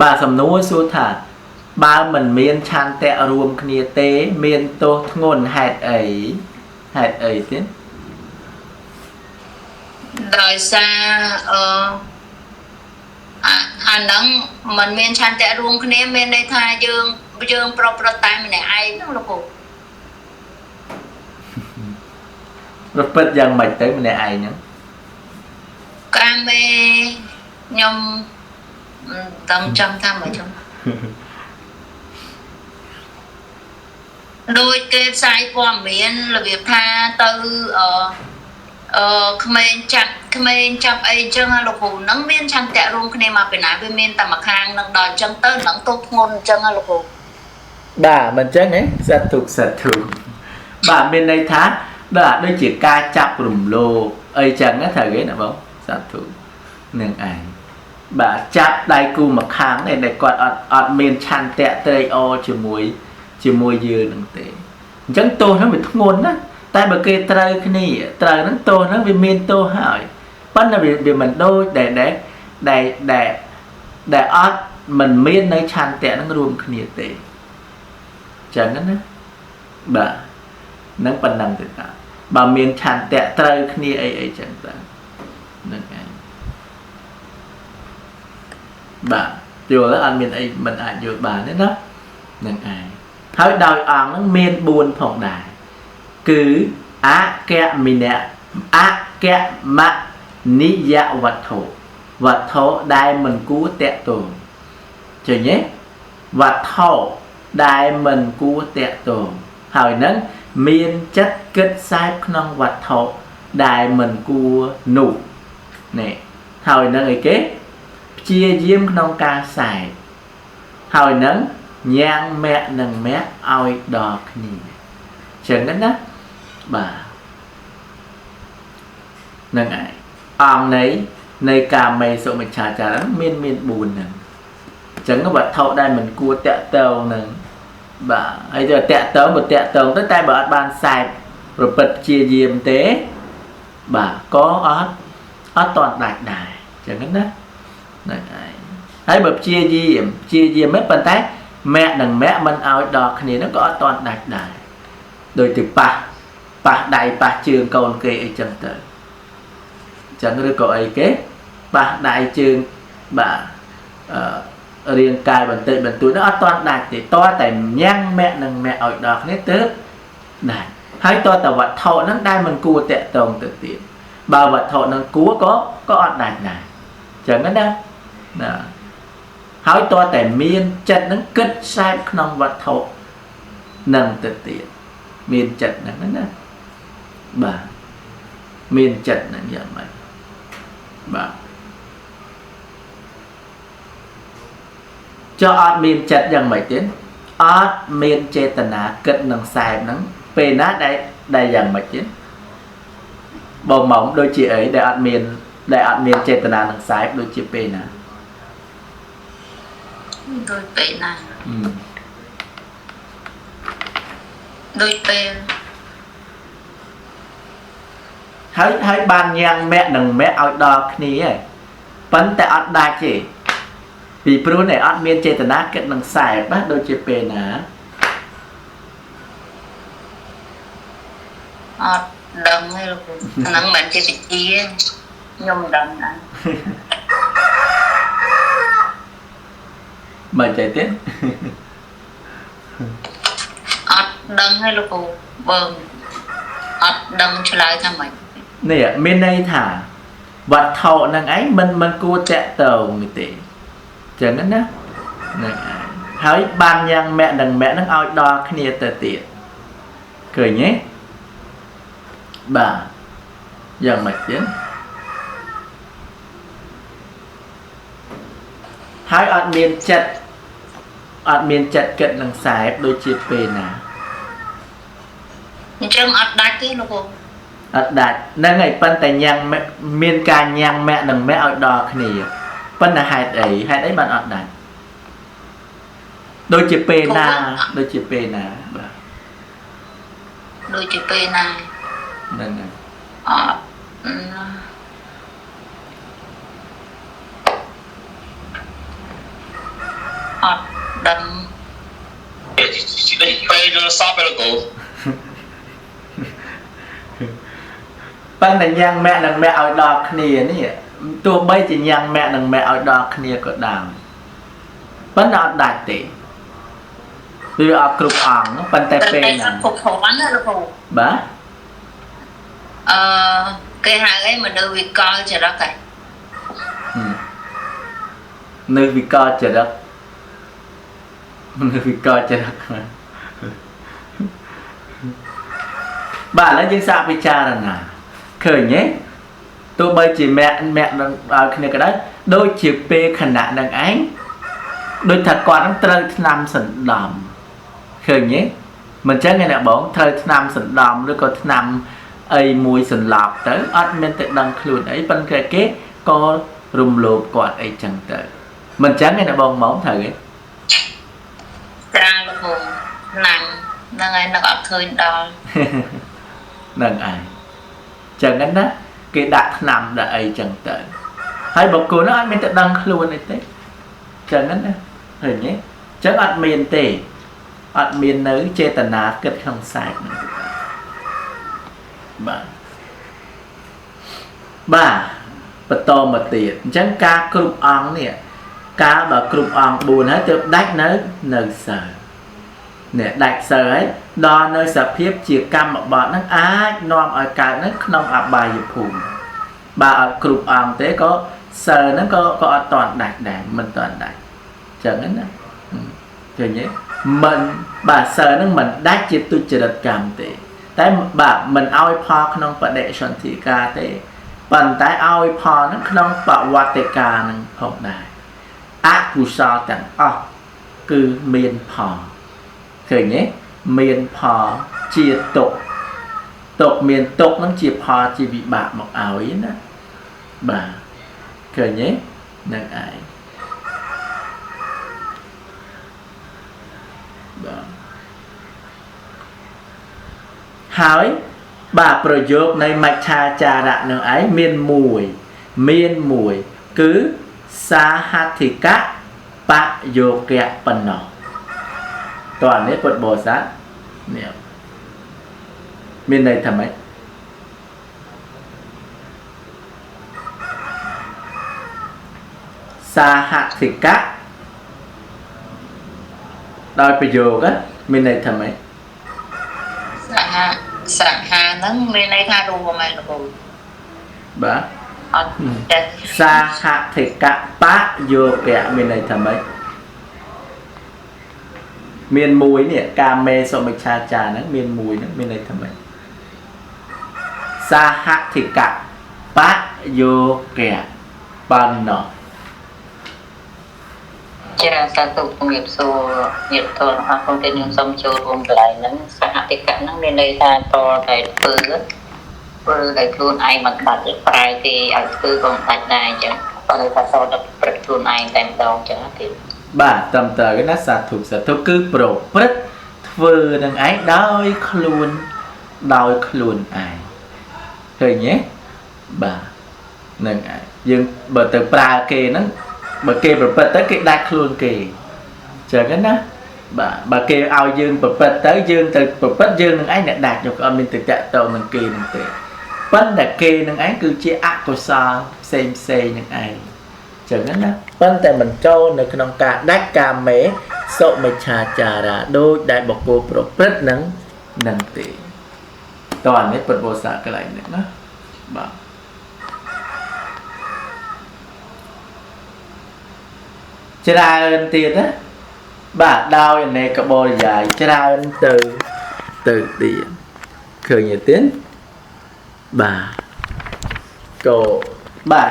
បាទសំណួរសួរថាបើមិនមានឆន្ទៈរួមគ្នាទេមានទោសធ្ងន់ហេតុអីទៀតដោយសារអាហ្នឹងមិនមានឆន្ទៈរួមគ្នាមានន័យថាយើងប្រព្រឹត្តតែម្នាក់ឯងហ្នឹងលោកគ្រូប្រព្រឹត្តយ៉ាងម៉េចទៅម្នាក់ឯងហ្នឹងកាមេខ្ញុំតំចាំថាមកខ្ញុំដូចគេផ្សាយព័ត៌មានរបៀបថាទៅក្មេងចាប់អីចឹងលោកគ្រូហ្នឹងមានឆន្ទៈរួមគ្នាមកពីណាវាមានតែម្ខាងនឹងដល់អញ្ចឹងទៅនឹងទោសធ្ងន់អញ្ចឹងលោកគ្រូបាទមិនអញ្ចឹងទេសាធុបាទមានន័យថាដូចជាការចាប់រំលោភអីចឹងណាត្រូវទេណាបងសាធុនឹងឯង បាទចាប់ដៃគូមកខាងនេះដែលគាត់អត់មានឆន្ទៈត្រេកអរជាមួយយើងនឹងទេអញ្ចឹងទោសហ្នឹងវាធ្ងន់ណាតែបើគេត្រូវគ្នាត្រូវហ្នឹងទោសហ្នឹងវាមានទោសហើយប៉ុន្តែវាមិនដូចដែលដែលដែលដែលអត់មិនមាននៅឆន្ទៈហ្នឹងរួមគ្នាទេចឹងណាបាទនឹងប៉ុណ្ណឹងទេតាបើមានឆន្ទៈត្រូវគ្នាអីអីចឹងទៅហ្នឹងឯងបាទយល់អត់មានអីមិនអាចយល់បានទេណាហ្នឹងឯងហើយដោយអង្គហ្នឹងមាន4ផងដែរគឺអកមិនៈអកមនិយវត្ថុវត្ថុដែលមិនគួរតាក់ទងឃើញទេវត្ថុដែលមិនគួរតាក់ទងហើយនឹងមានចិត្តគិតសែបក្នុងវត្ថុដែលមិនគួរនោះនេះហើយនឹងអីគេព្យាយាមក្នុងការសែបហើយនឹងញ៉ាំងមគ្គនិងមគ្គឲ្យដល់គ្នាចឹងណាបាទនឹងឯងអង្គនៃកាមេសុមិច្ឆាចារមាន4ហ្នឹងចឹងវត្ថុដែលមិនគួរតាក់ទងនឹងបាទហើយទៅតាក់ទងបើតាក់ទងទៅតែបើអត់បានសែបប្រព្រឹត្តព្យាយាមទេបាទក៏អត់តន់ដាច់ដែរចឹងណាហ្នឹងឯងហើយបើព្យាយាមមិនប៉ុន្តែមគ្គនិងមគ្គមិនឲ្យដល់គ្នាហ្នឹងក៏អត់តន់ដាច់ដែរដូចទៅប៉ះដៃប៉ះជើងកូនគេអីចឹងទៅចឹងឬក៏អីគេប៉ះដៃជើងបាទរាងកាយបន្តិចបន្តួចនោះអត់តន់ដាច់ទេតតែញ៉ាំងមគ្គនិងមគ្គឲ្យដល់គ្នាទៅដាច់ហើយតតែវត្ថុហ្នឹងដែលមិនគួរតាក់ទងទៅទៀតបើវត្ថុហ្នឹងគួរក៏អត់ដាច់ដែរចឹងណាណាហើយតតែមានចិត្តហ្នឹងគិតសែបក្នុងវត្ថុហ្នឹងទៅទៀតមានចិត្តហ្នឹងណាបាទមានចិត្តហ្នឹងយ៉ាងម៉េចបាទចុះអត់មានចិត្តយ៉ាងម៉េចទៀតអត់មានចេតនាគិតនឹងសែបហ្នឹងពេលណាដែលយ៉ាងម៉េចទៀតបងម៉ោងដូចជាអីដែលអត់មានចេតនានឹងសែបដូចជាពេលណាដូចពេលណាដូចពេលហើយបានញ៉ាំងមគ្គនិងមគ្គឲ្យដល់គ្នាហើយប៉ុន្តែអត់ដាច់ទេពីព្រោះនេះអត់មានចេតនាគិតនឹងសែបណាដូចជាពេលណាអត់ដឹងទេលោកគ្រូអាហ្នឹងមិនជាវិជាខ្ញុំមិនដឹងដែរមិនចេះទេអត់ដឹងទេលោកគ្រូបើអត់ដឹងឆ្លើយថាម៉េចនេះមានន័យថាវត្ថុហ្នឹងឯងមិនគួរតាក់ទងទេចឹងណាហ្នឹងឯងហើយបានញ៉ាំងមគ្គនិងមគ្គហ្នឹងឲ្យដល់គ្នាទៅទៀតឃើញទេបាទយ៉ាងម៉េចទៀតហើយអត់មានចិត្តគិតនឹងសែបដូចជាពេលណាអញ្ចឹងអត់ដាច់ទេលោកគ្រូអត់ដាច់ហ្នឹងហើយប៉ុន្តែញ៉ាំងមានការញ៉ាំងមគ្គនិងមគ្គឲ្យដល់គ្នាប៉ុន្តែហេតុអីបានអត់ដាច់ដូចជាពេលណាដូចជាពេលណាបាទដូចជាពេលណាហ្នឹងហើយអត់អត់ដឹងពេលយល់សពលោកគ្រូប៉ុន្តែញ៉ាំងមគ្គនិងមគ្គឲ្យដល់គ្នានេះទោះបីជាញ៉ាំងមគ្គនិងមគ្គឲ្យដល់គ្នាក៏ដោយប៉ុន្តែអត់ដាច់ទេវាអត់គ្រប់អង្គប៉ុន្តែពេលណាគ្រប់គ្រាន់ណាលោកគ្រូបាទគេហៅអីមនុស្សវិកលចរិតហ៎នៅវិកលចរិតមនុស្សវិកលចរិតបាទឥឡូវយើងសាកពិចារណាឃើញទេទោះបីជាមគ្គនឹងដល់គ្នាក៏ដោយដូចជាពេលខណៈនឹងឯងដូចថាគាត់នឹងត្រូវថ្នាំសណ្ដំឃើញទេមិនចឹងឯអ្នកបងត្រូវថ្នាំសណ្ដំឬក៏ថ្នាំអីមួយសន្លប់ទៅអត់មានទៅដឹងខ្លួនអីប៉ុន្តែគេក៏ រំលោភគាត់អីចឹងទៅមិនចឹងទេណាបងម៉ោងត្រូវទេចាលោកគ្រូហ្នឹងហ្នឹងហើយនឹកអត់ឃើញដល់ហ្នឹងឯងចឹងណាគេដាក់ថ្នាំដាក់អីចឹងទៅហើយបុគ្គលនោះអត់មានទៅដឹងខ្លួនអីទេចឹងណាឃើញទេចឹងអត់មានទេអត់មាននៅចេតនាគិតក្នុងខ្សែហ្នឹងទេបាទបាទបន្តមកទៀតអញ្ចឹងការគ្រប់អង្គនេះកាលបើគ្រប់អង្គ4ហើយទើបដាច់នៅសិលនេះដាច់សិលហើយដល់នៅសភាពជាកម្មបត្តិហ្នឹងអាចនាំឲ្យកើតនៅក្នុងអបាយភូមិបើអត់គ្រប់អង្គទេក៏សិលហ្នឹងក៏អត់តាន់ដាច់ដែរមិនតាន់ដាច់អញ្ចឹងណាឃើញទេមិនបាទសិលហ្នឹងមិនដាច់ជាទុច្ចរិតកម្មទេតែបាទមិនឲ្យផលក្នុងបដិសន្ធិកាទេប៉ុន្តែឲ្យផលហ្នឹងក្នុងបវត្តិកាហ្នឹងផងដែរអកុសលទាំងអស់គឺមានផលឃើញទេមានផលជាទុក្ខទុក្ខមានទុក្ខហ្នឹងជាផលជាវិបាកមកឲ្យណាបាទឃើញទេហ្នឹងឯងបាទហើយបាទប្រយោគនៃមច្ឆាចារៈនឹងឯងមានមួយគឺសាហធិកៈបយោគៈប៉ុណ្ណោះតោះនេះពុទ្ធបរិស័ទនេះមានន័យថាម៉េចសាហធិកៈដោយប្រយោគមានន័យថាម៉េចសហហ្នឹងមានន័យថារួមហ្នឹងលោកគ្រូបាទអត់ចេះសហធិកៈបយោគៈមានន័យថាម៉េចមានមួយនេះកាមេសុមិច្ឆាចារហ្នឹងមានមួយហ្នឹងមានន័យថាម៉េចសហធិកៈបយោគៈប៉ុណ្ណោះចាសាធុជំរាបសួរញាតិធម៌អរគុណទេខ្ញុំសូមចូលរួមកន្លែងហ្នឹងសហធិកៈហ្នឹងមានន័យថាតតែធ្វើដោយខ្លួនឯងមិនដាច់ទេប្រែគេឲ្យធ្វើក៏មិនដាច់ដែរអញ្ចឹងតតែថាតតែព្រឹកខ្លួនឯងតែម្ដងអញ្ចឹងទេបាទត្រឹមត្រូវណាសាធុសាធុគឺប្រព្រឹត្តធ្វើនឹងឯងដោយខ្លួនឯងឃើញទេបាទនឹងឯងយើងបើទៅប្រើគេហ្នឹងបើគេប្រព្រឹត្តទៅគេដាច់ខ្លួនគេចឹងណាបាទបើគេឲ្យយើងប្រព្រឹត្តទៅយើងទៅប្រព្រឹត្តយើងនឹងឯងអ្នកដាច់យកអត់មានទៅតាក់ទងនឹងគេនឹងទេប៉ុន្តែគេនឹងឯងគឺជាអកុសលផ្សេងផ្សេងនឹងឯងចឹងណាប៉ុន្តែមិនចូលនៅក្នុងការដាច់កាមេសុមិច្ឆាចារាដូចដែលបុគ្គលប្រព្រឹត្តនឹងទេតោះអានេះពុទ្ធបរិស័ទកន្លែងនេះណាបាទច្រើនទៀតណាបាទដោយអនេកបរិយាយច្រើនទៅទៀតឃើញទេបាទក៏បាទ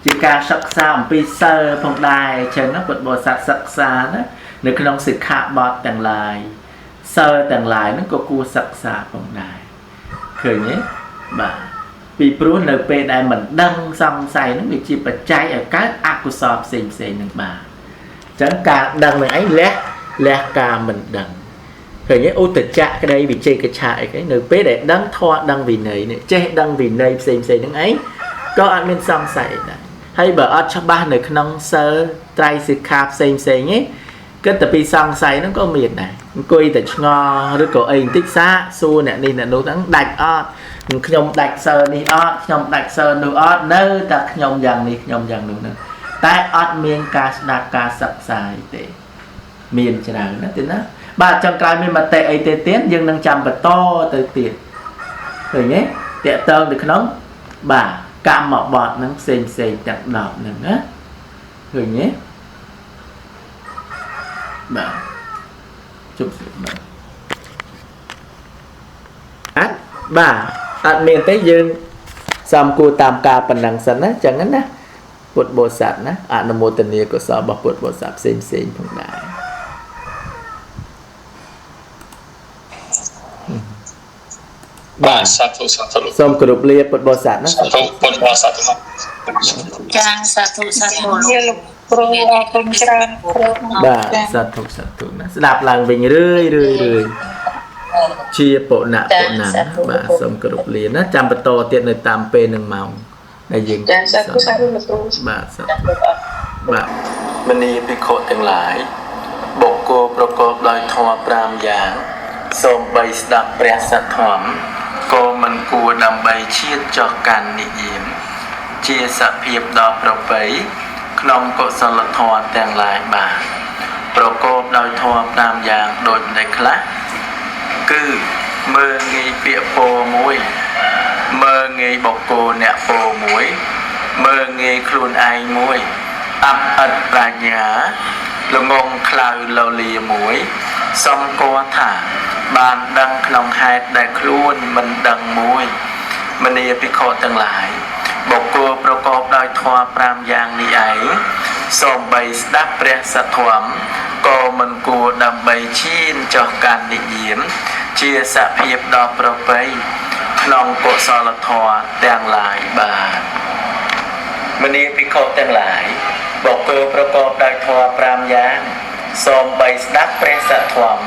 ជាការសិក្សាអំពីសិលផងដែរអញ្ចឹងណាពុទ្ធបរិស័ទសិក្សាណានៅក្នុងសិក្ខាបទទាំងឡាយសិលទាំងឡាយហ្នឹងក៏គួរសិក្សាផងដែរឃើញទេបាទពីព្រោះនៅពេលដែលមិនដឹងសង្ស័យហ្នឹងវាជាបច្ច័យឲ្យកើតអកុសលផ្សេងផ្សេងហ្នឹងបាទអញ្ចឹងការដឹងនឹងឯងលះការមិនដឹងឃើញទេឧត្តចៈក្តីវិជ័យកច្ឆាអីគេនៅពេលដែលដឹងធម៌ដឹងវិន័យនេះចេះដឹងវិន័យផ្សេងផ្សេងហ្នឹងឯងក៏អត់មានសង្ស័យដែរហើយបើអត់ច្បាស់នៅក្នុងសិលត្រៃសិក្ខាផ្សេងផ្សេងឯងគិតតែពីសង្ស័យហ្នឹងក៏មានដែរអង្គុយតែឆ្ងល់ឬក៏អីបន្តិចសាកសួរអ្នកនេះអ្នកនោះហ្នឹងដាច់អត់ខ្ញុំដាច់សិលនេះអត់ខ្ញុំដាច់សិលនោះអត់នៅតែខ្ញុំយ៉ាងនេះខ្ញុំយ៉ាងនោះហ្នឹងតែអត់មានការស្ដាប់ការសិក្សាទេមានច្រើនណាស់ទេណាបាទចុងក្រោយមានមតិអីទេទៀតយើងនឹងចាំបន្តទៅទៀតឃើញទេតាក់ទងទៅក្នុងបាទកម្មបត្តិហ្នឹងផ្សេងផ្សេងទាំង10ហ្នឹងណាឃើញទេបាទជប់បាទអត់បាទអត់មានទេយើងសំគួរតាមការប៉ុណ្ណឹងសិនណាចឹងណាពុទ្ធបរិស័ទណាអនុមោទនាកុសលរបស់ពុទ្ធបរិស័ទផ្សេងផ្សេងផងដែរ បាទ បាទសាធុសាធុសូមគោរពលាពុទ្ធបរិស័ទណាសាធុពុទ្ធបរិស័ទចាសាធុសាធុលោកគ្រូអរគុណច្រើនគ្រូបាទសាធុសាធុណាស្ដាប់ឡើងវិញរឿយរឿយរឿយជាពុណៈពុណាបាទសូមគោរពលាណាចាំបន្តទៀតនៅតាមពេលនឹងម៉ោងដែលយើងចាសាធុសាធុលោកគ្រូបាទសាធុបាទមនីភិក្ខុទាំងឡាយបុគ្គលប្រកបដោយធម៌5យ៉ាងសូមបីស្ដាប់ព្រះសទ្ធធម៌ក៏មិនគួរដើម្បីឈានចោះកាន់និយមជាសភាពដ៏ប្រពៃក្នុងកុសលធម៌ទាំងឡាយបាទប្រកបដោយធម៌5យ៉ាងដូចម្តេចខ្លះគឺមើលងាយពាក្យពោមួយមើលងាយបុគ្គលអ្នកពោមួយមើលងាយខ្លួនឯងមួយអាប់អិតប្រាជ្ញាល្ងងខ្លៅលលាមួយសំគរថាបានដឹងក្នុងហេតុដែលខ្លួនមិនដឹងមួយមនីភិក្ខុទាំងឡាយបុគ្គលប្រកបដោយធម៌5យ៉ាងនេះឯងសូមបីស្ដាប់ព្រះសទ្ធធម៌ក៏មិនគួរដើម្បីឈានចោះកាន់និយមជាសភាពដ៏ប្រពៃក្នុងកុសលធម៌ទាំងឡាយបាទមនីភិក្ខុទាំងឡាយបុគ្គលប្រកបដោយធម៌5យ៉ាងសូមបីស្ដាប់ព្រះសទ្ធធម៌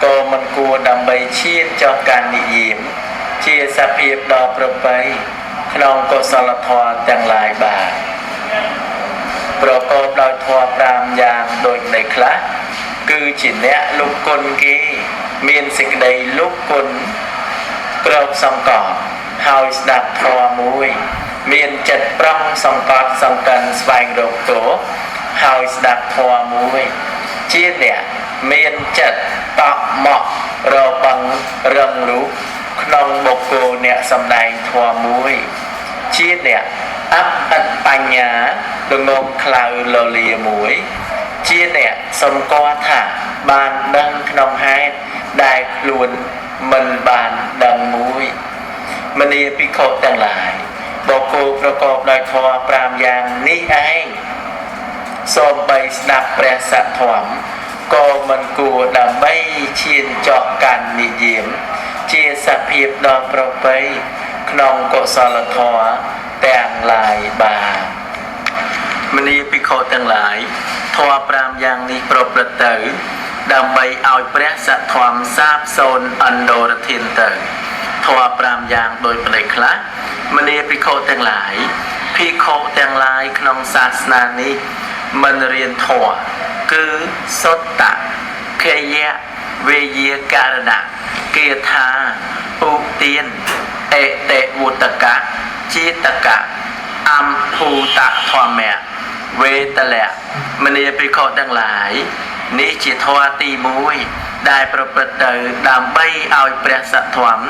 ក៏មិនគួរដើម្បីឈានចោះកាន់និយមជាសភាពដ៏ប្រពៃក្នុងកុសលធម៌ទាំងឡាយបាទប្រកបដោយធម៌5យ៉ាងដូចនៃខ្លះគឺជាអ្នកលុបគុណគេមានសេចក្តីលុបគុណក្របសង្កត់ហើយស្ដាប់ធម៌មួយមានចិត្តប្រងសង្កត់សង្កិនស្វែងរកទោសហើយស្ដាប់ធម៌មួយជាអ្នកមានចិត្តតក់មករបងរឹងរូសក្នុងបុគ្គលអ្នកសម្ដែងធម៌មួយជាអ្នកអបអិតបញ្ញាល្ងងខ្លៅលលាមួយជាអ្នកសម្គាល់ថាបានដឹងក្នុងហេតុដែលខ្លួនមិនបានដឹងមួយមនីភិក្ខុទាំងឡាយបុគ្គលប្រកបដោយធម៌5យ៉ាងនេះឯងសូមបីស្ដាប់ព្រះសទ្ធធម៌ក៏មិនគួរដើម្បីឈានចោះកាន់និយមជាសភាពដ៏ប្រពៃក្នុងកុសលធម៌ទាំងឡាយបាទមនីភិក្ខុទាំងឡាយធម៌5យ៉ាងនេះប្រព្រឹត្តទៅដើម្បីឲ្យព្រះសទ្ធធម៌សាបសូន្យអន្តរធានទៅធម៌5យ៉ាងដោយប្តីខ្លះមនីភិក្ខុទាំងឡាយភិក្ខុទាំងឡាយក្នុងសាសនានេះមិនរៀនធម៌គឺសុត្តៈខយៈវេយាករណៈគាថាឧទានអេតិវុតកៈចេតកៈអម្ភូតធម្មៈវេតលៈមនីភិក្ខុទាំងឡាយនេះជាធម៌ទី1ដែលប្រព្រឹត្តទៅដើម្បីឲ្យព្រះសទ្ធធម៌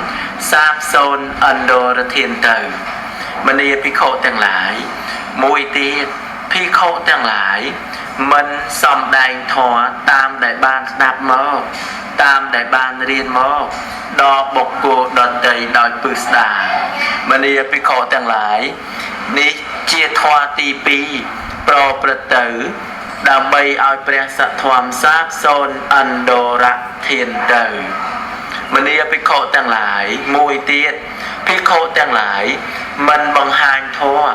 សាបសូន្យអន្តរធានទៅមនីភិក្ខុទាំងឡាយមួយទៀតភិក្ខុទាំងឡាយមិនសំដែងធម៌តាមដែលបានស្ដាប់មកតាមដែលបានរៀនមកដល់បុគ្គលដទៃដោយពឹស្ដាមនីភិក្ខុទាំងឡាយនេះជាធម៌ទី2ប្រព្រឹត្តទៅដើម្បីឲ្យព្រះសទ្ធធម៌សាបសូន្យអន្តរធានទៅមនីភិក្ខុទាំងឡាយមួយទៀតភិក្ខុទាំងឡាយមិនបង្ហាញធម៌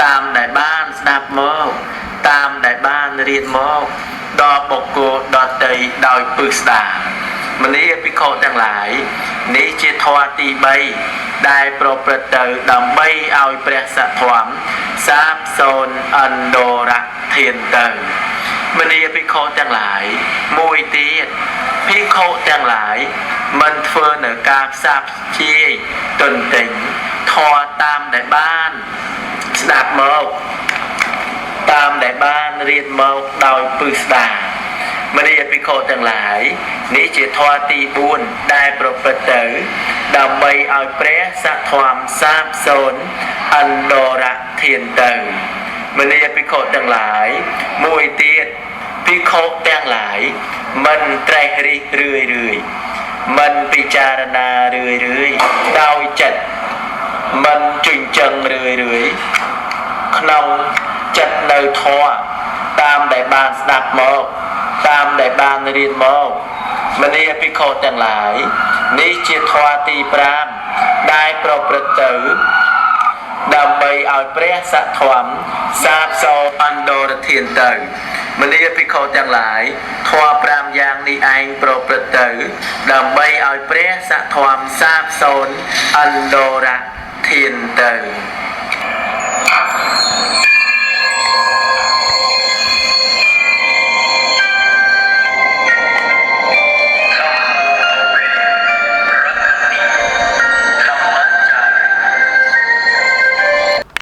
តាមដែលបានស្ដាប់មកតាមដែលបានរៀនមកដល់បុគ្គលដទៃដោយពឹស្ដាមនីភិក្ខុទាំងឡាយនេះជាធម៌ទី3ដែលប្រព្រឹត្តទៅដើម្បីឲ្យព្រះសទ្ធធម៌សាបសូន្យអន្តរធានទៅមនីភិក្ខុទាំងឡាយមួយទៀតភិក្ខុទាំងឡាយមិនធ្វើនៅការផ្សាផ្ជាយទន្ទិញធម៌តាមដែលបានស្ដាប់មកតាមដែលបានរៀនមកដោយពឹស្ដាមនីភិក្ខុទាំងឡាយនេះជាធម៌ទី4ដែលប្រព្រឹត្តទៅដើម្បីឲ្យព្រះសទ្ធធម៌សាបសូន្យអន្តរធានទៅមនីភិក្ខុទាំងឡាយមួយទៀតភិក្ខុទាំងឡាយមិនត្រេះរិះរឿយរឿយមិនពិចារណារឿយរឿយដោយចិត្តមិនជញ្ចឹងរឿយរឿយក្នុងចិត្តនៅធម៌តាមដែលបានស្ដាប់មកតាមដែលបានរៀនមកមនីភិក្ខុទាំងឡាយនេះជាធម៌ទី5 ដែលប្រព្រឹត្តទៅដើម្បីឲ្យព្រះសធម្មសាបសូន្យអន្តរធានទៅមលាភិក្ខុទាំងឡាយធម៌5យ៉ាងនេះឯងប្រព្រឹត្តទៅដើម្បីឲ្យព្រះសធម្មសាបសូន្យអន្តរធានទៅ។